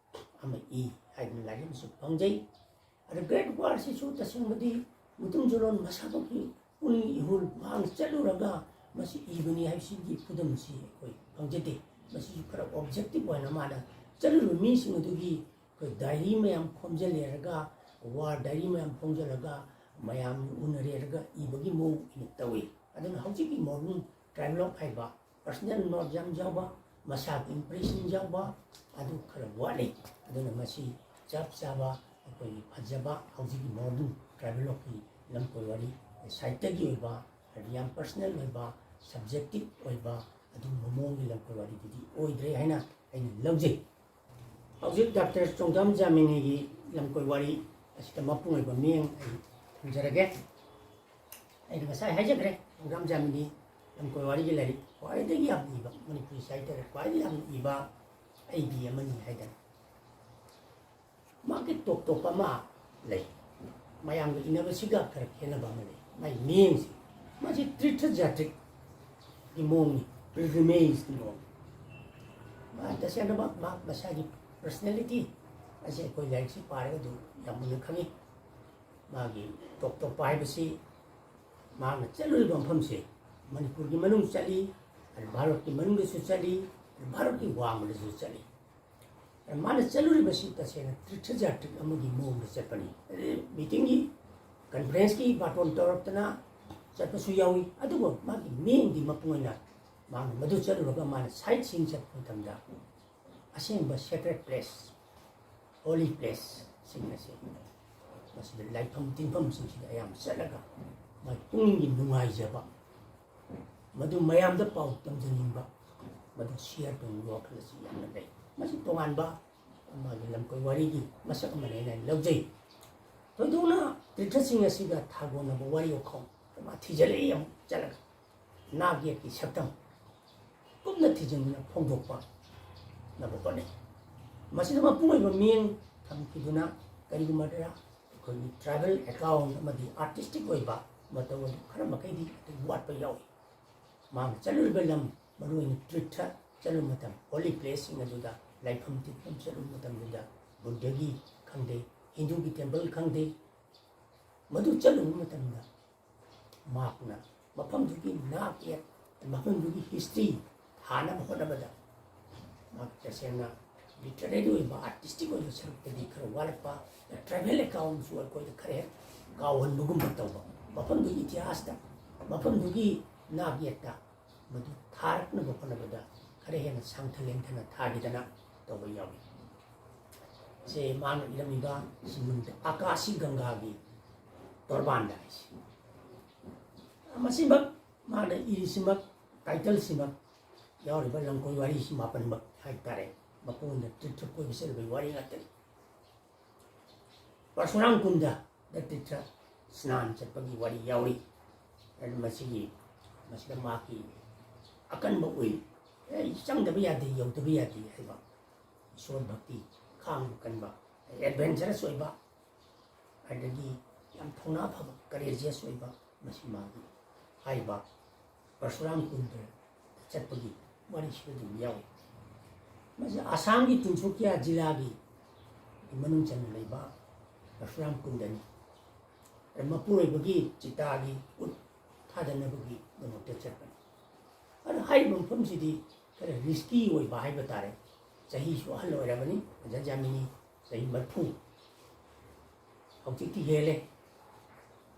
ꯑꯃ ꯏ ꯍꯥꯏꯗꯅ ꯂꯥꯏꯔꯤꯛ ꯑꯃꯁꯨ ꯐꯣꯡꯖꯩ꯫ ꯑꯗ ꯒ꯭ꯔꯦꯠ ꯋꯥꯔꯁꯤꯁꯨ ꯇꯁꯦꯡꯕꯗꯤ ꯃꯨꯇꯨꯝ ꯖꯤꯂꯣꯟ ꯃꯁꯥꯃꯛꯀꯤ ꯄꯨꯛꯅꯤꯡ ꯏꯍꯨꯜ ꯃꯍꯥꯛꯅ ꯆꯠꯂꯨꯔꯒ ꯃꯁꯤ ꯏꯕꯅꯤ ꯍꯥꯏꯕꯁꯤꯒꯤ ꯈꯨꯗꯝꯁꯤ ꯑꯩꯈꯣꯏ ꯐꯪꯖꯗꯦ꯫ ꯃꯁꯤꯁꯨ ꯈꯔ ꯑꯣꯕꯖꯦꯛꯇꯤꯚ ꯑꯣꯏꯅ ꯃꯥꯅ ꯆꯠꯂꯨꯔꯤꯕ ꯃꯤꯁꯤꯡ ꯑꯗꯨꯒꯤ ꯑꯩꯈꯣꯏ ꯗꯥꯏꯔꯤ ꯃꯌꯥꯝ ꯈꯣꯝꯖꯤꯜꯂꯦꯔꯒ, ꯋꯥꯔ ꯗꯥꯏꯔꯤ ꯃꯌꯥꯝ ꯈꯣꯝꯖꯤꯜꯂꯒ ꯃꯌꯥꯝ ꯎꯅꯔꯦꯔꯒ ꯏꯕꯒꯤ ꯃꯑꯣꯡ ꯑꯣꯏꯅ ꯇꯧꯏ꯫ ꯑꯗꯨꯅ ꯍꯧꯖꯤꯛꯀꯤ ꯃꯣꯗꯔꯟ ꯇ꯭ꯔꯥꯏꯕꯦꯂꯣꯛ ꯍꯥꯏꯕ ꯄꯔꯁꯅꯦꯜ ꯅꯣꯠ ꯌꯥꯝ ꯌꯥꯎꯕ, ꯃꯁꯥꯒꯤ ꯏꯝꯄ꯭ꯔꯦꯁꯟ ꯌꯥꯎꯕ ꯑꯗꯨ ꯈꯔ ꯋꯥꯠꯂꯤ꯫ ꯑꯗꯨꯅ ꯃꯁꯤ ꯆꯞ ꯆꯥꯕ ꯑꯩꯈꯣꯏꯒꯤ ꯐꯖꯕ ꯍꯧꯖꯤꯛꯀꯤ ꯃꯣꯗꯔꯟ ꯇ꯭ꯔꯥꯏꯕꯦꯂꯣꯛꯀꯤ ꯂꯝꯀꯣꯏ ꯋꯥꯔꯤ ꯁꯥꯍꯤꯇ꯭ꯌꯒꯤ ꯑꯣꯏꯕ, ꯍꯥꯏꯗꯤ ꯌꯥꯝ ꯄꯔꯁꯅꯦꯜ ꯑꯣꯏꯕ, ꯁꯕꯖꯦꯛꯇꯤꯚ ꯑꯣꯏꯕ ꯑꯗꯨꯒꯨꯝꯕ ꯃꯑꯣꯡꯒꯤ ꯂꯝꯀꯣꯏ ꯋꯥꯔꯤꯗꯨꯗꯤ ꯑꯣꯏꯗ꯭ꯔꯦ ꯍꯥꯏꯅ ꯑꯩꯅ ꯂꯧꯖꯩ꯫ ꯍꯧꯖꯤꯛ ꯗꯥꯛꯇꯔ ꯆꯣꯡꯊꯥꯝ ꯖꯥꯃꯤꯅꯤꯒꯤ ꯂꯝꯀꯣꯏ ꯋꯥꯔꯤ ꯑꯁꯤꯗ ꯃꯄꯨꯡ ꯑꯣꯏꯕ ꯃꯤꯠꯌꯦꯡ ꯑꯩ ꯊꯝꯖꯔꯒꯦ꯫ ꯑꯩꯅ ꯉꯁꯥꯏ ꯍꯥꯏꯖꯈ꯭ꯔꯦ, ꯆꯣꯡꯊꯥꯝ ꯖꯥꯃꯤꯅꯤ ꯂꯝꯀꯣꯏ ꯋꯥꯔꯤꯒꯤ ꯂꯥꯏꯔꯤꯛ ꯈ꯭ꯋꯥꯏꯗꯒꯤ ꯌꯥꯝꯅ ꯏꯕ, ꯃꯅꯤꯄꯨꯔꯤ ꯁꯥꯍꯤꯇ꯭ꯌꯗ ꯈ꯭ꯋꯥꯏꯗꯒꯤ ꯌꯥꯝꯅ ꯏꯕ ꯑꯩꯒꯤ ꯑꯃꯅꯤ ꯍꯥꯏꯗꯅ꯫ ꯃꯥꯒꯤ ꯇꯣꯞ ꯇꯣꯞꯄ ꯑꯃ ꯂꯩ꯫ ꯃꯌꯥꯝꯒ ꯏꯅꯕꯁꯤꯒ ꯈꯔ ꯈꯦꯠꯅꯕ ꯑꯃ ꯂꯩ꯫ ꯃꯥꯒꯤ ꯃꯤꯠꯌꯦꯡꯁꯤ, ꯃꯥꯁꯤ ꯇꯤꯔꯊ ꯖꯥꯇ꯭ꯔꯤꯛꯀꯤ ꯃꯑꯣꯡꯅꯤ, ꯄꯤꯜꯒ꯭ꯔꯤꯃꯦꯖꯀꯤ ꯃꯑꯣꯡꯅꯤ꯫ ꯃꯥ ꯇꯁꯦꯡꯅꯃꯛ ꯃꯍꯥꯛ ꯃꯁꯥꯒꯤ ꯄꯔꯁꯅꯦꯂꯤꯇꯤ ꯑꯁꯤ ꯑꯩꯈꯣꯏ ꯂꯥꯏꯔꯤꯛꯁꯤ ꯄꯥꯔꯒ ꯑꯗꯨꯝ ꯌꯥꯝ ꯃꯨꯟꯅ ꯈꯪꯉꯤ꯫ ꯃꯥꯒꯤ ꯇꯣꯞ ꯇꯣꯞꯄ ꯍꯥꯏꯕꯁꯤ ꯃꯍꯥꯛꯅ ꯆꯠꯂꯨꯔꯤꯕ ꯃꯐꯝꯁꯦ ꯃꯅꯤꯄꯨꯔꯒꯤ ꯃꯅꯨꯡ ꯆꯠꯂꯤ, ꯑꯗꯨ ꯚꯥꯔꯠꯀꯤ ꯃꯅꯨꯡꯗꯁꯨ ꯆꯠꯂꯤ, ꯑꯗꯨ ꯚꯥꯔꯠꯀꯤ ꯋꯥꯡꯃꯗꯁꯨ ꯆꯠꯂꯤ꯫ ꯑꯗꯨ ꯃꯥꯅ ꯆꯠꯂꯨꯔꯤꯕꯁꯤ ꯇꯁꯦꯡꯅ ꯇꯤꯔꯊ ꯖꯥꯇ꯭ꯔꯤꯛ ꯑꯃꯒꯤ ꯃꯑꯣꯡꯗ ꯆꯠꯄꯅꯤ꯫ ꯑꯗꯨ ꯃꯤꯇꯤꯡꯒꯤ, ꯀꯟꯐ꯭ꯔꯦꯟꯁꯀꯤ ꯕꯥꯇꯣꯟ ꯇꯧꯔꯛꯇꯅ ꯆꯠꯄꯁꯨ ꯌꯥꯎꯏ꯫ ꯑꯗꯨꯕꯨ ꯃꯥꯒꯤ ꯃꯤꯠꯌꯦꯡꯗꯤ ꯃꯄꯨꯡ ꯑꯣꯏꯅ ꯃꯥꯅ ꯃꯗꯨ ꯆꯠꯂꯨꯔꯒ ꯃꯥꯅ ꯁꯥꯏꯠ ꯁꯤꯏꯡ ꯆꯠꯄ ꯃꯇꯝꯗ ꯑꯁꯦꯡꯕ ꯁꯦꯀ꯭ꯔꯦꯠ ꯄ꯭ꯂꯦꯁ, ꯍꯣꯂꯤ ꯄ꯭ꯂꯦꯁꯁꯤꯡ ꯑꯁꯤ ꯃꯁꯤꯗ ꯂꯥꯏꯐꯝ ꯇꯤꯟꯐꯝꯁꯤꯡꯁꯤꯗ ꯑꯌꯥꯝꯕ ꯆꯠꯂꯒ ꯃꯥꯒꯤ ꯄꯨꯛꯅꯤꯡꯒꯤ ꯅꯨꯡꯉꯥꯏꯖꯕ, ꯃꯗꯨ ꯃꯌꯥꯝꯗ ꯄꯥꯎ ꯇꯝꯖꯅꯤꯡꯕ, ꯃꯗꯨ ꯁꯤꯌꯔ ꯇꯧꯅꯤꯡꯕ ꯋꯥꯈꯜ ꯑꯁꯤ ꯌꯥꯝꯅ ꯂꯩ꯫ ꯃꯁꯤ ꯇꯣꯉꯥꯟꯕ ꯑꯃꯒꯤ ꯂꯝꯀꯣꯏ ꯋꯥꯔꯤꯒꯤ ꯃꯁꯛ ꯑꯃꯅꯤ ꯍꯥꯏꯅ ꯑꯩꯅ ꯂꯧꯖꯩ꯫ ꯊꯣꯏꯗꯣꯛꯅ ꯇꯤꯔꯊꯁꯤꯡ ꯑꯁꯤꯒ ꯊꯥꯒꯣꯟꯅꯕ ꯋꯥꯔꯤ ꯋꯥꯈꯜ ꯃꯥ ꯊꯤꯖꯤꯜꯂꯛꯏ ꯑꯃꯨꯛ ꯆꯠꯂꯒ꯫ ꯅꯥꯛ ꯌꯦꯠꯀꯤ ꯁꯛꯇꯝ ꯀꯨꯞꯅ ꯊꯤꯖꯤꯟꯗꯨꯅ ꯐꯣꯡꯗꯣꯛꯄꯅꯕ ꯍꯣꯠꯅꯩ꯫ ꯃꯁꯤꯗ ꯃꯄꯨꯡ ꯑꯣꯏꯕ ꯃꯤꯠꯌꯦꯡ ꯊꯝꯈꯤꯗꯨꯅ ꯀꯔꯤꯒꯨꯝꯕꯗ ꯑꯩꯈꯣꯏꯒꯤ ꯇ꯭ꯔꯥꯏꯕꯦꯜ ꯑꯦꯀꯥꯎꯟ ꯑꯃꯗꯤ ꯑꯥꯔꯇꯤꯁꯇꯤꯛ ꯑꯣꯏꯕ ꯃꯇꯧ ꯑꯗꯨ ꯈꯔ ꯃꯈꯩꯗꯤ ꯑꯗꯨꯝ ꯋꯥꯠꯄ ꯌꯥꯎꯏ꯫ ꯃꯥꯅ ꯆꯠꯂꯨꯔꯤꯕ ꯂꯝ, ꯃꯔꯨꯑꯣꯏꯅ ꯇꯤꯔꯊ ꯆꯠꯂꯨꯕ ꯃꯇꯝ, ꯍꯣꯂꯤ ꯄ꯭ꯂꯦꯁꯁꯤꯡ ꯑꯗꯨꯗ, ꯂꯥꯏꯐꯝ ꯇꯤꯟꯐꯝ ꯆꯠꯂꯨꯕ ꯃꯇꯝꯗꯨꯗ ꯕꯨꯙꯒꯤ ꯈꯪꯗꯦ, ꯍꯤꯟꯗꯨꯒꯤ ꯇꯦꯝꯄꯜ ꯈꯪꯗꯦ, ꯃꯗꯨ ꯆꯠꯂꯨꯕ ꯃꯇꯝꯗ ꯃꯍꯥꯛꯅ ꯃꯐꯝꯗꯨꯒꯤ ꯅꯥꯛ ꯌꯦꯠ, ꯃꯐꯝꯗꯨꯒꯤ ꯍꯤꯁꯇ꯭ꯔꯤ ꯊꯥꯅꯕ ꯍꯣꯠꯅꯕꯗ ꯃꯍꯥꯛ ꯇꯁꯦꯡꯅ ꯂꯤꯇꯔꯦꯔꯤ ꯑꯣꯏꯕ, ꯑꯥꯔꯇꯤꯁꯇꯤꯛ ꯑꯣꯏꯕ ꯁꯔꯨꯛꯇꯗꯤ ꯈꯔ ꯋꯥꯠꯂꯛꯄ, ꯇ꯭ꯔꯥꯏꯕꯦꯜ ꯑꯦꯀꯥꯎꯟꯁꯨ ꯑꯩꯈꯣꯏꯗ ꯈꯔ ꯍꯦꯛ ꯀꯥꯎꯍꯟꯕꯒꯨꯝꯕ ꯇꯧꯕ, ꯃꯐꯝꯗꯨꯒꯤ ꯏꯇꯤꯍꯥꯁꯇ, ꯃꯐꯝꯗꯨꯒꯤ ꯅꯥꯛ ꯌꯦꯠꯇ ꯃꯗꯨ ꯊꯥꯔꯛꯅꯕ ꯍꯣꯠꯅꯕꯗ ꯈꯔ ꯍꯦꯟꯅ ꯁꯥꯡꯊ ꯂꯦꯡꯊꯅ ꯊꯥꯈꯤꯗꯅ ꯇꯧꯕ ꯌꯥꯎꯏ꯫ ꯁꯦ ꯃꯥꯅ ꯏꯔꯝꯃꯤꯕ ꯁꯤꯃꯨꯟꯗ ꯑꯀꯥꯁꯤ ꯒꯪꯒꯥꯒꯤ ꯇꯣꯔꯕꯥꯟꯗ ꯍꯥꯏꯁꯤ꯫ ꯃꯁꯤꯃꯛ ꯃꯥꯅ ꯏꯔꯤꯁꯤꯃꯛ, ꯇꯥꯏꯇꯜꯁꯤꯃꯛ ꯌꯥꯎꯔꯤꯕ ꯂꯝꯀꯣꯏ ꯋꯥꯔꯤꯁꯤ ꯃꯥꯄꯟꯃꯛ ꯍꯥꯏꯕ ꯇꯥꯔꯦ꯫ ꯃꯄꯨꯡ ꯑꯣꯏꯅ ꯇꯤꯔꯊ ꯀꯣꯏꯕ ꯆꯠꯂꯨꯕꯒꯤ ꯋꯥꯔꯤ ꯉꯥꯛꯇꯅꯤ꯫ ꯄꯔꯁꯨꯔꯥꯝ ꯀꯨꯟꯗꯗ ꯇꯤꯔꯊ ꯁ꯭ꯅꯥꯟ ꯆꯠꯄꯒꯤ ꯋꯥꯔꯤ ꯌꯥꯎꯔꯤ꯫ ꯑꯗꯨ ꯃꯁꯤꯒꯤ ꯃꯁꯤꯗ ꯃꯍꯥꯛꯀꯤ ꯑꯀꯟꯕ ꯎꯏ꯫ ꯑꯦ, ꯆꯪꯗꯕ ꯌꯥꯗꯦ, ꯌꯧꯗꯕ ꯌꯥꯗꯦ ꯍꯥꯏꯕ ꯏꯁꯣꯔ ꯚꯛꯇꯤ, ꯈꯥꯡꯕ ꯀꯟꯕ, adventurous ꯑꯣꯏꯕ, ꯑꯗꯒꯤ ꯌꯥꯝ ꯊꯧꯅꯥ ꯐꯕ, courageous ꯑꯣꯏꯕ, ꯃꯁꯤ ꯃꯥꯒꯤ ꯍꯥꯏꯔꯤꯕ ꯄꯔꯁꯨꯔꯥꯝ ꯀꯨꯟꯗ ꯆꯠꯄꯒꯤ ꯋꯥꯔꯤꯁꯤꯗ ꯑꯗꯨꯝ ꯌꯥꯎꯏ꯫ ꯃꯁꯤ ꯑꯁꯥꯝꯒꯤ ꯇꯤꯟꯁꯨꯀꯤꯌꯥ ꯖꯤꯂꯥꯒꯤ ꯃꯅꯨꯡ ꯆꯟꯅ ꯂꯩꯕ ꯄꯔꯁꯨꯔꯥꯝ ꯀꯨꯟꯗꯅꯤ꯫ ꯃꯄꯨꯔꯣꯏꯕꯒꯤ ꯆꯤꯇꯥꯒꯤ ꯎꯠ ꯊꯥꯗꯅꯕꯒꯤꯗꯃꯛꯇ ꯆꯠꯄꯅꯤ꯫ ꯑꯗꯨꯅ ꯍꯥꯏꯔꯤꯕ ꯃꯐꯝꯁꯤꯗꯤ ꯈꯔ risky ꯑꯣꯏꯕ ꯍꯥꯏꯕ ꯇꯥꯔꯦ꯫ ꯆꯍꯤꯁꯨ ꯑꯍꯜ ꯑꯣꯏꯔꯕꯅꯤ, ꯑꯣꯖꯥ ꯖꯥꯃꯤꯅꯤ, ꯆꯍꯤ ꯃꯔꯤꯐꯨ꯫ ꯍꯧꯖꯤꯛꯇꯤ ꯍꯦꯜꯂꯦ,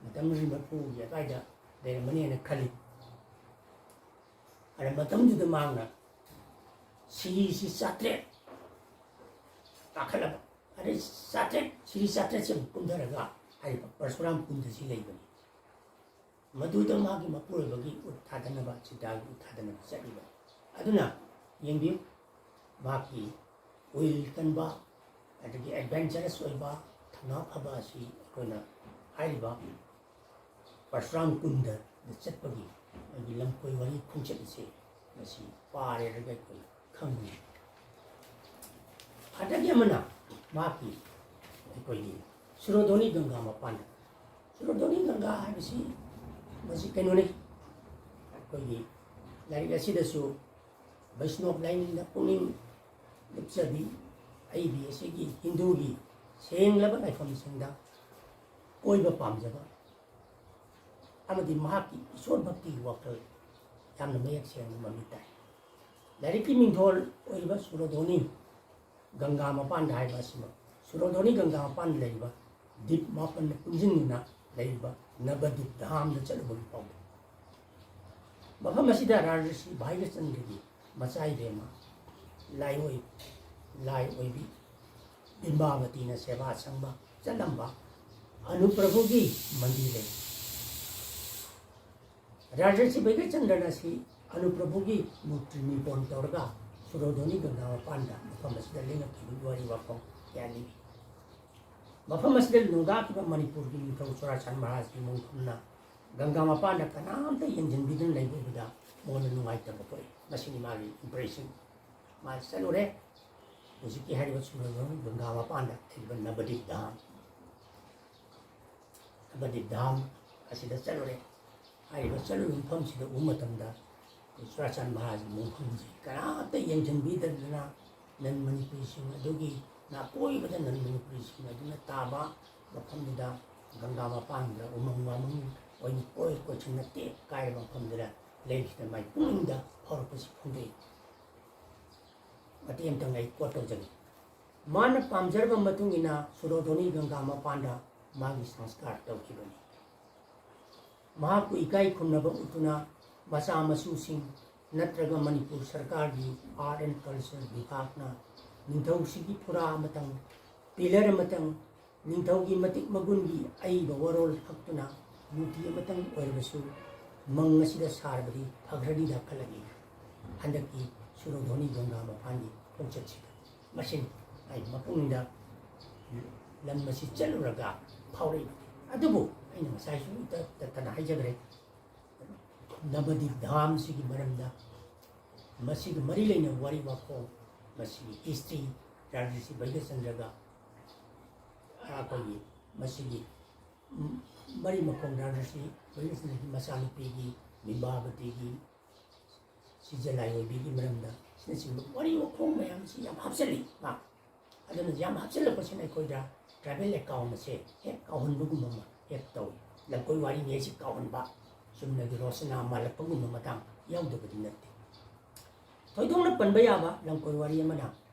ꯃꯇꯝꯗꯨꯗꯤ ꯃꯔꯤꯐꯨꯒꯤ ꯑꯗꯨꯋꯥꯏꯗ ꯂꯩꯔꯝꯃꯅꯦꯅ ꯈꯜꯂꯤ꯫ ꯑꯗ ꯃꯇꯝꯗꯨꯗ ꯃꯍꯥꯛꯅ ꯁꯤꯔꯤꯁꯤ ꯆꯥꯇ꯭ꯔꯦꯠ ꯀꯥꯈꯠꯂꯕ, ꯑꯗꯩ ꯆꯥꯇ꯭ꯔꯦꯠ, ꯁꯤꯔꯤ ꯆꯥꯇ꯭ꯔꯦꯠꯁꯦ ꯑꯃꯨꯛ ꯀꯨꯝꯊꯔꯒ ꯍꯥꯏꯔꯤꯕ ꯄꯔꯁꯨꯔꯥꯝ ꯀꯨꯟꯗꯁꯤ ꯂꯩꯕꯅꯤ꯫ ꯃꯗꯨꯗ ꯃꯥꯒꯤ ꯃꯄꯨꯔꯣꯏꯕꯒꯤ ꯎꯠ ꯊꯥꯗꯅꯕ, ꯆꯤꯇꯥꯒꯤ ꯎꯠ ꯊꯥꯗꯅꯕ ꯆꯠꯂꯤꯕ꯫ ꯑꯗꯨꯅ ꯌꯦꯡꯕꯤꯌꯨ, ꯃꯍꯥꯛꯀꯤ ꯎꯏꯜ ꯀꯟꯕ, ꯑꯗꯒꯤ adventurous ꯑꯣꯏꯕ, ꯊꯧꯅꯥ ꯐꯕ ꯑꯁꯤ ꯑꯩꯈꯣꯏꯅ ꯍꯥꯏꯔꯤꯕ ꯄꯔꯁꯨꯔꯥꯝ ꯀꯨꯟꯗꯗ ꯆꯠꯄꯒꯤ ꯃꯥꯒꯤ ꯂꯝꯀꯣꯏ ꯋꯥꯔꯤ ꯈꯣꯡꯆꯠ ꯑꯁꯤ ꯃꯁꯤ ꯄꯥꯔꯦꯔꯒ ꯑꯩꯈꯣꯏ ꯈꯪꯕꯅꯤ꯫ ꯑꯗꯒꯤ ꯑꯃꯅ ꯃꯍꯥꯛꯀꯤ ꯑꯩꯈꯣꯏꯒꯤ ꯁꯨꯔꯣꯙꯣꯅꯤ ꯒꯪꯒꯥ ꯃꯄꯥꯟꯗ, ꯁꯨꯔꯣꯙꯣꯅꯤ ꯒꯪꯒꯥ ꯍꯥꯏꯕꯁꯤ ꯃꯁꯤ ꯀꯩꯅꯣꯅꯤ, ꯑꯩꯈꯣꯏꯒꯤ ꯂꯥꯏꯔꯤꯛ ꯑꯁꯤꯗꯁꯨ ꯕꯩꯁꯅꯣꯞ ꯂꯥꯏꯅꯤꯡꯗ ꯄꯨꯛꯅꯤꯡ ꯂꯨꯞꯆꯕꯤ, ꯑꯏꯕꯤ ꯑꯁꯤꯒꯤ ꯍꯤꯟꯗꯨꯒꯤ ꯁꯦꯡꯂꯕ ꯂꯥꯏꯐꯝꯁꯤꯡꯗ ꯀꯣꯏꯕ ꯄꯥꯝꯖꯕ ꯑꯃꯗꯤ ꯃꯍꯥꯛꯀꯤ ꯏꯁꯣꯔ ꯚꯛꯇꯤꯒꯤ ꯋꯥꯈꯜ ꯌꯥꯝꯅ ꯃꯌꯦꯛ ꯁꯦꯡꯅ ꯃꯃꯤ ꯇꯥꯏ꯫ ꯂꯥꯏꯔꯤꯛꯀꯤ ꯃꯤꯡꯊꯣꯜ ꯑꯣꯏꯔꯤꯕ ꯁꯨꯔꯣꯙꯣꯅꯤ ꯒꯪꯒꯥ ꯃꯄꯥꯟꯗ ꯍꯥꯏꯕ ꯑꯁꯤꯃꯛ, ꯁꯨꯔꯣꯙꯣꯅꯤ ꯒꯪꯒꯥ ꯃꯄꯥꯟꯗ ꯂꯩꯔꯤꯕ ꯗꯤꯞ ꯃꯥꯄꯟꯅ ꯄꯨꯟꯁꯤꯟꯗꯨꯅ ꯂꯩꯔꯤꯕ ꯅꯕꯗꯤꯞ ꯙꯥꯝꯗ ꯆꯠꯂꯨꯕꯒꯤ ꯄꯥꯎꯗꯝ꯫ ꯃꯐꯝ ꯑꯁꯤꯗ ꯔꯥꯖꯔꯁꯤ ꯚꯥꯒ꯭ꯌꯆꯟꯗ꯭ꯔꯒꯤ ꯃꯆꯥ ꯏꯕꯦꯝꯃ ꯂꯥꯏꯑꯣꯏ-, ꯂꯥꯏ ꯑꯣꯏꯕꯤ ꯕꯤꯝꯕꯥꯕꯇꯤꯅ ꯁꯦꯕꯥ ꯁꯪꯕ ꯆꯠꯂꯝꯕ ꯑꯅꯨꯄ꯭ꯔꯚꯨꯒꯤ ꯃꯟꯗꯤꯔ ꯂꯩ꯫ ꯔꯥꯖꯔꯁꯤ ꯚꯥꯒ꯭ꯌꯆꯟꯗ꯭ꯔꯅ ꯁꯤ ꯑꯅꯨꯄ꯭ꯔꯚꯨꯒꯤ ꯃꯨꯔꯇꯤ ꯅꯤꯄꯣꯟ ꯇꯧꯔꯒ ꯁꯨꯔꯣꯙꯣꯅꯤ ꯒꯪꯒꯥ ꯃꯄꯥꯟꯗ ꯃꯐꯝ ꯑꯁꯤꯗ ꯂꯦꯡꯉꯛꯈꯤꯕꯒꯤ ꯋꯥꯔꯤ ꯋꯥꯐꯝ ꯀꯌꯥ ꯂꯤꯔꯤ꯫ ꯃꯐꯝ ꯑꯁꯤꯗ ꯅꯣꯡꯗꯥꯈꯤꯕ ꯃꯅꯤꯄꯨꯔꯒꯤ ꯅꯤꯡꯊꯧ ꯆꯨꯔꯥꯆꯥꯟ ꯃꯍꯥꯔꯥꯖꯒꯤ ꯃꯣꯡꯐꯝꯅ ꯒꯪꯒꯥ ꯃꯄꯥꯟꯗ ꯀꯅꯥꯝꯇ ꯌꯦꯡꯁꯤꯟꯕꯤꯗꯅ ꯂꯩꯕ ꯎꯕꯗ ꯃꯉꯣꯟꯗ ꯅꯨꯡꯉꯥꯏꯇꯕ ꯄꯣꯛꯏ꯫ ꯃꯁꯤꯅꯤ ꯃꯥꯒꯤ impression꯫ ꯃꯥ ꯆꯠꯂꯨꯔꯦ꯫ ꯍꯧꯖꯤꯛꯀꯤ ꯍꯥꯏꯔꯤꯕ ꯁꯨꯔꯗ꯭ꯔꯣꯅꯤ ꯒꯪꯒꯥ ꯃꯄꯥꯟꯗ ꯂꯩꯔꯤꯕ ꯅꯕꯗꯤꯞ ꯙꯥꯝ, ꯅꯕꯗꯤꯞ ꯙꯥꯝ ꯑꯁꯤꯗ ꯆꯠꯂꯨꯔꯦ꯫ ꯍꯥꯏꯔꯤꯕ ꯆꯠꯂꯨꯔꯤꯕ ꯃꯐꯝꯁꯤꯗ ꯎꯕ ꯃꯇꯝꯗ ꯑꯩꯈꯣꯏ ꯆꯨꯔꯥꯆꯥꯟ ꯃꯍꯥꯔꯥꯖ ꯃꯣꯡꯐꯝꯁꯤ ꯀꯅꯥꯝꯇ ꯌꯦꯡꯁꯤꯟꯕꯤꯗꯗꯅ ꯅꯟ ꯃꯅꯤꯄꯨꯔꯤꯁꯤꯡ ꯑꯗꯨꯒꯤ ꯅꯥꯀꯣꯏꯕꯗ ꯅꯟ ꯃꯅꯤꯄꯨꯔꯤꯁꯤꯡ ꯑꯗꯨꯅ ꯇꯥꯕ ꯃꯐꯝꯗꯨꯗ ꯒꯪꯒꯥ ꯃꯄꯥꯟꯗ ꯎꯃꯪ ꯋꯥꯃꯪ ꯑꯣꯏꯅ ꯀꯣꯏ ꯀꯣꯏꯁꯟꯅ ꯇꯦꯛ ꯀꯥꯏꯔꯕ ꯃꯐꯝꯗꯨꯗ ꯂꯩꯈꯤꯗ ꯃꯥꯏ ꯄꯨꯛꯅꯤꯡꯗ ꯐꯥꯎꯔꯛꯄꯁꯤ ꯐꯣꯡꯗꯣꯛꯏ꯫ ꯃꯇꯦꯛ ꯑꯃꯇꯪ ꯑꯩ quote ꯇꯧꯖꯒꯦ꯫ ꯃꯥꯅ ꯄꯥꯝꯖꯔꯕ ꯃꯇꯨꯡ ꯏꯟꯅ ꯁꯨꯔꯣꯙꯣꯅꯤ ꯒꯪꯒꯥ ꯃꯄꯥꯟꯗ ꯃꯥꯒꯤ ꯁꯪꯁꯀꯥꯔ ꯇꯧꯈꯤꯕꯅꯤ꯫ ꯃꯍꯥꯛꯄꯨ ꯏꯀꯥꯏ ꯈꯨꯝꯅꯕ ꯎꯠꯇꯨꯅ ꯃꯆꯥ ꯃꯁꯨꯁꯤꯡ ꯅꯠꯇ꯭ꯔꯒ ꯃꯅꯤꯄꯨꯔ ꯁꯔꯀꯥꯔꯒꯤ Art and Culture ꯕꯤꯚꯥꯒꯅ ꯅꯤꯡꯊꯧꯁꯤꯒꯤ ꯐꯨꯔꯥ ꯑꯃꯇꯪ, pillar ꯑꯃꯇꯪ, ꯅꯤꯡꯊꯧꯒꯤ ꯃꯇꯤꯛ ꯃꯒꯨꯟꯒꯤ ꯑꯏꯕ ꯋꯥꯔꯣꯜ ꯍꯛꯇꯨꯅ ꯃꯨꯔꯇꯤ ꯑꯃꯇꯪ ꯑꯣꯏꯔꯕꯁꯨ ꯃꯪ ꯑꯁꯤꯗ ꯁꯥꯔꯕꯗꯤ ꯐꯈ꯭ꯔꯅꯤꯗ ꯈꯜꯂꯛꯏ꯫ ꯍꯟꯗꯛꯀꯤ ꯁꯨꯔꯣꯙꯣꯅꯤ ꯒꯪꯒꯥ ꯃꯄꯥꯟꯒꯤ ꯈꯣꯡꯆꯠꯁꯤꯗ ꯃꯁꯤꯅꯤ ꯑꯩ ꯃꯄꯨꯡꯗ ꯂꯝ ꯑꯁꯤ ꯆꯠꯂꯨꯔꯒ ꯐꯥꯎꯔꯛꯏꯕꯅꯤ꯫ ꯑꯗꯨꯕꯨ ꯑꯩꯅ ꯉꯁꯥꯏꯁꯨ ꯏꯇꯠ ꯇꯠꯇꯅ ꯍꯥꯏꯖꯈ꯭ꯔꯦ, ꯅꯕꯗꯤꯞ ꯙꯥꯝꯁꯤꯒꯤ ꯃꯔꯝꯗ, ꯃꯁꯤꯒ ꯃꯔꯤ ꯂꯩꯅꯕ ꯋꯥꯔꯤ ꯋꯥꯈꯣꯡ, ꯃꯁꯤꯒꯤ history, ꯔꯥꯖꯔꯤꯁꯤ ꯚꯩꯒ꯭ꯌꯆꯟꯗ꯭ꯔꯒ ꯑꯩꯈꯣꯏꯒꯤ ꯃꯁꯤꯒꯤ ꯃꯔꯤ ꯃꯈꯣꯡ ꯔꯥꯖꯔꯤꯁꯤ ꯚꯩꯒ꯭ꯌꯆꯟꯗ꯭ꯔꯒꯤ ꯃꯆꯥꯅꯨꯄꯤꯒꯤ, ꯕꯤꯝꯕꯥꯕꯇꯤꯒꯤ, ꯁꯤꯖꯂꯥꯏ ꯑꯣꯏꯕꯤꯒꯤ ꯃꯔꯝꯗ ꯑꯁꯤꯅꯆꯤꯡꯕ ꯋꯥꯔꯤ ꯋꯥꯈꯣꯡ ꯃꯌꯥꯝꯁꯤ ꯌꯥꯝ ꯍꯥꯞꯆꯤꯜꯂꯤ ꯃꯥ꯫ ꯑꯗꯨꯅ ꯌꯥꯝ ꯍꯥꯞꯆꯤꯜꯂꯛꯄꯁꯤꯅ ꯑꯩꯈꯣꯏꯗ tribal account ꯑꯁꯦ ꯍꯦꯛ ꯀꯥꯎꯍꯟꯕꯒꯨꯝꯕ ꯑꯃ ꯍꯦꯛ ꯇꯧꯏ꯫ ꯂꯝꯀꯣꯏ ꯋꯥꯔꯤꯅꯤ ꯍꯥꯏꯁꯤ ꯀꯥꯎꯍꯟꯕ, ꯆꯨꯝꯅꯒꯤ ꯔꯣꯁꯅꯥ ꯃꯥꯜꯂꯛꯄꯒꯨꯝꯕ ꯃꯇꯥꯡ ꯌꯥꯎꯗꯕꯗꯤ ꯅꯠꯇꯦ꯫ ꯊꯣꯏꯗꯣꯛꯅ ꯄꯟꯕ ꯌꯥꯕ ꯂꯝꯀꯣꯏ ꯋꯥꯔꯤ ꯑꯃꯅ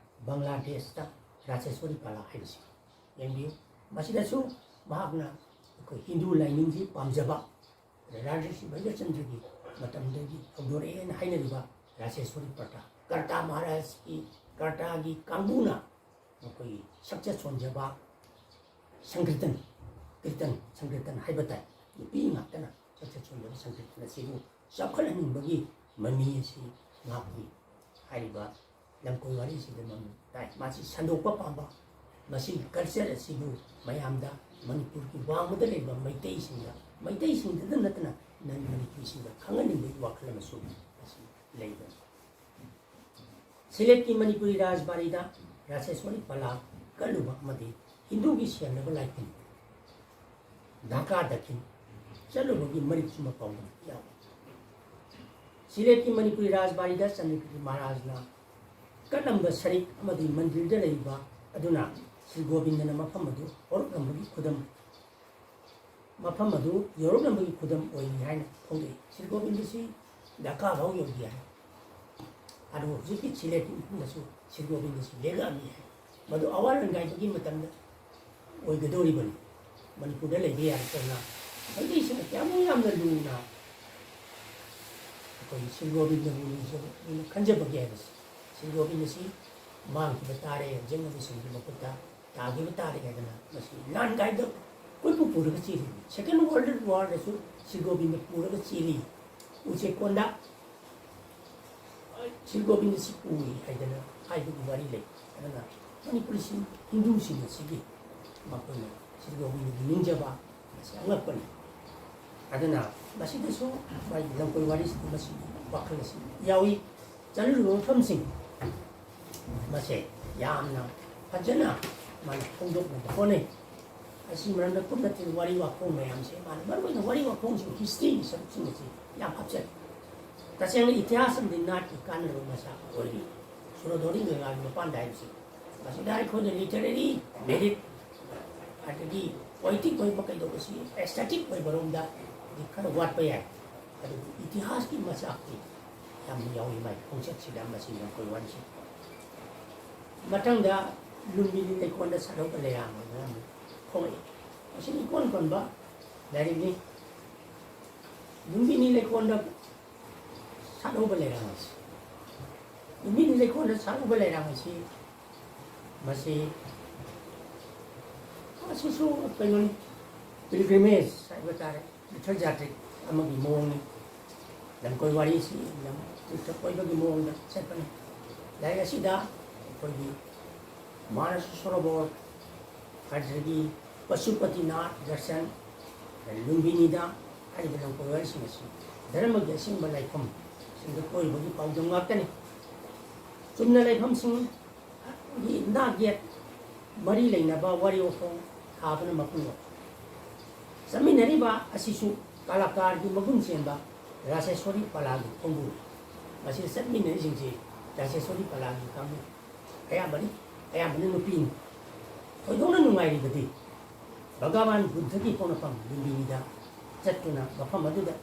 ꯕꯪꯒ꯭ꯂꯥꯗꯦꯁꯇ ꯔꯥꯖꯦꯁ꯭ꯋꯔꯤ ꯄꯥꯂꯥ ꯍꯥꯏꯕꯁꯤ ꯌꯦꯡꯕꯤꯌꯨ꯫ ꯃꯁꯤꯗꯁꯨ ꯃꯍꯥꯛꯅ ꯑꯩꯈꯣꯏ ꯍꯤꯟꯗꯨ ꯂꯥꯏꯅꯤꯡꯁꯤ ꯄꯥꯝꯖꯕ, ꯔꯥꯖꯔꯤꯁꯤ ꯚꯩꯒ꯭ꯌꯆꯟꯗ꯭ꯔꯒꯤ ꯃꯇꯝꯗꯒꯤ ꯍꯧꯗꯣꯔꯛꯑꯦꯅ ꯍꯥꯏꯅꯔꯤꯕ ꯔꯥꯖꯦꯁ꯭ꯋꯔꯤ ꯄ꯭ꯔꯇꯥ, ꯀꯔꯇꯥ ꯃꯍꯥꯔꯥꯖꯀꯤ, ꯀꯔꯇꯥꯒꯤ ꯀꯥꯡꯕꯨꯅ ꯃꯈꯣꯏꯒꯤ ꯁꯛꯆ ꯁꯣꯟꯖꯕ ꯁꯪꯀ꯭ꯔꯤꯇꯟ, ꯀ꯭ꯔꯤꯇꯟ, ꯁꯪꯀ꯭ꯔꯤꯇꯟ ꯍꯥꯏꯕ ꯇꯥꯏ꯫ ꯅꯨꯄꯤ ꯉꯥꯛꯇꯅ ꯁꯛꯆ ꯁꯣꯟꯖꯕ ꯁꯪꯀ꯭ꯔꯤꯇꯟ ꯑꯁꯤꯕꯨ ꯆꯥꯎꯈꯠꯍꯟꯅꯤꯡꯕꯒꯤ ꯃꯃꯤ ꯑꯁꯤ ꯃꯍꯥꯛꯀꯤ ꯍꯥꯏꯔꯤꯕ ꯂꯝꯀꯣꯏ ꯋꯥꯔꯤꯁꯤꯗ ꯃꯃꯤ ꯇꯥꯏ꯫ ꯃꯥꯁꯤ ꯁꯟꯗꯣꯛꯄ ꯄꯥꯝꯕ, ꯃꯁꯤꯒꯤ ꯀꯜꯆꯔ ꯑꯁꯤꯕꯨ ꯃꯌꯥꯝꯗ, ꯃꯅꯤꯄꯨꯔꯒꯤ ꯋꯥꯡꯃꯗ ꯂꯩꯕ ꯃꯩꯇꯩꯁꯤꯡꯗ, ꯃꯩꯇꯩꯁꯤꯡꯗꯇ ꯅꯠꯇꯅ ꯅꯟ ꯃꯅꯤꯄꯨꯔꯤꯁꯤꯡꯗ ꯈꯪꯍꯟꯅꯤꯡꯕꯒꯤ ꯋꯥꯈꯜ ꯑꯃꯁꯨ ꯃꯁꯤ ꯂꯩꯕꯅꯤ꯫ ꯁꯤꯂꯦꯠꯀꯤ ꯃꯅꯤꯄꯨꯔꯤ ꯔꯥꯖꯕꯥꯔꯤꯗ ꯔꯥꯖꯦꯁ꯭ꯋꯔꯤ ꯄꯂꯥ ꯀꯠꯂꯨꯕ ꯑꯃꯗꯤ ꯍꯤꯟꯗꯨꯒꯤ ꯁꯦꯡꯂꯕ ꯂꯥꯏꯐꯝ ꯙꯥꯀꯥ ꯗꯈꯤꯟ ꯆꯠꯂꯨꯕꯒꯤ ꯃꯔꯤꯛꯁꯨ ꯃꯄꯥꯎꯗ ꯌꯥꯎꯏ꯫ ꯁꯤꯂꯦꯠꯀꯤ ꯃꯅꯤꯄꯨꯔꯤ ꯔꯥꯖꯕꯥꯔꯤꯗ ꯆꯟꯗ꯭ꯔꯀꯤꯔꯇꯤ ꯃꯍꯥꯔꯥꯖꯅ ꯀꯠꯂꯝꯕ ꯁꯔꯤꯛ ꯑꯃꯗꯤ ꯃꯟꯗꯤꯔꯗ ꯂꯩꯕ ꯑꯗꯨꯅ ꯁ꯭ꯔꯤ ꯒꯣꯕꯤꯟꯗꯅ ꯃꯐꯝ ꯑꯗꯨ ꯍꯧꯔꯛꯂꯝꯕꯒꯤ ꯈꯨꯗꯝ, ꯃꯐꯝ ꯑꯗꯨ ꯌꯧꯔꯛꯂꯝꯕꯒꯤ ꯈꯨꯗꯝ ꯑꯣꯏꯔꯤ ꯍꯥꯏꯅ ꯐꯣꯡꯗꯣꯛꯏ꯫ ꯁ꯭ꯔꯤ ꯒꯣꯕꯤꯟꯗꯁꯤ ꯙꯥꯀꯥ ꯐꯥꯎ ꯌꯧꯈꯤ ꯍꯥꯏ꯫ ꯑꯗꯨꯕꯨ ꯍꯧꯖꯤꯛꯀꯤ ꯁꯤꯂꯦꯠꯀꯤ ꯃꯐꯝꯗꯁꯨ ꯁ꯭ꯔꯤ ꯒꯣꯕꯤꯟꯗꯁꯤ ꯂꯦꯛꯂꯛꯑꯝꯃꯤ ꯍꯥꯏ꯫ ꯃꯗꯨ ꯑꯋꯥ ꯂꯥꯟꯒꯥꯏꯕꯒꯤ ꯃꯇꯝꯗ ꯑꯣꯏꯒꯗꯧꯔꯤꯕꯅꯤ꯫ ꯃꯅꯤꯄꯨꯔꯗ ꯂꯩꯕ ꯌꯥꯔꯛꯇꯅ ꯃꯩꯇꯩꯁꯤꯡꯅ ꯀꯌꯥꯃꯨꯛ ꯌꯥꯝꯅ ꯂꯨꯅ ꯑꯩꯈꯣꯏꯒꯤ ꯁ꯭ꯔꯤ ꯒꯣꯕꯤꯟꯗꯕꯨ ꯂꯨꯖꯕ, ꯂꯨꯅ ꯈꯟꯖꯕꯒꯦ ꯍꯥꯏꯕꯁꯤ꯫ ꯁ꯭ꯔꯤ ꯒꯣꯕꯤꯟꯗꯁꯤ ꯃꯥꯡꯈꯤꯕ ꯇꯥꯔꯦ, ꯌꯦꯛꯅꯕꯁꯤꯡꯒꯤ ꯃꯈꯨꯠꯇ ꯇꯥꯈꯤꯕ ꯇꯥꯔꯦ ꯍꯥꯏꯗꯅ ꯃꯁꯤ ꯂꯥꯟꯒꯥꯏꯗ ꯀꯣꯏꯄꯨ ꯄꯨꯔꯒ ꯆꯦꯜꯂꯤ꯫ ꯁꯦꯀꯦꯟ ꯋꯥꯔꯜ ꯋꯥꯔꯗꯁꯨ ꯁ꯭ꯔꯤ ꯒꯣꯕꯤꯟꯗ ꯄꯨꯔꯒ ꯆꯦꯜꯂꯤ꯫ ꯎꯆꯦꯛꯀꯣꯟꯗ ꯁ꯭ꯔꯤ ꯒꯣꯕꯤꯟꯗꯁꯤ ꯄꯨꯏ ꯍꯥꯏꯗꯅ ꯍꯥꯏꯕꯒꯤ ꯋꯥꯔꯤ ꯂꯩ꯫ ꯑꯗꯨꯅ ꯃꯅꯤꯄꯨꯔꯤꯁꯤꯡ, ꯍꯤꯟꯗꯨꯁꯤꯡ ꯑꯁꯤꯒꯤ ꯃꯈꯣꯏꯅ ꯁ꯭ꯔꯤ ꯒꯣꯕꯤꯟꯗꯒꯤ ꯅꯤꯡꯖꯕ ꯑꯁꯤ ꯑꯉꯛꯄꯅꯤ꯫ ꯑꯗꯨꯅ ꯃꯁꯤꯗꯁꯨ ꯃꯥꯒꯤ ꯂꯝꯀꯣꯏ ꯋꯥꯔꯤꯁꯤꯗ ꯃꯁꯤꯒꯤ ꯋꯥꯈꯜ ꯑꯁꯤ ꯌꯥꯎꯏ꯫ ꯆꯠꯂꯨꯔꯤꯕ ꯃꯐꯝꯁꯤꯡ ꯃꯁꯦ ꯌꯥꯝꯅ ꯐꯖꯅ ꯃꯥꯅ ꯐꯣꯡꯗꯣꯛꯅꯕ ꯍꯣꯠꯅꯩ꯫ ꯑꯁꯤ ꯃꯔꯝꯗ ꯀꯨꯞꯅ ꯊꯤꯜ ꯋꯥꯔꯤ ꯋꯥꯈꯣꯡ ꯃꯌꯥꯝꯁꯦ ꯃꯥꯅ ꯃꯔꯨꯑꯣꯏꯅ ꯋꯥꯔꯤ ꯋꯥꯈꯣꯡꯁꯤꯡ, ꯍꯤꯁꯇ꯭ꯔꯤꯒꯤ ꯁꯔꯨꯛꯁꯤꯡ ꯑꯁꯤ ꯌꯥꯝ ꯍꯥꯞꯆꯜꯂꯤ꯫ ꯇꯁꯦꯡꯅ ꯏꯇꯤꯍꯥꯁ ꯑꯃꯗꯤ ꯅꯥꯠꯀꯤ ꯀꯥꯟꯅꯔꯕ ꯃꯆꯥꯛ ꯑꯣꯏꯔꯤ꯫ ꯁꯨꯔꯣꯙꯣꯔꯤ ꯒꯪꯒꯥꯒꯤ ꯃꯄꯥꯟꯗ ꯍꯥꯏꯕꯁꯤ ꯃꯁꯤꯗ ꯑꯩꯈꯣꯏꯅ ꯂꯤꯇꯔꯦꯔꯤ ꯃꯦꯔꯤꯠ ꯑꯗꯒꯤ ꯄꯣꯏꯇꯤꯛ ꯑꯣꯏꯕ ꯀꯩꯗꯧꯕꯁꯤ ꯑꯦꯁꯊꯦꯇꯤꯛ ꯑꯣꯏꯕ ꯔꯣꯝꯗꯗꯤ ꯈꯔ ꯋꯥꯠꯄ ꯌꯥꯏ꯫ ꯑꯗꯨꯕꯨ ꯏꯇꯤꯍꯥꯁꯀꯤ ꯃꯆꯥꯛꯇꯤ ꯌꯥꯝꯅ ꯌꯥꯎꯏ ꯃꯥꯒꯤ ꯈꯣꯡꯆꯠꯁꯤꯗ꯫ ꯃꯁꯤ ꯂꯝꯀꯣꯏ ꯋꯥꯔꯤꯁꯤ ꯃꯊꯪꯗ ꯂꯨꯝꯕꯤꯅꯤ ꯂꯩꯀꯣꯟꯗ ꯁꯥꯠꯍꯧꯕ ꯂꯩꯔꯥꯡ ꯍꯥꯏꯗꯅ ꯑꯃꯨꯛ ꯐꯣꯡꯉꯛꯏ꯫ ꯃꯁꯤ ꯏꯀꯣꯟ ꯀꯣꯟꯕ ꯂꯥꯏꯔꯤꯛꯅꯤ꯫ ꯂꯨꯝꯕꯤꯅꯤ ꯂꯩꯀꯣꯟꯗ ꯁꯥꯠꯍꯧꯕ ꯂꯩꯔꯥꯡ ꯑꯁꯤ, ꯂꯨꯝꯕꯤꯅꯤ ꯂꯩꯀꯣꯟꯗ ꯁꯥꯠꯍꯧꯕ ꯂꯩꯔꯥꯡ ꯑꯁꯤ, ꯃꯁꯤ, ꯃꯁꯤꯁꯨ ꯀꯩꯅꯣꯅꯤ, ꯄꯤꯜꯒ꯭ꯔꯤꯃꯦꯖ ꯍꯥꯏꯕ ꯇꯥꯔꯦ, ꯇꯤꯔꯊ ꯖꯥꯇ꯭ꯔꯤꯛ ꯑꯃꯒꯤ ꯃꯑꯣꯡꯅꯤ꯫ ꯂꯝꯀꯣꯏ ꯋꯥꯔꯤꯁꯤ ꯂꯝ ꯇꯤꯔꯊ ꯀꯣꯏꯕꯒꯤ ꯃꯑꯣꯡꯗ ꯆꯠꯄꯅꯤ꯫ ꯂꯥꯏꯔꯤꯛ ꯑꯁꯤꯗ ꯑꯩꯈꯣꯏꯒꯤ ꯃꯥꯅꯁ ꯁꯣꯔꯣꯕꯣꯔ, ꯑꯗꯨꯗꯒꯤ ꯄꯁꯨꯄꯇꯤꯅꯥꯊ ꯗꯔꯁꯟ, ꯂꯨꯝꯕꯤꯅꯤꯗ ꯍꯥꯏꯔꯤꯕ ꯂꯝꯀꯣꯏꯕꯁꯤꯡ ꯑꯁꯤ ꯙꯔꯃꯒꯤ ꯑꯁꯦꯡꯕ ꯂꯥꯏꯐꯝꯁꯤꯡꯗ ꯀꯣꯏꯕꯒꯤ ꯄꯥꯎꯗꯝ ꯉꯥꯛꯇꯅꯤ꯫ ꯆꯨꯝꯅ ꯂꯩꯐꯝꯁꯤꯡꯒꯤ ꯅꯥꯛ ꯌꯦꯠ ꯃꯔꯤ ꯂꯩꯅꯕ ꯋꯥꯔꯤ ꯋꯥꯈꯣꯡ ꯊꯥꯕꯅ ꯃꯄꯨꯡ ꯑꯣꯏ꯫ ꯆꯠꯃꯤꯟꯅꯔꯤꯕ ꯑꯁꯤꯁꯨ ꯀꯂꯥꯀꯥꯔꯒꯤ ꯃꯒꯨꯟ ꯆꯦꯟꯕ ꯔꯥꯖꯦꯁ꯭ꯋꯔꯤ ꯄꯂꯥꯒꯤ ꯈꯣꯡꯕꯨ꯫ ꯃꯁꯤꯗ ꯆꯠꯃꯤꯟꯅꯔꯤꯁꯤꯡꯁꯤ ꯔꯥꯖꯦꯁ꯭ꯋꯔꯤ ꯄꯂꯥꯒꯤ ꯀꯥꯡꯕꯨ ꯑꯌꯥꯝꯕꯅꯤ, ꯑꯌꯥꯝꯕꯅ ꯅꯨꯄꯤꯅꯤ꯫ ꯊꯣꯏꯗꯣꯛꯅ ꯅꯨꯡꯉꯥꯏꯔꯤꯕꯗꯤ ꯚꯒꯋꯥꯟ ꯕꯨꯗ꯭ꯙꯒꯤ ꯄꯣꯛꯅꯐꯝ ꯂꯨꯝꯕꯤꯅꯤꯗ ꯆꯠꯇꯨꯅ ꯃꯐꯝ ꯑꯗꯨꯗ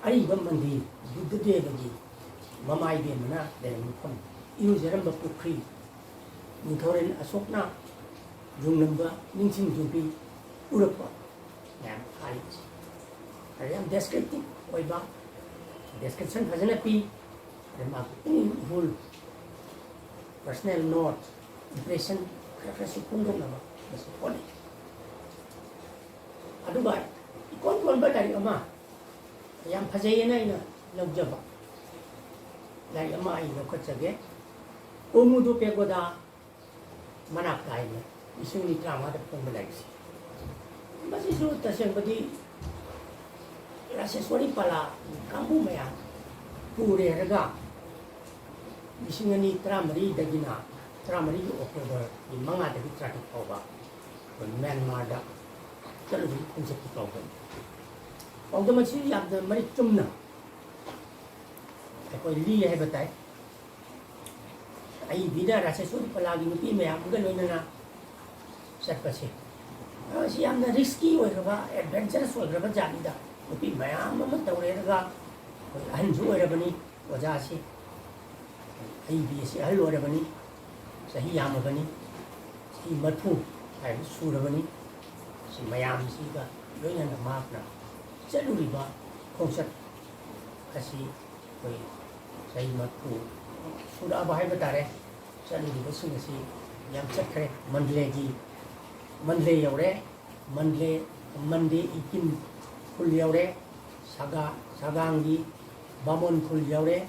ꯑꯔꯤꯕ ꯃꯟꯗꯤꯔ ꯕꯨꯗ꯭ꯙꯗꯦꯕꯒꯤ ꯃꯃꯥꯏ ꯏꯕꯦꯝꯃꯅ ꯂꯩꯔꯝꯕ ꯃꯐꯝ, ꯏꯔꯨꯖꯔꯝꯕ ꯄꯨꯈ꯭ꯔꯤ, ꯅꯤꯡꯊꯧꯔꯦꯜ ꯑꯁꯣꯛꯅ ꯌꯨꯡꯂꯝꯕ ꯅꯤꯡꯁꯤꯡ ꯌꯨꯝꯕꯤ ꯎꯔꯛꯄ ꯃꯌꯥꯝ ꯍꯥꯏꯔꯤꯕꯁꯤ꯫ ꯑꯗ ꯌꯥꯝ ꯗꯦꯁꯀ꯭ꯔꯤꯞꯇꯤꯞ ꯑꯣꯏꯕ ꯗꯦꯁꯀ꯭ꯔꯤꯞꯁꯟ ꯐꯖꯅ ꯄꯤ꯫ ꯑꯗ ꯃꯥꯒꯤ ꯄꯨꯛꯅꯤꯡ ꯏꯍꯨꯜ, ꯄꯔꯁꯅꯦꯜ ꯅꯣꯠ, ꯏꯝꯄ꯭ꯔꯦꯁꯟ ꯈꯔ ꯈꯔꯁꯨ ꯐꯣꯡꯗꯣꯛꯅꯕ ꯑꯃꯁꯨ ꯍꯣꯠꯅꯩ꯫ ꯑꯗꯨꯒ ꯏꯀꯣꯟ ꯀꯣꯟꯕ ꯂꯥꯏꯔꯤꯛ ꯑꯃ ꯌꯥꯝ ꯐꯖꯩꯌꯦꯅ ꯑꯩꯅ ꯂꯧꯖꯕ ꯂꯥꯏꯔꯤꯛ ꯑꯃ ꯑꯩ ꯂꯧꯈꯠꯆꯒꯦ꯫ ꯀꯣꯃꯨꯗꯣ ꯄꯦꯒꯣꯗꯥ ꯃꯅꯥꯛꯇ ꯍꯥꯏꯅ ꯂꯤꯁꯤꯡ ꯑꯅꯤ ꯇꯔꯥꯃꯉꯥꯗ ꯐꯣꯡꯕ ꯂꯥꯏꯔꯤꯛꯁꯦ꯫ ꯃꯁꯤꯁꯨ ꯇꯁꯦꯡꯕꯗꯤ ꯔꯥꯁꯦꯁ꯭ꯋꯥꯔꯤ ꯄꯂꯥ ꯀꯥꯡꯕꯨ ꯃꯌꯥꯝ ꯄꯨꯔꯦ ꯍꯥꯏꯔꯒ ꯂꯤꯁꯤꯡ ꯑꯅꯤ ꯇꯔꯥꯃꯔꯤꯗꯒꯤꯅ ꯇꯔꯥꯃꯔꯤꯒꯤ ꯑꯣꯛꯇꯣꯕꯔꯒꯤ ꯃꯉꯥꯗꯒꯤ ꯇꯔꯥꯇꯔꯨꯛ ꯐꯥꯎꯕ ꯑꯩꯈꯣꯏ ꯃ꯭ꯌꯥꯟꯃꯥꯔꯗ ꯆꯠꯂꯨꯕꯒꯤ ꯈꯣꯡꯆꯠꯀꯤ ꯄꯥꯎꯗꯝ꯫ ꯄꯥꯎꯗꯝ ꯑꯁꯤ ꯌꯥꯝꯅ ꯃꯔꯤꯛ ꯆꯨꯝꯅ ꯑꯩꯈꯣꯏ ꯂꯤ ꯍꯥꯏꯕ ꯇꯥꯏ꯫ ꯑꯏꯕꯤꯗ ꯔꯥꯁꯦꯁ꯭ꯋꯔꯤ ꯄꯂꯥꯒꯤ ꯅꯨꯄꯤ ꯃꯌꯥꯝꯒ ꯂꯣꯏꯅꯅ ꯆꯠꯄꯁꯦ, ꯃꯁꯤ ꯌꯥꯝꯅ ꯔꯤꯁꯀꯤ ꯑꯣꯏꯈ꯭ꯔꯕ, ꯑꯦꯗꯚꯦꯟꯆꯔꯁ ꯑꯣꯏꯈ꯭ꯔꯕ ꯖꯥꯠꯅꯤꯗ꯫ ꯅꯨꯄꯤ ꯃꯌꯥꯝ ꯑꯃ ꯇꯧꯔꯦꯔꯒ ꯑꯩꯈꯣꯏ ꯑꯍꯟꯁꯨ ꯑꯣꯏꯔꯕꯅꯤ ꯑꯣꯖꯥꯁꯤ, ꯑꯏꯕꯤ ꯑꯁꯤ ꯑꯍꯜ ꯑꯣꯏꯔꯕꯅꯤ, ꯆꯍꯤ ꯌꯥꯝꯃꯕꯅꯤ, ꯆꯍꯤ ꯃꯔꯤꯐꯨ ꯍꯥꯏꯕ ꯁꯨꯔꯕꯅꯤ꯫ ꯁꯤ ꯃꯌꯥꯝꯁꯤꯒ ꯂꯣꯏꯅꯅ ꯃꯍꯥꯛꯅ ꯆꯠꯂꯨꯔꯤꯕ ꯈꯣꯡꯆꯠ ꯑꯁꯤ ꯑꯩꯈꯣꯏ ꯆꯍꯤ ꯃꯔꯤꯐꯨ ꯁꯨꯔꯛꯑꯕ ꯍꯥꯏꯕ ꯇꯥꯔꯦ꯫ ꯆꯠꯂꯨꯔꯤꯕꯁꯤꯡ ꯑꯁꯤ ꯌꯥꯝ ꯆꯠꯈ꯭ꯔꯦ꯫ ꯃꯟꯗꯂꯦꯒꯤ, ꯃꯟꯗꯂꯦ ꯌꯧꯔꯦ, ꯃꯟꯗꯂꯦ, ꯃꯟꯗꯦ ꯏꯀꯤꯝ ꯈꯨꯜ ꯌꯧꯔꯦ, ꯁꯥꯒꯥ-, ꯁꯥꯒꯥꯡꯒꯤ ꯕꯥꯃꯣꯟ ꯈꯨꯜ ꯌꯧꯔꯦ,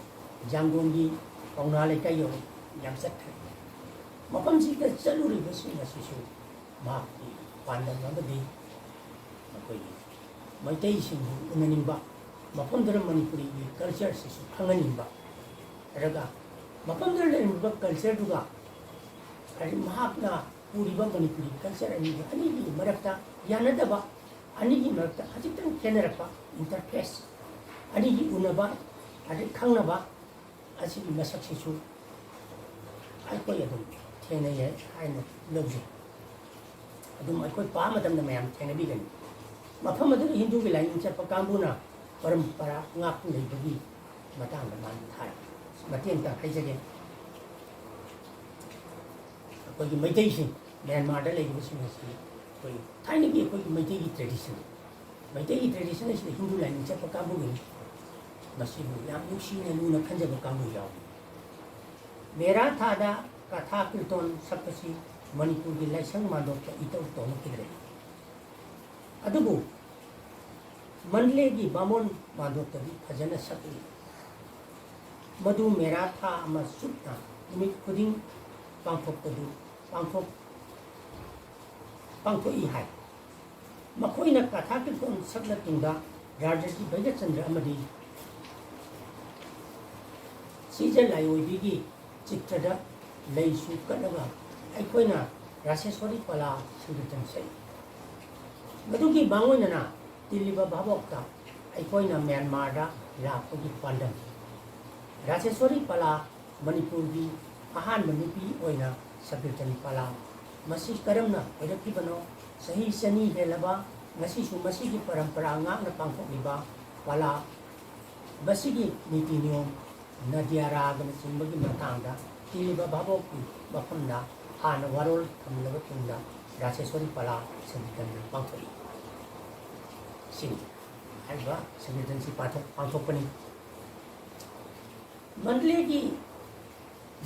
ꯖꯥꯡꯒꯣꯡꯒꯤ ꯄꯥꯎꯅꯥ ꯂꯩꯀꯥꯏ ꯌꯧꯔꯦ꯫ ꯌꯥꯝ ꯆꯠꯈ꯭ꯔꯦ꯫ ꯃꯐꯝꯁꯤꯗ ꯆꯠꯂꯨꯔꯤꯕꯁꯤꯡ ꯑꯁꯤꯁꯨ ꯃꯍꯥꯛꯀꯤ ꯄꯥꯟꯗꯝ ꯑꯃꯗꯤ ꯃꯈꯣꯏꯒꯤ ꯃꯩꯇꯩꯁꯤꯡꯕꯨ ꯎꯅꯅꯤꯡꯕ, ꯃꯐꯝꯗꯨꯗ ꯃꯅꯤꯄꯨꯔꯤꯒꯤ ꯀꯜꯆꯔꯁꯤꯁꯨ ꯈꯪꯍꯟꯅꯤꯡꯕ, ꯅꯠꯇ꯭ꯔꯒ ꯃꯐꯝꯗꯨꯗ ꯂꯩꯔꯝꯃꯤꯕ ꯀꯜꯆꯔꯗꯨꯒ ꯍꯥꯏꯗꯤ ꯃꯍꯥꯛꯅ ꯄꯨꯔꯤꯕ ꯃꯅꯤꯄꯨꯔꯤ ꯀꯜꯆꯔ ꯑꯅꯤꯒꯤ, ꯑꯅꯤꯒꯤ ꯃꯔꯛꯇ ꯌꯥꯅꯗꯕ, ꯑꯅꯤꯒꯤ ꯃꯔꯛꯇ ꯈꯖꯤꯛꯇꯪ ꯈꯦꯠꯅꯔꯛꯄ, ꯏꯟꯇꯔꯐꯦꯁ, ꯑꯅꯤꯒꯤ ꯎꯅꯕ, ꯑꯗꯩ ꯈꯪꯅꯕ, ꯑꯁꯤꯒꯤ ꯃꯁꯛꯁꯤꯁꯨ ꯑꯩꯈꯣꯏ ꯑꯗꯨꯝ ꯊꯦꯡꯅꯩ ꯍꯥꯏꯅ ꯂꯧꯖꯩ꯫ ꯑꯗꯨꯝ ꯑꯩꯈꯣꯏ ꯄꯥꯕ ꯃꯇꯝꯗ ꯃꯌꯥꯝ ꯊꯦꯡꯅꯕꯤꯒꯅꯤ꯫ ꯃꯐꯝ ꯑꯗꯨꯗ ꯍꯤꯟꯗꯨꯒꯤ ꯂꯥꯏꯅꯤꯡ ꯆꯠꯄ ꯀꯥꯡꯕꯨꯅ ꯄꯔꯝꯄꯔꯥ ꯉꯥꯛꯇꯨꯅ ꯂꯩꯕꯒꯤ ꯃꯇꯥꯡꯗ ꯃꯥꯅ ꯊꯥꯏ꯫ ꯃꯇꯦꯡ ꯑꯃꯇ ꯍꯥꯏꯖꯒꯦ꯫ ꯑꯩꯈꯣꯏꯒꯤ ꯃꯩꯇꯩꯁꯤꯡ, ꯃ꯭ꯌꯥꯟꯃꯥꯔꯗ ꯂꯩꯔꯤꯕꯁꯤꯡ ꯑꯁꯤ ꯑꯩꯈꯣꯏ ꯊꯥꯏꯅꯒꯤ ꯑꯩꯈꯣꯏꯒꯤ ꯃꯩꯇꯩꯒꯤ ꯇ꯭ꯔꯦꯗꯤꯁꯟ, ꯃꯩꯇꯩꯒꯤ ꯇ꯭ꯔꯦꯗꯤꯁꯟ ꯑꯁꯤꯗ ꯍꯤꯟꯗꯨ ꯂꯥꯏꯅꯤꯡ ꯆꯠꯄ ꯀꯥꯡꯕꯨꯒꯤꯅꯤ꯫ ꯃꯁꯤꯕꯨ ꯌꯥꯝ ꯅꯨꯡꯁꯤꯅ ꯂꯨꯅ ꯈꯟꯖꯕ ꯀꯥꯡꯕꯨ ꯌꯥꯎꯏ꯫ ꯃꯦꯔꯥ ꯊꯥꯗ ꯀꯊꯥ ꯀꯤꯔꯇꯣꯟ ꯁꯛꯄꯁꯤ ꯃꯅꯤꯄꯨꯔꯒꯤ ꯂꯥꯏꯁꯪ ꯃꯥꯟꯗꯣꯞꯇ ꯏꯇꯧ ꯇꯧꯅꯈꯤꯗ꯭ꯔꯦ꯫ ꯑꯗꯨꯕꯨ ꯃꯟꯗꯂꯦꯒꯤ ꯕꯥꯃꯣꯟ ꯃꯥꯟꯗꯣꯞꯇꯗꯤ ꯐꯖꯅ ꯁꯛꯏ꯫ ꯃꯗꯨ ꯃꯦꯔꯥ ꯊꯥ ꯑꯃ ꯆꯨꯞꯅ ꯅꯨꯃꯤꯠ ꯈꯨꯗꯤꯡ ꯄꯥꯡꯊꯣꯛꯄꯗꯨ ꯄꯥꯡꯊꯣꯛ-, ꯄꯥꯡꯊꯣꯛꯏ ꯍꯥꯏ꯫ ꯃꯈꯣꯏꯅ ꯀꯊꯥ ꯀꯤꯔꯇꯣꯟ ꯁꯛꯂ ꯇꯨꯡꯗ ꯔꯥꯖꯔꯁꯤ ꯚꯩꯒꯆꯟꯗ꯭ꯔ ꯑꯃꯗꯤ ꯁꯤꯖ ꯂꯥꯏꯑꯣꯏꯕꯤꯒꯤ ꯆꯤꯇ꯭ꯔꯗ ꯂꯩꯁꯨ ꯀꯠꯂꯒ ꯑꯩꯈꯣꯏꯅ ꯔꯥꯁꯦꯁ꯭ꯋꯔꯤ ꯄꯂꯥ ꯁꯪꯀꯤꯔꯇꯟ ꯁꯛꯏ꯫ ꯃꯗꯨꯒꯤ ꯃꯥꯡꯑꯣꯏꯅꯅ ꯇꯤꯜꯂꯤꯕ ꯚꯥꯕꯣꯛꯇ ꯑꯩꯈꯣꯏꯅ ꯃ꯭ꯌꯥꯟꯃꯥꯔꯗ ꯂꯥꯛꯄꯒꯤ ꯄꯥꯟꯗꯝ꯫ ꯔꯥꯁꯦꯁ꯭ꯋꯔꯤ ꯄꯂꯥ ꯃꯅꯤꯄꯨꯔꯒꯤ ꯑꯍꯥꯟꯕ ꯅꯨꯄꯤ ꯑꯣꯏꯅ ꯁꯪꯀꯤꯔꯇꯟ ꯄꯂꯥ꯫ ꯃꯁꯤ ꯀꯔꯝꯅ ꯑꯣꯏꯔꯛꯈꯤꯕꯅꯣ? ꯆꯍꯤ ꯆꯅꯤ ꯍꯦꯜꯂꯕ ꯉꯁꯤꯁꯨ ꯃꯁꯤꯒꯤ ꯄꯔꯝꯄꯔꯥ ꯉꯥꯛꯅ ꯄꯥꯡꯊꯣꯛꯂꯤꯕ ꯄꯂꯥ꯫ ꯃꯁꯤꯒꯤ ꯅꯤꯇꯤ ꯅꯤꯌꯣꯝ, ꯅꯗ꯭ꯌꯥꯔꯥꯒꯅꯆꯤꯡꯕꯒꯤ ꯃꯇꯥꯡꯗ ꯇꯤꯜꯂꯤꯕ ꯚꯥꯕꯣꯛꯀꯤ ꯃꯐꯝꯗ ꯍꯥꯟꯅ ꯋꯥꯔꯣꯜ ꯊꯝꯂꯕ ꯇꯨꯡꯗ ꯔꯥꯁꯦꯁ꯭ꯋꯔꯤ ꯄꯂꯥ ꯁꯪꯀꯤꯔꯇꯟ ꯄꯥꯡꯊꯣꯛꯏ꯫ ꯁꯤꯅꯤ꯫ ꯍꯥꯏꯔꯤꯕ ꯁꯪꯀꯤꯔꯇꯟꯁꯤ ꯄꯥꯡꯊꯣꯛ-, ꯄꯥꯡꯊꯣꯛꯄꯅꯤ꯫ ꯃꯟꯗꯂꯦꯒꯤ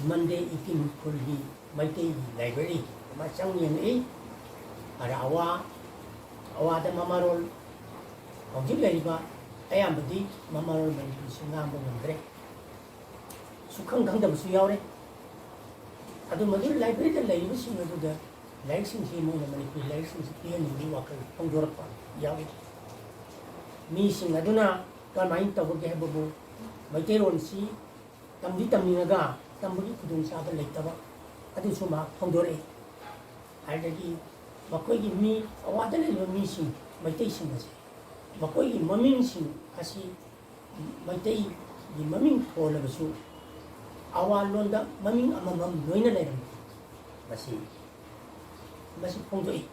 ꯃꯟꯗꯦ ꯏꯀꯤꯝ ꯈꯨꯜꯒꯤ ꯃꯩꯇꯩꯒꯤ ꯂꯥꯏꯕ꯭ꯔꯦꯔꯤ ꯑꯃ ꯆꯪ ꯌꯦꯡꯉꯛꯏ꯫ ꯑꯗ ꯑꯋꯥ-, ꯑꯋꯥꯗ ꯃꯃꯥꯔꯣꯜ ꯍꯧꯖꯤꯛ ꯂꯩꯔꯤꯕ ꯑꯌꯥꯝꯕꯗꯤ ꯃꯃꯥꯔꯣꯜ ꯃꯅꯤꯄꯨꯔꯤꯁꯤ ꯉꯥꯡꯕ ꯉꯝꯗ꯭ꯔꯦ꯫ ꯁꯨꯈꯪ ꯈꯪꯗꯕꯁꯨ ꯌꯥꯎꯔꯦ꯫ ꯑꯗꯨ ꯃꯗꯨ ꯂꯥꯏꯕ꯭ꯔꯦꯔꯤꯗ ꯂꯩꯔꯤꯕꯁꯤꯡ ꯑꯗꯨꯗ ꯂꯥꯏꯔꯤꯛꯁꯤꯡꯁꯤ, ꯃꯣꯏꯅ ꯃꯅꯤꯄꯨꯔꯤ ꯂꯥꯏꯔꯤꯛꯁꯤꯡꯁꯤ ꯄꯤꯍꯟꯅꯤꯡꯕꯒꯤ ꯋꯥꯈꯜ ꯐꯣꯡꯗꯣꯔꯛꯄ ꯌꯥꯎꯏ꯫ ꯃꯤꯁꯤꯡ ꯑꯗꯨꯅ ꯀꯔꯝꯍꯥꯏꯅ ꯇꯧꯕꯒꯦ ꯍꯥꯏꯕꯕꯨ, ꯃꯩꯇꯩꯂꯣꯟꯁꯤ ꯇꯝꯗꯤ ꯇꯝꯅꯤꯡꯉꯒ ꯇꯝꯕꯒꯤ ꯈꯨꯗꯣꯡꯆꯥꯕ ꯂꯩꯇꯕ ꯑꯗꯨꯁꯨ ꯃꯍꯥꯛ ꯐꯣꯡꯗꯣꯔꯛꯏ꯫ ꯑꯗꯨꯗꯒꯤ ꯃꯈꯣꯏꯒꯤ ꯃꯤ, ꯑꯋꯥꯗ ꯂꯩꯔꯤꯕ ꯃꯤꯁꯤꯡ, ꯃꯩꯇꯩꯁꯤꯡ ꯑꯁꯤ, ꯃꯈꯣꯏꯒꯤ ꯃꯃꯤꯡꯁꯤꯡ ꯑꯁꯤ ꯃꯩꯇꯩꯒꯤ ꯃꯃꯤꯡ ꯊꯣꯜꯂꯕꯁꯨ ꯑꯋꯥ ꯂꯣꯟꯗ ꯃꯃꯤꯡ ꯑꯃꯃꯝ ꯂꯣꯏꯅ ꯂꯩꯔꯝꯃꯤ꯫ ꯃꯁꯤ, ꯃꯁꯤ ꯐꯣꯡꯗꯣꯛꯏ꯫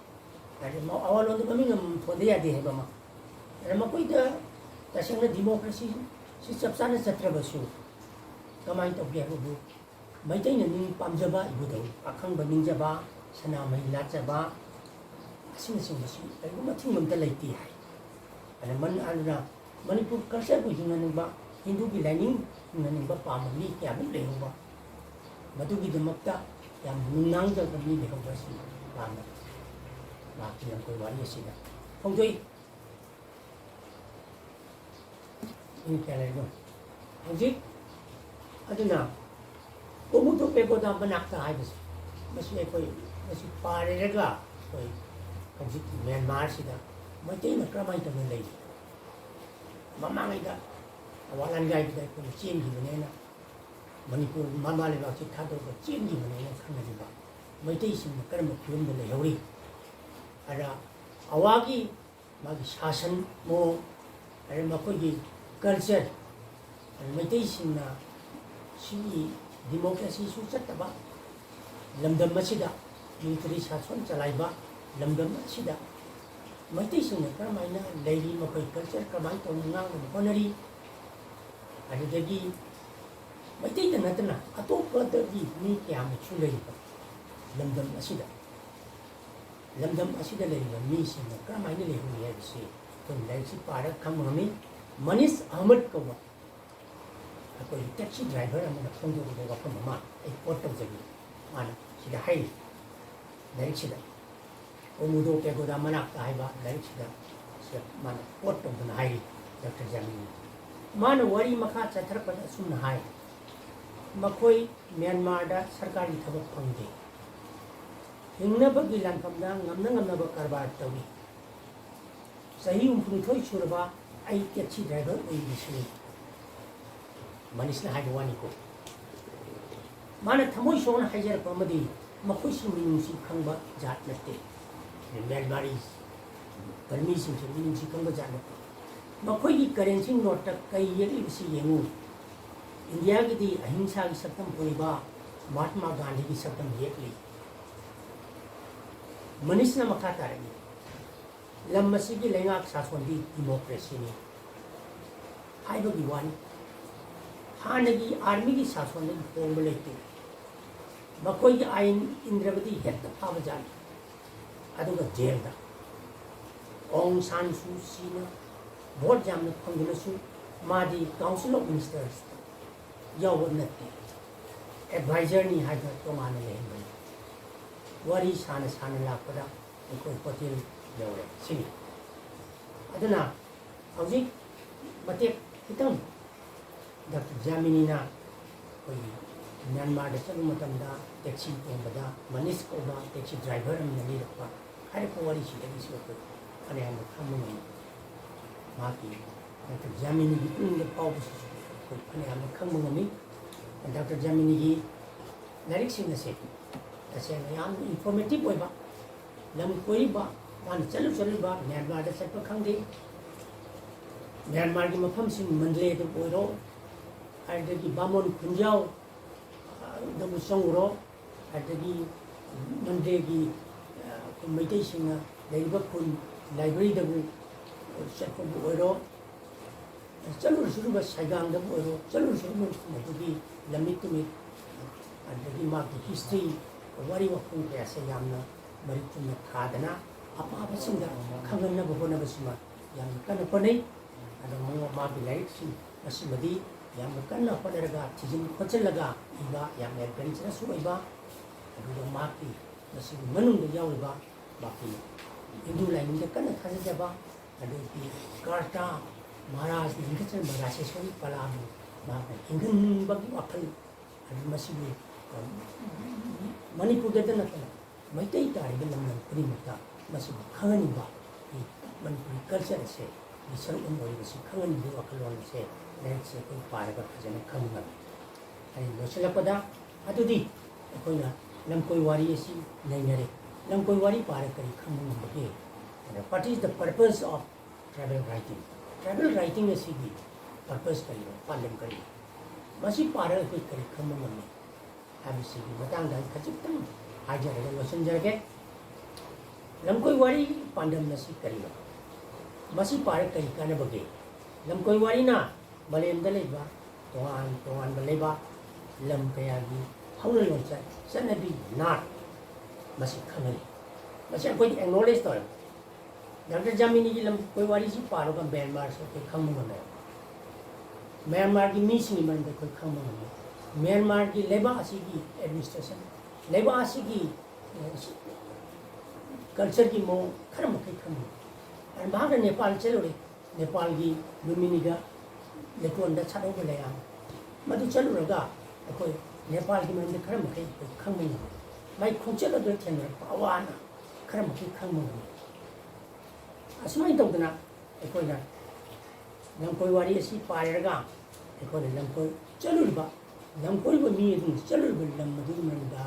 ꯍꯥꯏꯗꯤ, ꯃ-, ꯑꯋꯥ ꯂꯣꯟꯗ ꯃꯃꯤꯡ ꯑꯃꯃꯝ ꯊꯣꯟꯗ ꯌꯥꯗꯦ ꯍꯥꯏꯕ ꯑꯃ꯫ ꯑꯗ ꯃꯈꯣꯏꯗ ꯇꯁꯦꯡꯅ ꯗꯤꯃꯣꯀ꯭ꯔꯦꯁꯤ ꯁꯤ ꯆꯞ ꯆꯥꯅ ꯆꯠꯇ꯭ꯔꯕꯁꯨ, ꯀꯃꯥꯏꯅ ꯇꯧꯒꯦ ꯍꯥꯏꯕꯕꯨ, ꯃꯩꯇꯩꯅ ꯅꯤꯡ ꯄꯥꯝꯖꯕ ꯏꯕꯨꯙꯧ, ꯑꯈꯪꯕ ꯅꯤꯡꯖꯕ, ꯁꯅꯥꯃꯍꯤ ꯂꯥꯠꯆꯕ, ꯑꯁꯤꯅꯆꯤꯡꯕꯁꯤ ꯀꯔꯤꯒꯨꯝꯕ ꯑꯊꯤꯡꯕ ꯑꯝꯇ ꯂꯩꯇꯦ ꯍꯥꯏ꯫ ꯑꯗ ꯃꯟ-, ꯑꯗꯨꯅ ꯃꯅꯤꯄꯨꯔ ꯀꯜꯆꯔꯕꯨ ꯍꯤꯡꯍꯟꯅꯤꯡꯕ, ꯍꯤꯟꯗꯨꯒꯤ ꯂꯥꯏꯅꯤꯡ ꯍꯤꯡꯍꯟꯅꯤꯡꯕ ꯄꯥꯝꯕ ꯃꯤ ꯀꯌꯥꯃꯨꯛ ꯂꯩꯍꯧꯕ, ꯃꯗꯨꯒꯤꯗꯃꯛꯇ ꯌꯥꯝ ꯅꯨꯡꯅꯥꯡꯖꯕ ꯃꯤ ꯂꯩꯍꯧꯕ ꯑꯁꯤ ꯄꯥꯝꯕ ꯂꯥꯛꯈꯤ ꯑꯩꯈꯣꯏ ꯋꯥꯔꯤ ꯑꯁꯤꯗ ꯐꯣꯡꯗꯣꯛꯏ꯫ ꯃꯤ ꯀꯌꯥ ꯂꯩꯔꯤꯅꯣ? ꯍꯧꯖꯤꯛ ꯑꯗꯨꯅ ꯀꯣꯃꯨꯗꯣ ꯄꯦꯒꯣꯗꯥ ꯃꯅꯥꯛꯇ ꯍꯥꯏꯕꯁꯦ, ꯃꯁꯤ ꯑꯩꯈꯣꯏ, ꯃꯁꯤ ꯄꯥꯔꯦꯔꯒ ꯑꯩꯈꯣꯏ ꯍꯧꯖꯤꯛ ꯃ꯭ꯌꯥꯟꯃꯥꯔꯁꯤꯗ ꯃꯩꯇꯩꯅ ꯀꯔꯝꯍꯥꯏꯅ ꯇꯧꯅ ꯂꯩꯔꯤ? ꯃꯃꯥꯡꯉꯩꯗ ꯑꯋꯥ ꯂꯥꯟꯒꯥꯏꯕꯗ ꯑꯩꯈꯣꯏꯅ ꯆꯦꯟꯈꯤꯕꯅꯦꯅ, ꯃꯅꯤꯄꯨꯔ ꯃꯃꯥ ꯂꯩꯕꯥꯛꯁꯤ ꯊꯥꯗꯣꯛꯑꯒ ꯆꯦꯟꯈꯤꯕꯅꯦꯅ ꯈꯟꯅꯔꯤꯕ ꯃꯩꯇꯩꯁꯤꯡꯅ ꯀꯔꯝꯕ ꯐꯤꯕꯝꯗ ꯂꯩꯍꯧꯔꯤ? ꯑꯗ ꯑꯋꯥꯒꯤ ꯃꯥꯒꯤ ꯁꯥꯁꯟ ꯃꯑꯣꯡ, ꯑꯗꯩ ꯃꯈꯣꯏꯒꯤ ꯀꯜꯆꯔ, ꯑꯗꯩ ꯃꯩꯇꯩꯁꯤꯡꯅ ꯁꯤꯒꯤ ꯗꯤꯃꯣꯀ꯭ꯔꯦꯁꯤꯁꯨ ꯆꯠꯇꯕ ꯂꯝꯗꯝ ꯑꯁꯤꯗ, ꯃꯤꯂꯤꯇꯔꯤ ꯁꯥꯁꯟ ꯆꯂꯥꯏꯕ ꯂꯝꯗꯝ ꯑꯁꯤꯗ ꯃꯩꯇꯩꯁꯤꯡꯅ ꯀꯔꯝꯍꯥꯏꯅ ꯂꯩꯔꯤ, ꯃꯈꯣꯏ ꯀꯜꯆꯔ ꯀꯔꯝꯍꯥꯏꯅ ꯇꯧꯅ ꯉꯥꯡꯅꯕ ꯍꯣꯠꯅꯔꯤ, ꯑꯗꯨꯗꯒꯤ ꯃꯩꯇꯩꯗ ꯅꯠꯇꯅ ꯑꯇꯣꯞꯄꯗꯒꯤ ꯃꯤ ꯀꯌꯥꯃꯨꯛꯁꯨ ꯂꯩꯔꯤꯕ ꯂꯝꯗꯝ ꯑꯁꯤꯗ, ꯂꯝꯗꯝ ꯑꯁꯤꯗ ꯂꯩꯔꯤꯕ ꯃꯤꯁꯤꯡꯅ ꯀꯔꯝꯍꯥꯏꯅ ꯂꯩꯍꯧꯔꯤ ꯍꯥꯏꯕꯁꯤ ꯑꯩꯈꯣꯏꯅ ꯂꯥꯏꯔꯤꯛꯁꯤ ꯄꯥꯔꯒ ꯈꯪꯕ ꯉꯝꯃꯤ꯫ ꯃꯅꯤꯁ ꯑꯍꯃꯗ ꯀꯧꯕ ꯑꯩꯈꯣꯏꯒꯤ ꯇꯦꯛꯁꯤ ꯗ꯭ꯔꯥꯏꯚꯔ ꯑꯃꯅ ꯐꯣꯡꯗꯣꯛꯂꯤꯕ ꯋꯥꯐꯝ ꯑꯃ ꯑꯩ ꯀꯣꯠ ꯇꯧꯖꯒꯦ꯫ ꯃꯥꯅ ꯁꯤꯗ ꯍꯥꯏꯔꯤ, ꯂꯥꯏꯔꯤꯛꯁꯤꯗ, ꯀꯣꯃꯨꯗꯣ ꯄꯦꯒꯣꯗꯥ ꯃꯅꯥꯛꯇ ꯍꯥꯏꯕ ꯂꯥꯏꯔꯤꯛꯁꯤꯗ, ꯁꯤꯗ ꯃꯥꯅ ꯀꯣꯠ ꯇꯧꯗꯅ ꯍꯥꯏꯔꯤ, ꯗꯥꯛꯇꯔ ꯖꯥꯃꯤꯅꯤ꯫ ꯃꯥꯅ ꯋꯥꯔꯤ ꯃꯈꯥ ꯆꯠꯊꯔꯛꯄꯗ ꯑꯁꯨꯝꯅ ꯍꯥꯏ, ꯃꯈꯣꯏ ꯃ꯭ꯌꯥꯟꯃꯥꯔꯗ ꯁꯔꯀꯥꯔꯒꯤ ꯊꯕꯛ ꯐꯪꯗꯦ꯫ ꯍꯤꯡꯅꯕꯒꯤ ꯂꯥꯟꯐꯝꯗ ꯉꯝꯅ ꯉꯝꯅꯕ ꯀꯔꯕꯥꯔ ꯇꯧꯏ꯫ ꯆꯍꯤ ꯍꯨꯝꯐꯨꯅꯤꯊꯣꯏ ꯁꯨꯔꯕ ꯑꯩ ꯇꯦꯛꯁꯤ ꯗ꯭ꯔꯥꯏꯚꯔ ꯑꯣꯏꯔꯤꯕꯁꯤꯅꯤ꯫ ꯃꯅꯤꯁꯅ ꯍꯥꯏꯕ ꯋꯥꯅꯤꯀꯣ꯫ ꯃꯥꯅ ꯊꯃꯣꯏ ꯁꯣꯛꯅ ꯍꯥꯏꯖꯔꯛꯄ ꯑꯃꯗꯤ, ꯃꯈꯣꯏꯁꯨ ꯃꯤꯅꯨꯡꯁꯤ ꯈꯪꯕ ꯖꯥꯠ ꯅꯠꯇꯦ꯫ ꯃ꯭ꯌꯥꯟꯃꯥꯔꯤ ꯕꯔꯃꯤꯁꯤꯡꯁꯦ ꯃꯤꯅꯨꯡꯁꯤ ꯈꯪꯕ ꯖꯥꯠ ꯅꯠꯇꯦ꯫ ꯃꯈꯣꯏꯒꯤ ꯀꯔꯦꯟꯁꯤ ꯅꯣꯠꯇ ꯀꯩ ꯌꯦꯛꯂꯤꯕꯁꯤ ꯌꯦꯡꯉꯨ꯫ ꯏꯟꯗꯤꯌꯥꯒꯤꯗꯤ ꯑꯍꯤꯡꯁꯥꯒꯤ ꯁꯛꯇꯝ ꯄꯨꯔꯤꯕ ꯃꯍꯥꯠꯃꯥ ꯒꯥꯟꯙꯤꯒꯤ ꯁꯛꯇꯝ ꯌꯦꯛꯂꯤ꯫ ꯃꯅꯤꯁꯅ ꯃꯈꯥ ꯇꯥꯔꯛꯏ, ꯂꯝ ꯑꯁꯤꯒꯤ ꯂꯩꯉꯥꯛ ꯁꯥꯁꯣꯟꯗꯤ ꯗꯤꯃꯣꯀ꯭ꯔꯦꯁꯤꯅꯤ ꯍꯥꯏꯕꯒꯤ ꯋꯥꯅꯤ꯫ ꯍꯥꯟꯅꯒꯤ ꯑꯥꯔꯃꯤꯒꯤ ꯁꯥꯁꯣꯟꯗꯒꯤ ꯍꯣꯡꯕ ꯂꯩꯇꯦ꯫ ꯃꯈꯣꯏꯒꯤ ꯑꯥꯏꯟ ꯏꯟꯗ꯭ꯔꯕꯗꯤ ꯍꯦꯛꯇ ꯐꯥꯕ ꯖꯥꯠꯅꯤ꯫ ꯑꯗꯨꯒ ꯖꯦꯜꯗ ꯑꯣꯡ ꯁꯥꯟ ꯁꯨ ꯆꯤꯅ ꯚꯣꯠ ꯌꯥꯝꯅ ꯐꯪꯗꯨꯅꯁꯨ ꯃꯥꯗꯤ ꯀꯥꯎꯟꯁꯤꯜ ꯑꯣꯐ ꯃꯤꯅꯤꯁꯇꯔꯁꯇ ꯌꯥꯎꯕ ꯅꯠꯇꯦ꯫ ꯑꯦꯗꯚꯥꯏꯖꯔꯅꯤ ꯍꯥꯏꯗꯅ ꯇꯣꯉꯥꯟꯅ ꯂꯩꯍꯟꯕꯅꯤ꯫ ꯋꯥꯔꯤ ꯁꯥꯅ ꯁꯥꯅ ꯂꯥꯛꯄꯗ ꯑꯩꯈꯣꯏ ꯍꯣꯇꯦꯜ ꯌꯧꯔꯦ꯫ ꯁꯤꯅꯤ꯫ ꯑꯗꯨꯅ ꯍꯧꯖꯤꯛ ꯃꯇꯦꯛ ꯈꯤꯇꯪ ꯗꯥꯛꯇꯔ ꯖꯥꯃꯤꯅꯤꯅ ꯑꯩꯈꯣꯏꯒꯤ ꯃ꯭ꯌꯥꯟꯃꯥꯔꯗ ꯆꯠꯄ ꯃꯇꯝꯗ ꯇꯦꯛꯁꯤ ꯇꯣꯡꯕꯗ ꯃꯅꯤꯁ ꯀꯧꯕ ꯇꯦꯛꯁꯤ ꯗ꯭ꯔꯥꯏꯚꯔ ꯑꯃꯅ ꯂꯤꯔꯛꯄ ꯍꯥꯏꯔꯛꯄ ꯋꯥꯔꯤꯁꯤꯗꯒꯤꯁꯨ ꯑꯩꯈꯣꯏ ꯐꯅꯌꯥꯝꯅ ꯈꯪꯕ ꯉꯝꯃꯤ꯫ ꯃꯍꯥꯛꯀꯤ ꯗꯥꯛꯇꯔ ꯖꯥꯃꯤꯅꯤꯒꯤ ꯄꯨꯛꯅꯤꯡꯗ ꯐꯥꯎꯕꯁꯤꯁꯨ ꯑꯩꯈꯣꯏ ꯐꯅꯌꯥꯝꯅ ꯈꯪꯕ ꯉꯝꯃꯤ꯫ ꯗꯥꯛꯇꯔ ꯖꯥꯃꯤꯅꯤꯒꯤ ꯂꯥꯏꯔꯤꯛꯁꯤꯡ ꯑꯁꯦ ꯇꯁꯦꯡꯅ ꯌꯥꯝꯅ ꯏꯟꯐꯣꯔꯃꯦꯇꯤꯚ ꯑꯣꯏꯕ, ꯂꯝ ꯀꯣꯏꯔꯤꯕ, ꯃꯥꯅ ꯆꯠꯂꯨ ꯆꯠꯂꯨꯕ ꯃ꯭ꯌꯥꯟꯃꯥꯔꯗ ꯆꯠꯄ ꯈꯪꯗꯦ, ꯃ꯭ꯌꯥꯟꯃꯥꯔꯒꯤ ꯃꯐꯝꯁꯤꯡ ꯃꯟꯗꯂꯦꯗꯕꯨ ꯑꯣꯏꯔꯣ, ꯑꯗꯨꯗꯒꯤ ꯕꯥꯃꯣꯟ ꯈꯨꯟꯖꯥꯎ, ꯑ, ꯗꯕꯨ ꯆꯪꯉꯨꯔꯣ, ꯑꯗꯒꯤ ꯃꯟꯗꯂꯦꯒꯤ, ꯑ, ꯑꯩꯈꯣꯏ ꯃꯩꯇꯩꯁꯤꯡꯅ ꯂꯩꯔꯤꯕ ꯈꯨꯟ ꯂꯥꯏꯕ꯭ꯔꯦꯔꯤꯗꯕꯨ ꯆꯠꯄꯕꯨ ꯑꯣꯏꯔꯣ, ꯆꯠꯂꯨꯔ ꯆꯠꯂꯨꯕ ꯁꯥꯏꯒꯥꯡꯗꯕꯨ ꯑꯣꯏꯔꯣ, ꯆꯠꯂꯨꯔ ꯆꯠꯂꯨꯕ ꯃꯗꯨꯒꯤ ꯂꯝꯃꯤꯠ ꯇꯨꯃꯤꯠ, ꯑꯗꯒꯤ ꯃꯥꯒꯤ ꯍꯤꯁꯇ꯭ꯔꯤ, ꯋꯥꯔꯤ ꯋꯥꯈꯣꯡ ꯀꯌꯥꯁꯦ ꯌꯥꯝꯅ ꯃꯔꯤꯛ ꯆꯨꯝꯅ ꯊꯥꯗꯅ ꯑꯄꯥꯕꯁꯤꯡꯗ ꯈꯪꯍꯟꯅꯕ ꯍꯣꯠꯅꯕꯁꯤꯃ ꯌꯥꯝꯅ ꯀꯟꯅ ꯍꯣꯠꯅꯩ꯫ ꯑꯗꯣ ꯃꯉꯣ-, ꯃꯥꯒꯤ ꯂꯥꯏꯔꯤꯛꯁꯤꯡ ꯑꯁꯤꯃꯗꯤ ꯌꯥꯝꯅ ꯀꯟꯅ ꯍꯣꯠꯅꯔꯒ ꯊꯤꯖꯤꯟ ꯈꯣꯠꯆꯤꯜꯂꯒ ꯏꯕ ꯌꯥꯝꯅ ꯑꯦꯗꯚꯦꯟꯆꯔꯁ ꯑꯣꯏꯕ, ꯑꯗꯨꯒ ꯃꯍꯥꯛꯀꯤ ꯃꯁꯤꯒꯤ ꯃꯅꯨꯡꯗ ꯌꯥꯎꯔꯤꯕ ꯃꯍꯥꯛꯀꯤ ꯍꯤꯟꯗꯨ ꯂꯥꯏꯅꯤꯡꯗ ꯀꯟꯅ ꯊꯥꯖꯖꯕ, ꯑꯗꯒꯤ ꯀꯥꯔꯇꯥ ꯃꯍꯥꯔꯥꯖꯅ ꯂꯤꯡꯈꯠꯆꯔꯝꯕ ꯔꯥꯖꯦꯁ꯭ꯋꯔꯤ ꯄꯂꯥꯕꯨ ꯃꯍꯥꯛꯅ ꯍꯤꯡꯍꯟꯅꯤꯡꯕꯒꯤ ꯋꯥꯈꯜ ꯃꯁꯤꯕꯨ, ꯑ, ꯃꯅꯤꯄꯨꯔꯗꯇ ꯅꯠꯇꯅ ꯃꯩꯇꯩ ꯇꯥꯔꯤꯕ ꯂꯝꯗꯝ ꯈꯨꯗꯤꯡꯃꯛꯇ ꯃꯁꯤꯕꯨ ꯈꯪꯍꯟꯅꯤꯡꯕ, ꯑꯩ ꯃꯅꯤꯄꯨꯔꯤ culture ꯑꯁꯦ ꯒꯤ ꯁꯔꯨꯛ ꯑꯃ ꯑꯣꯏꯔꯤꯕꯁꯤ ꯈꯪꯍꯟꯅꯤꯡꯕꯒꯤ ꯋꯥꯈꯜꯂꯣꯟ ꯑꯁꯦ ꯂꯥꯏꯔꯤꯛꯁꯦ ꯑꯩꯈꯣꯏ ꯄꯥꯔꯒ ꯐꯖꯅ ꯈꯪꯕ ꯉꯝꯃꯤ꯫ ꯑꯩ ꯂꯣꯏꯁꯤꯜꯂꯛꯄꯗ ꯑꯗꯨꯗꯤ ꯑꯩꯈꯣꯏꯅ ꯂꯝꯀꯣꯏ ꯋꯥꯔꯤ ꯑꯁꯤ ꯅꯩꯅꯔꯦ꯫ ꯂꯝꯀꯣꯏ ꯋꯥꯔꯤ ꯄꯥꯔꯒ ꯀꯔꯤ ꯈꯪꯕ ꯉꯝꯕꯒꯦ? What is the purpose of travel writing? Travel writing ꯑꯁꯤꯒꯤ purpose ꯀꯔꯤꯅꯣ? ꯄꯥꯟꯗꯝ ꯀꯔꯤꯅꯣ? ꯃꯁꯤ ꯄꯥꯔꯒ ꯑꯩꯈꯣꯏ ꯀꯔꯤ ꯈꯪꯕ ꯉꯝꯃꯤ ꯍꯥꯏꯕꯁꯤꯒꯤ ꯃꯇꯥꯡꯗ ꯑꯩ ꯈꯖꯤꯛꯇꯪ ꯍꯥꯏꯖꯔꯒ ꯂꯣꯏꯁꯤꯟꯖꯔꯒꯦ꯫ ꯂꯝꯀꯣꯏ ꯋꯥꯔꯤ ꯄꯥꯟꯗꯝ ꯑꯁꯤ ꯀꯔꯤꯅꯣ? ꯃꯁꯤ ꯄꯥꯔꯒ ꯀꯔꯤ ꯀꯥꯟꯅꯕꯒꯦ? ꯂꯝꯀꯣꯏ ꯋꯥꯔꯤꯅ ꯃꯥꯂꯦꯝꯗ ꯂꯩꯕ ꯇꯣꯉꯥꯟ ꯇꯣꯉꯥꯟꯕ ꯂꯩꯕꯥꯛ, ꯂꯝ ꯀꯌꯥꯒꯤ ꯍꯧꯅ ꯂꯣꯟꯆꯠ, ꯆꯠꯅꯕꯤ, ꯅꯥꯠ ꯃꯁꯤ ꯈꯪꯍꯜꯂꯤ꯫ ꯃꯁꯤ ꯑꯩꯈꯣꯏꯗ acknowledge ꯇꯧꯔꯦ꯫ ꯗꯥꯛꯇꯔ ꯖꯥꯃꯤꯅꯤꯒꯤ ꯂꯝꯀꯣꯏ ꯋꯥꯔꯤꯁꯤ ꯄꯥꯔꯒ ꯃ꯭ꯌꯥꯟꯃꯥꯔꯁꯨ ꯑꯩꯈꯣꯏ ꯈꯪꯕ ꯉꯝꯃꯦ꯫ ꯃ꯭ꯌꯥꯟꯃꯥꯔꯒꯤ ꯃꯤꯁꯤꯡꯒꯤ ꯃꯔꯝꯗ ꯑꯩꯈꯣꯏ ꯈꯪꯕ ꯉꯝꯃꯤ꯫ ꯃ꯭ꯌꯥꯟꯃꯥꯔꯒꯤ ꯂꯩꯕꯥꯛ ꯑꯁꯤꯒꯤ administration, ꯂꯩꯕꯥꯛ ꯑꯁꯤꯒꯤ, ꯑ, cultureꯒꯤ ꯃꯑꯣꯡ ꯈꯔ ꯃꯈꯩ ꯈꯪꯕ ꯉꯝꯃꯤ꯫ ꯑꯗꯨ ꯃꯍꯥꯛꯅ ꯅꯦꯄꯥꯜ ꯆꯠꯂꯨꯔꯦ꯫ ꯅꯦꯄꯥꯜꯒꯤ ꯂꯨꯝꯕꯤꯅꯤꯒ ꯂꯩꯀꯣꯜꯗ ꯁꯥꯠꯍꯧꯕ ꯂꯩꯔꯥꯡ ꯃꯗꯨ ꯆꯠꯂꯨꯔꯒ ꯑꯩꯈꯣꯏ ꯅꯦꯄꯥꯜꯒꯤ ꯃꯔꯝꯗ ꯈꯔ ꯃꯈꯩ ꯑꯩꯈꯣꯏ ꯈꯪꯕ ꯉꯝꯃꯤ꯫ ꯃꯥꯏ ꯈꯣꯡꯆꯠ ꯑꯗꯨꯗ ꯊꯦꯡꯅꯔꯛꯄ ꯑꯋꯥ ꯑꯅꯥ ꯈꯔ ꯃꯈꯩ ꯈꯪꯕ ꯉꯝꯃꯤ꯫ ꯑꯁꯨꯃꯥꯏꯅ ꯇꯧꯗꯅ ꯑꯩꯈꯣꯏꯅ ꯂꯝꯀꯣꯏ ꯋꯥꯔꯤ ꯑꯁꯤ ꯄꯥꯏꯔꯒ ꯑꯩꯈꯣꯏꯅ ꯂꯝꯀꯣꯏ ꯆꯠꯂꯨꯔꯤꯕ, ꯂꯝꯀꯣꯏꯕ ꯃꯤ ꯑꯗꯨꯅ ꯆꯠꯂꯨꯔꯤꯕ ꯂꯝ ꯑꯗꯨꯒꯤ ꯃꯔꯝꯗ,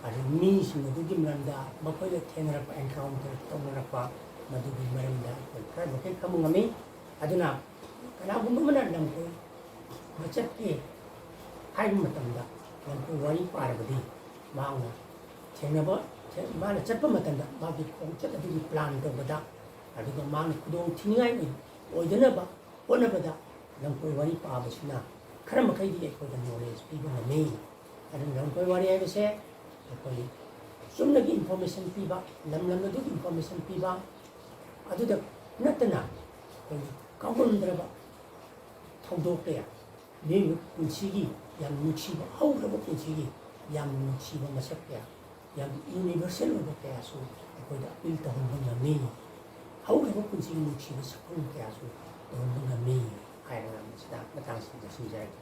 ꯑꯗꯨ ꯃꯤꯁꯤꯡ ꯑꯗꯨꯒꯤ ꯃꯔꯝꯗ, ꯃꯈꯣꯏꯒ ꯊꯦꯡꯅꯔꯛꯄ, encounter ꯇꯧꯅꯔꯛꯄ, ꯃꯗꯨꯒꯤ ꯃꯔꯝꯗ ꯑꯩꯈꯣꯏ ꯈꯔ ꯃꯈꯩ ꯈꯪꯕ ꯉꯝꯃꯤ꯫ ꯑꯗꯨꯅ ꯀꯅꯥꯒꯨꯝꯕ ꯑꯃꯅ ꯂꯝꯀꯣꯏꯕ ꯆꯠꯀꯦ ꯍꯥꯏꯕ ꯃꯇꯝꯗ ꯂꯝꯀꯣꯏ ꯋꯥꯔꯤ ꯄꯥꯔꯕꯗꯤ ꯃꯍꯥꯛꯅ ꯊꯦꯡꯅꯕ, ꯊꯦ-, ꯃꯥꯅ ꯆꯠꯄ ꯃꯇꯝꯗ ꯃꯥꯒꯤ ꯈꯣꯡꯆꯠ ꯑꯗꯨꯒꯤ plan ꯇꯧꯕꯗ, ꯑꯗꯨꯒ ꯃꯥꯅ ꯈꯨꯗꯣꯡ ꯊꯤꯅꯤꯡꯉꯥꯏ ꯑꯣꯏ-, ꯑꯣꯏꯗꯅꯕ ꯍꯣꯠꯅꯕꯗ ꯂꯝꯀꯣꯏ ꯋꯥꯔꯤ ꯄꯥꯕꯁꯤꯅ ꯈꯔ ꯃꯈꯩꯗꯤ ꯑꯩꯈꯣꯏꯗ knowledge ꯄꯤꯕ ꯉꯝꯃꯤ꯫ ꯑꯗꯨꯅ ꯂꯝꯀꯣꯏ ꯋꯥꯔꯤ ꯍꯥꯏꯕꯁꯦ ꯑꯩꯈꯣꯏ ꯆꯨꯝꯅꯒꯤ information ꯄꯤꯕ, ꯂꯝ ꯂꯝ ꯑꯗꯨꯒꯤ information ꯄꯤꯕ, ꯑꯗꯨꯗ ꯅꯠꯇꯅ ꯑꯩꯈꯣꯏ ꯀꯥꯎꯉꯝꯗ꯭ꯔꯕ ꯊꯧꯗꯣꯛ ꯀꯌꯥ, ꯃꯤꯑꯣꯏꯕ ꯄꯨꯟꯁꯤꯒꯤ ꯌꯥꯝ ꯅꯨꯡꯁꯤꯕ, ꯍꯧꯈ꯭ꯔꯕ ꯄꯨꯟꯁꯤꯒꯤ ꯌꯥꯝ ꯅꯨꯡꯁꯤꯕ ꯃꯁꯛ ꯀꯌꯥ, ꯌꯥꯝ universal ꯑꯣꯏꯕ ꯀꯌꯥꯁꯨ ꯑꯩꯈꯣꯏꯗ appeal ꯇꯧꯍꯟꯕ ꯉꯝꯃꯤ꯫ ꯍꯧꯈ꯭ꯔꯕ ꯄꯨꯟꯁꯤꯒꯤ ꯅꯨꯡꯁꯤꯕ ꯁꯛꯐꯝ ꯀꯌꯥꯁꯨ ꯇꯧꯍꯟꯕ ꯉꯝꯃꯤ ꯍꯥꯏꯔꯒ ꯃꯁꯤꯗ ꯃꯇꯥꯡꯁꯤꯗ ꯂꯣꯏꯁꯤꯟꯖꯔꯒꯦ꯫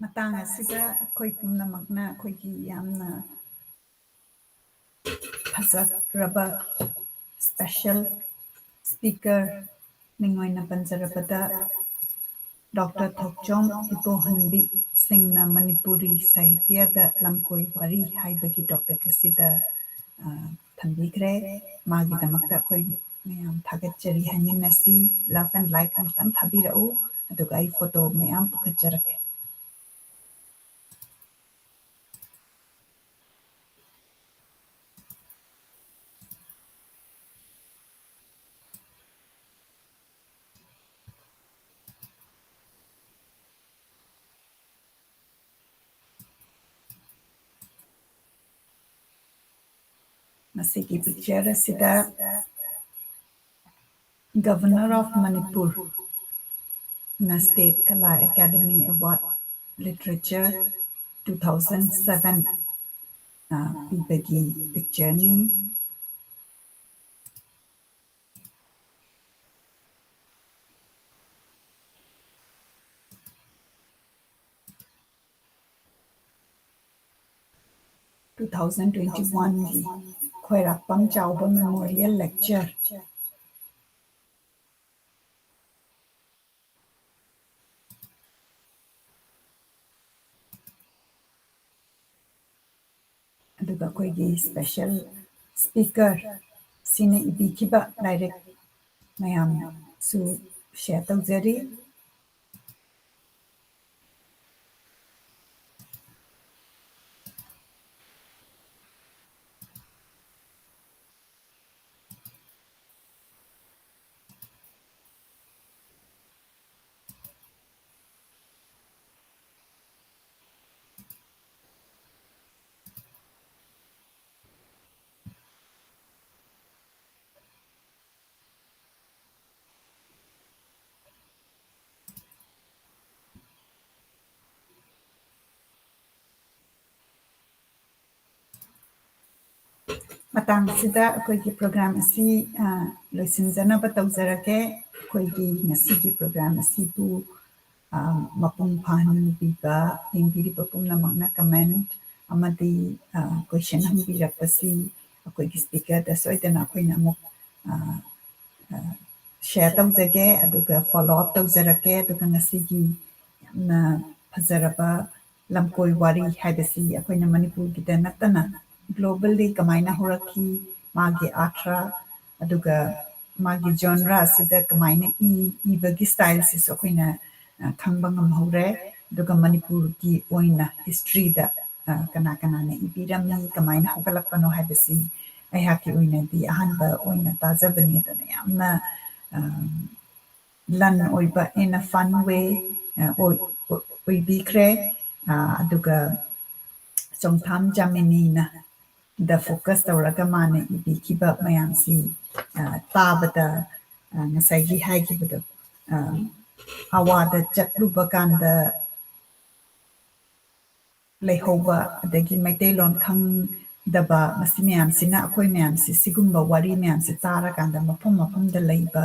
ꯃꯇꯥꯡ ꯑꯁꯤꯗ ꯑꯩꯈꯣꯏ ꯄꯨꯝꯅꯃꯛꯅ ꯑꯩꯈꯣꯏꯒꯤ ꯌꯥꯝꯅ ꯐꯖꯔꯕ special speaker ꯃꯤꯡ ꯑꯣꯏꯅ ꯄꯟꯖꯔꯕꯗ, ꯗꯣꯛꯇꯔ ꯊꯣꯛꯆꯣꯝ ꯏꯕꯣꯍꯟꯕꯤ ꯁꯤꯡꯅ ꯃꯅꯤꯄꯨꯔꯤ ꯁꯥꯍꯤꯇ꯭ꯌꯗ ꯂꯝꯀꯣꯏ ꯋꯥꯔꯤ ꯍꯥꯏꯕꯒꯤ topic ꯑꯁꯤꯗ, ꯑ, ꯊꯝꯕꯤꯈ꯭ꯔꯦ꯫ ꯃꯥꯒꯤꯗꯃꯛꯇ ꯑꯩꯈꯣꯏ ꯃꯌꯥꯝ ꯊꯥꯒꯠꯆꯔꯤ ꯍꯥꯏꯃꯤꯟꯅꯁꯤ꯫ Love and like ꯑꯃꯨꯛꯇꯪ ꯊꯥꯕꯤꯔꯛꯎ, ꯑꯗꯨꯒ ꯑꯩ photo ꯃꯌꯥꯝ ꯄꯨꯈꯠꯆꯔꯛꯀꯦ꯫ ꯃꯁꯤꯒꯤ picture ꯑꯁꯤꯗ Governor of ꯃꯅꯤꯄꯨꯔ ꯅ State Kala Academy Award Literature two thousand seven, ꯑ, ꯄꯤꯕꯒꯤ picture ꯅꯤ꯫ Two thousand twenty one ꯒꯤ ꯈ꯭ꯋꯥꯏꯔꯥꯛꯄꯝ ꯆꯥꯎꯕ Memorial Lecture꯫ ꯑꯗꯨꯒ ꯑꯩꯈꯣꯏꯒꯤ special speaker ꯁꯤꯅ ꯏꯕꯤꯈꯤꯕ ꯂꯥꯏꯔꯤꯛ ꯃꯌꯥꯝꯁꯨ share ꯇꯧꯖꯔꯤ꯫ ꯃꯇꯥꯡꯁꯤꯗ ꯑꯩꯈꯣꯏꯒꯤ program ꯑꯁꯤ, ꯑ, ꯂꯣꯏꯁꯤꯟꯖꯅꯕ ꯇꯧꯖꯔꯒꯦ꯫ ꯑꯩꯈꯣꯏꯒꯤ ꯉꯁꯤꯒꯤ program ꯑꯁꯤꯕꯨ ꯑ, ꯃꯄꯨꯡ ꯐꯥꯍꯟꯕꯤꯕ, ꯌꯦꯡꯕꯤꯔꯤꯕ ꯄꯨꯝꯅꯃꯛꯅ comment ꯑꯃꯗꯤ, ꯑ, question ꯍꯪꯕꯤꯔꯛꯄꯁꯤ ꯑꯩꯈꯣꯏꯒꯤ speakerꯗ ꯁꯣꯏꯗꯅ ꯑꯩꯈꯣꯏꯅ ꯑꯃꯨꯛ, ꯑ, ꯑ, share ꯇꯧꯖꯒꯦ, ꯑꯗꯨꯒ follow up ꯇꯧꯖꯔꯛꯀꯦ꯫ ꯑꯗꯨꯒ ꯉꯁꯤꯒꯤ ꯌꯥꯝꯅ ꯐꯖꯔꯕ ꯂꯝꯀꯣꯏ ꯋꯥꯔꯤ ꯍꯥꯏꯕꯁꯤ ꯑꯩꯈꯣꯏꯅ ꯃꯅꯤꯄꯨꯔꯒꯤꯗ ꯅꯠꯇꯅ globally ꯀꯃꯥꯏꯅ ꯍꯧꯔꯛꯈꯤ, ꯃꯥꯒꯤ ꯑꯥꯔꯊ, ꯑꯗꯨꯒ ꯃꯥꯒꯤ genre ꯑꯁꯤꯗ ꯀꯃꯥꯏꯅ ꯏ, ꯏꯕꯒꯤ styleꯁꯤꯁꯨ ꯑꯩꯈꯣꯏꯅ, ꯑ, ꯈꯪꯕ ꯉꯝꯍꯧꯔꯦ꯫ ꯑꯗꯨꯒ ꯃꯅꯤꯄꯨꯔꯒꯤ ꯑꯣꯏꯅ historyꯗ, ꯑ, ꯀꯅꯥ ꯀꯅꯥꯅ ꯏꯕꯤꯔꯝꯃꯤ, ꯀꯃꯥꯏꯅ ꯍꯧꯒꯠꯂꯛꯄꯅꯣ ꯍꯥꯏꯕꯁꯤ ꯑꯩꯍꯥꯛꯀꯤ ꯑꯣꯏꯅꯗꯤ ꯑꯍꯥꯟꯕ ꯑꯣꯏꯅ ꯇꯥꯖꯕꯅꯤ꯫ ꯑꯗꯨꯅ ꯌꯥꯝꯅ, ꯑ, ꯂꯟ ꯑꯣꯏꯕ, in a fun way, ꯑ, ꯑꯣꯏ-, ꯑꯣꯏ-, ꯑꯣꯏꯕꯤꯈ꯭ꯔꯦ꯫ ꯑ, ꯑꯗꯨꯒ ꯆꯣꯡꯊꯥꯝ ꯖꯥꯃꯤꯅꯤꯅ ꯗ focus ꯇꯧꯔꯒ ꯃꯥꯅ ꯏꯕꯤꯈꯤꯕ ꯃꯌꯥꯝꯁꯤ, ꯑ, ꯇꯥꯕꯗ, ꯑ, ꯉꯁꯥꯏꯒꯤ ꯍꯥꯏꯈꯤꯕꯗꯣ, ꯑ, ꯑꯋꯥꯗ ꯆꯠꯂꯨꯕ ꯀꯥꯟꯗ ꯂꯩꯍꯧꯕ, ꯑꯗꯒꯤ ꯃꯩꯇꯩꯂꯣꯟ ꯈꯪꯗꯕ, ꯃꯁꯤ ꯃꯌꯥꯝꯁꯤꯅ ꯑꯩꯈꯣꯏ ꯃꯌꯥꯝꯁꯤ, ꯁꯤꯒꯨꯝꯕ ꯋꯥꯔꯤ ꯃꯌꯥꯝꯁꯤ ꯇꯥꯔꯀꯥꯟꯗ ꯃꯐꯝ ꯃꯐꯝꯗ ꯂꯩꯕ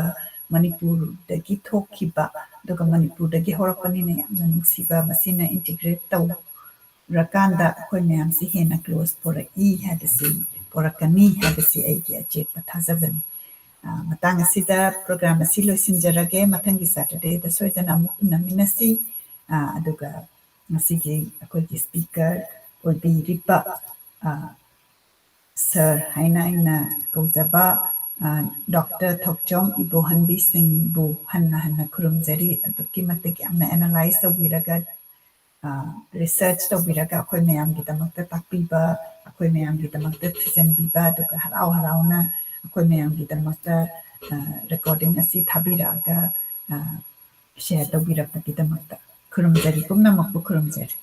ꯃꯅꯤꯄꯨꯔꯗꯒꯤ ꯊꯣꯛꯈꯤꯕ, ꯑꯗꯨꯒ ꯃꯅꯤꯄꯨꯔꯗꯒꯤ ꯍꯧꯔꯛꯄꯅꯤꯅ ꯌꯥꯝꯅ ꯅꯨꯡꯁꯤꯕ, ꯃꯁꯤꯅ integrate ꯇꯧꯔꯀꯥꯟꯗ ꯑꯩꯈꯣꯏ ꯃꯌꯥꯝꯁꯤ ꯍꯦꯟꯅ close ꯄꯨꯔꯛꯏ ꯍꯥꯏꯕꯁꯤ, ꯄꯨꯔꯛꯀꯅꯤ ꯍꯥꯏꯕꯁꯤ ꯑꯩꯒꯤ ꯑꯆꯦꯠꯄ ꯊꯥꯖꯕꯅꯤ꯫ ꯑ, ꯃꯇꯥꯡ ꯑꯁꯤꯗ program ꯑꯁꯤ ꯂꯣꯏꯁꯤꯟꯖꯔꯒꯦ꯫ ꯃꯊꯪꯒꯤ Saturdayꯗ ꯁꯣꯏꯗꯅ ꯑꯃꯨꯛ ꯎꯅꯃꯤꯟꯅꯁꯤ꯫ ꯑ, ꯑꯗꯨꯒ ꯉꯁꯤꯒꯤ ꯑꯩꯈꯣꯏꯒꯤ speaker ꯑꯣꯏꯕꯤꯔꯤꯕ, ꯑ, sir ꯍꯥꯏꯅ ꯑꯩꯅ ꯀꯧꯖꯕ, ꯑ, Doctor ꯊꯣꯛꯆꯣꯝ ꯏꯕꯣꯍꯟꯕꯤ ꯁꯤꯡꯕꯨ ꯍꯟꯅ ꯍꯟꯅ ꯈꯨꯔꯨꯝꯖꯔꯤ꯫ ꯑꯗꯨꯛꯀꯤ ꯃꯇꯤꯛ ꯌꯥꯝꯅ analyze ꯇꯧꯕꯤꯔꯒ, ꯑ, research ꯇꯧꯕꯤꯔꯒ ꯑꯩꯈꯣꯏ ꯃꯌꯥꯝꯒꯤꯗꯃꯛꯇ ꯇꯥꯛꯄꯤꯕ, ꯑꯩꯈꯣꯏ ꯃꯌꯥꯝꯒꯤꯗꯃꯛꯇ ꯊꯤꯖꯤꯟꯕꯤꯕ, ꯑꯗꯨꯒ ꯍꯔꯥꯎ ꯍꯔꯥꯎꯅ ꯑꯩꯈꯣꯏ ꯃꯌꯥꯝꯒꯤꯗꯃꯛꯇ, ꯑ, recording ꯑꯁꯤ ꯊꯥꯕꯤꯔꯛꯑꯒ, ꯑ, share ꯇꯧꯕꯤꯔꯛꯄꯒꯤꯗꯃꯛꯇ ꯈꯨꯔꯨꯝꯖꯔꯤ, ꯄꯨꯝꯅꯃꯛꯄꯨ ꯈꯨꯔꯨꯝꯖꯔꯤ꯫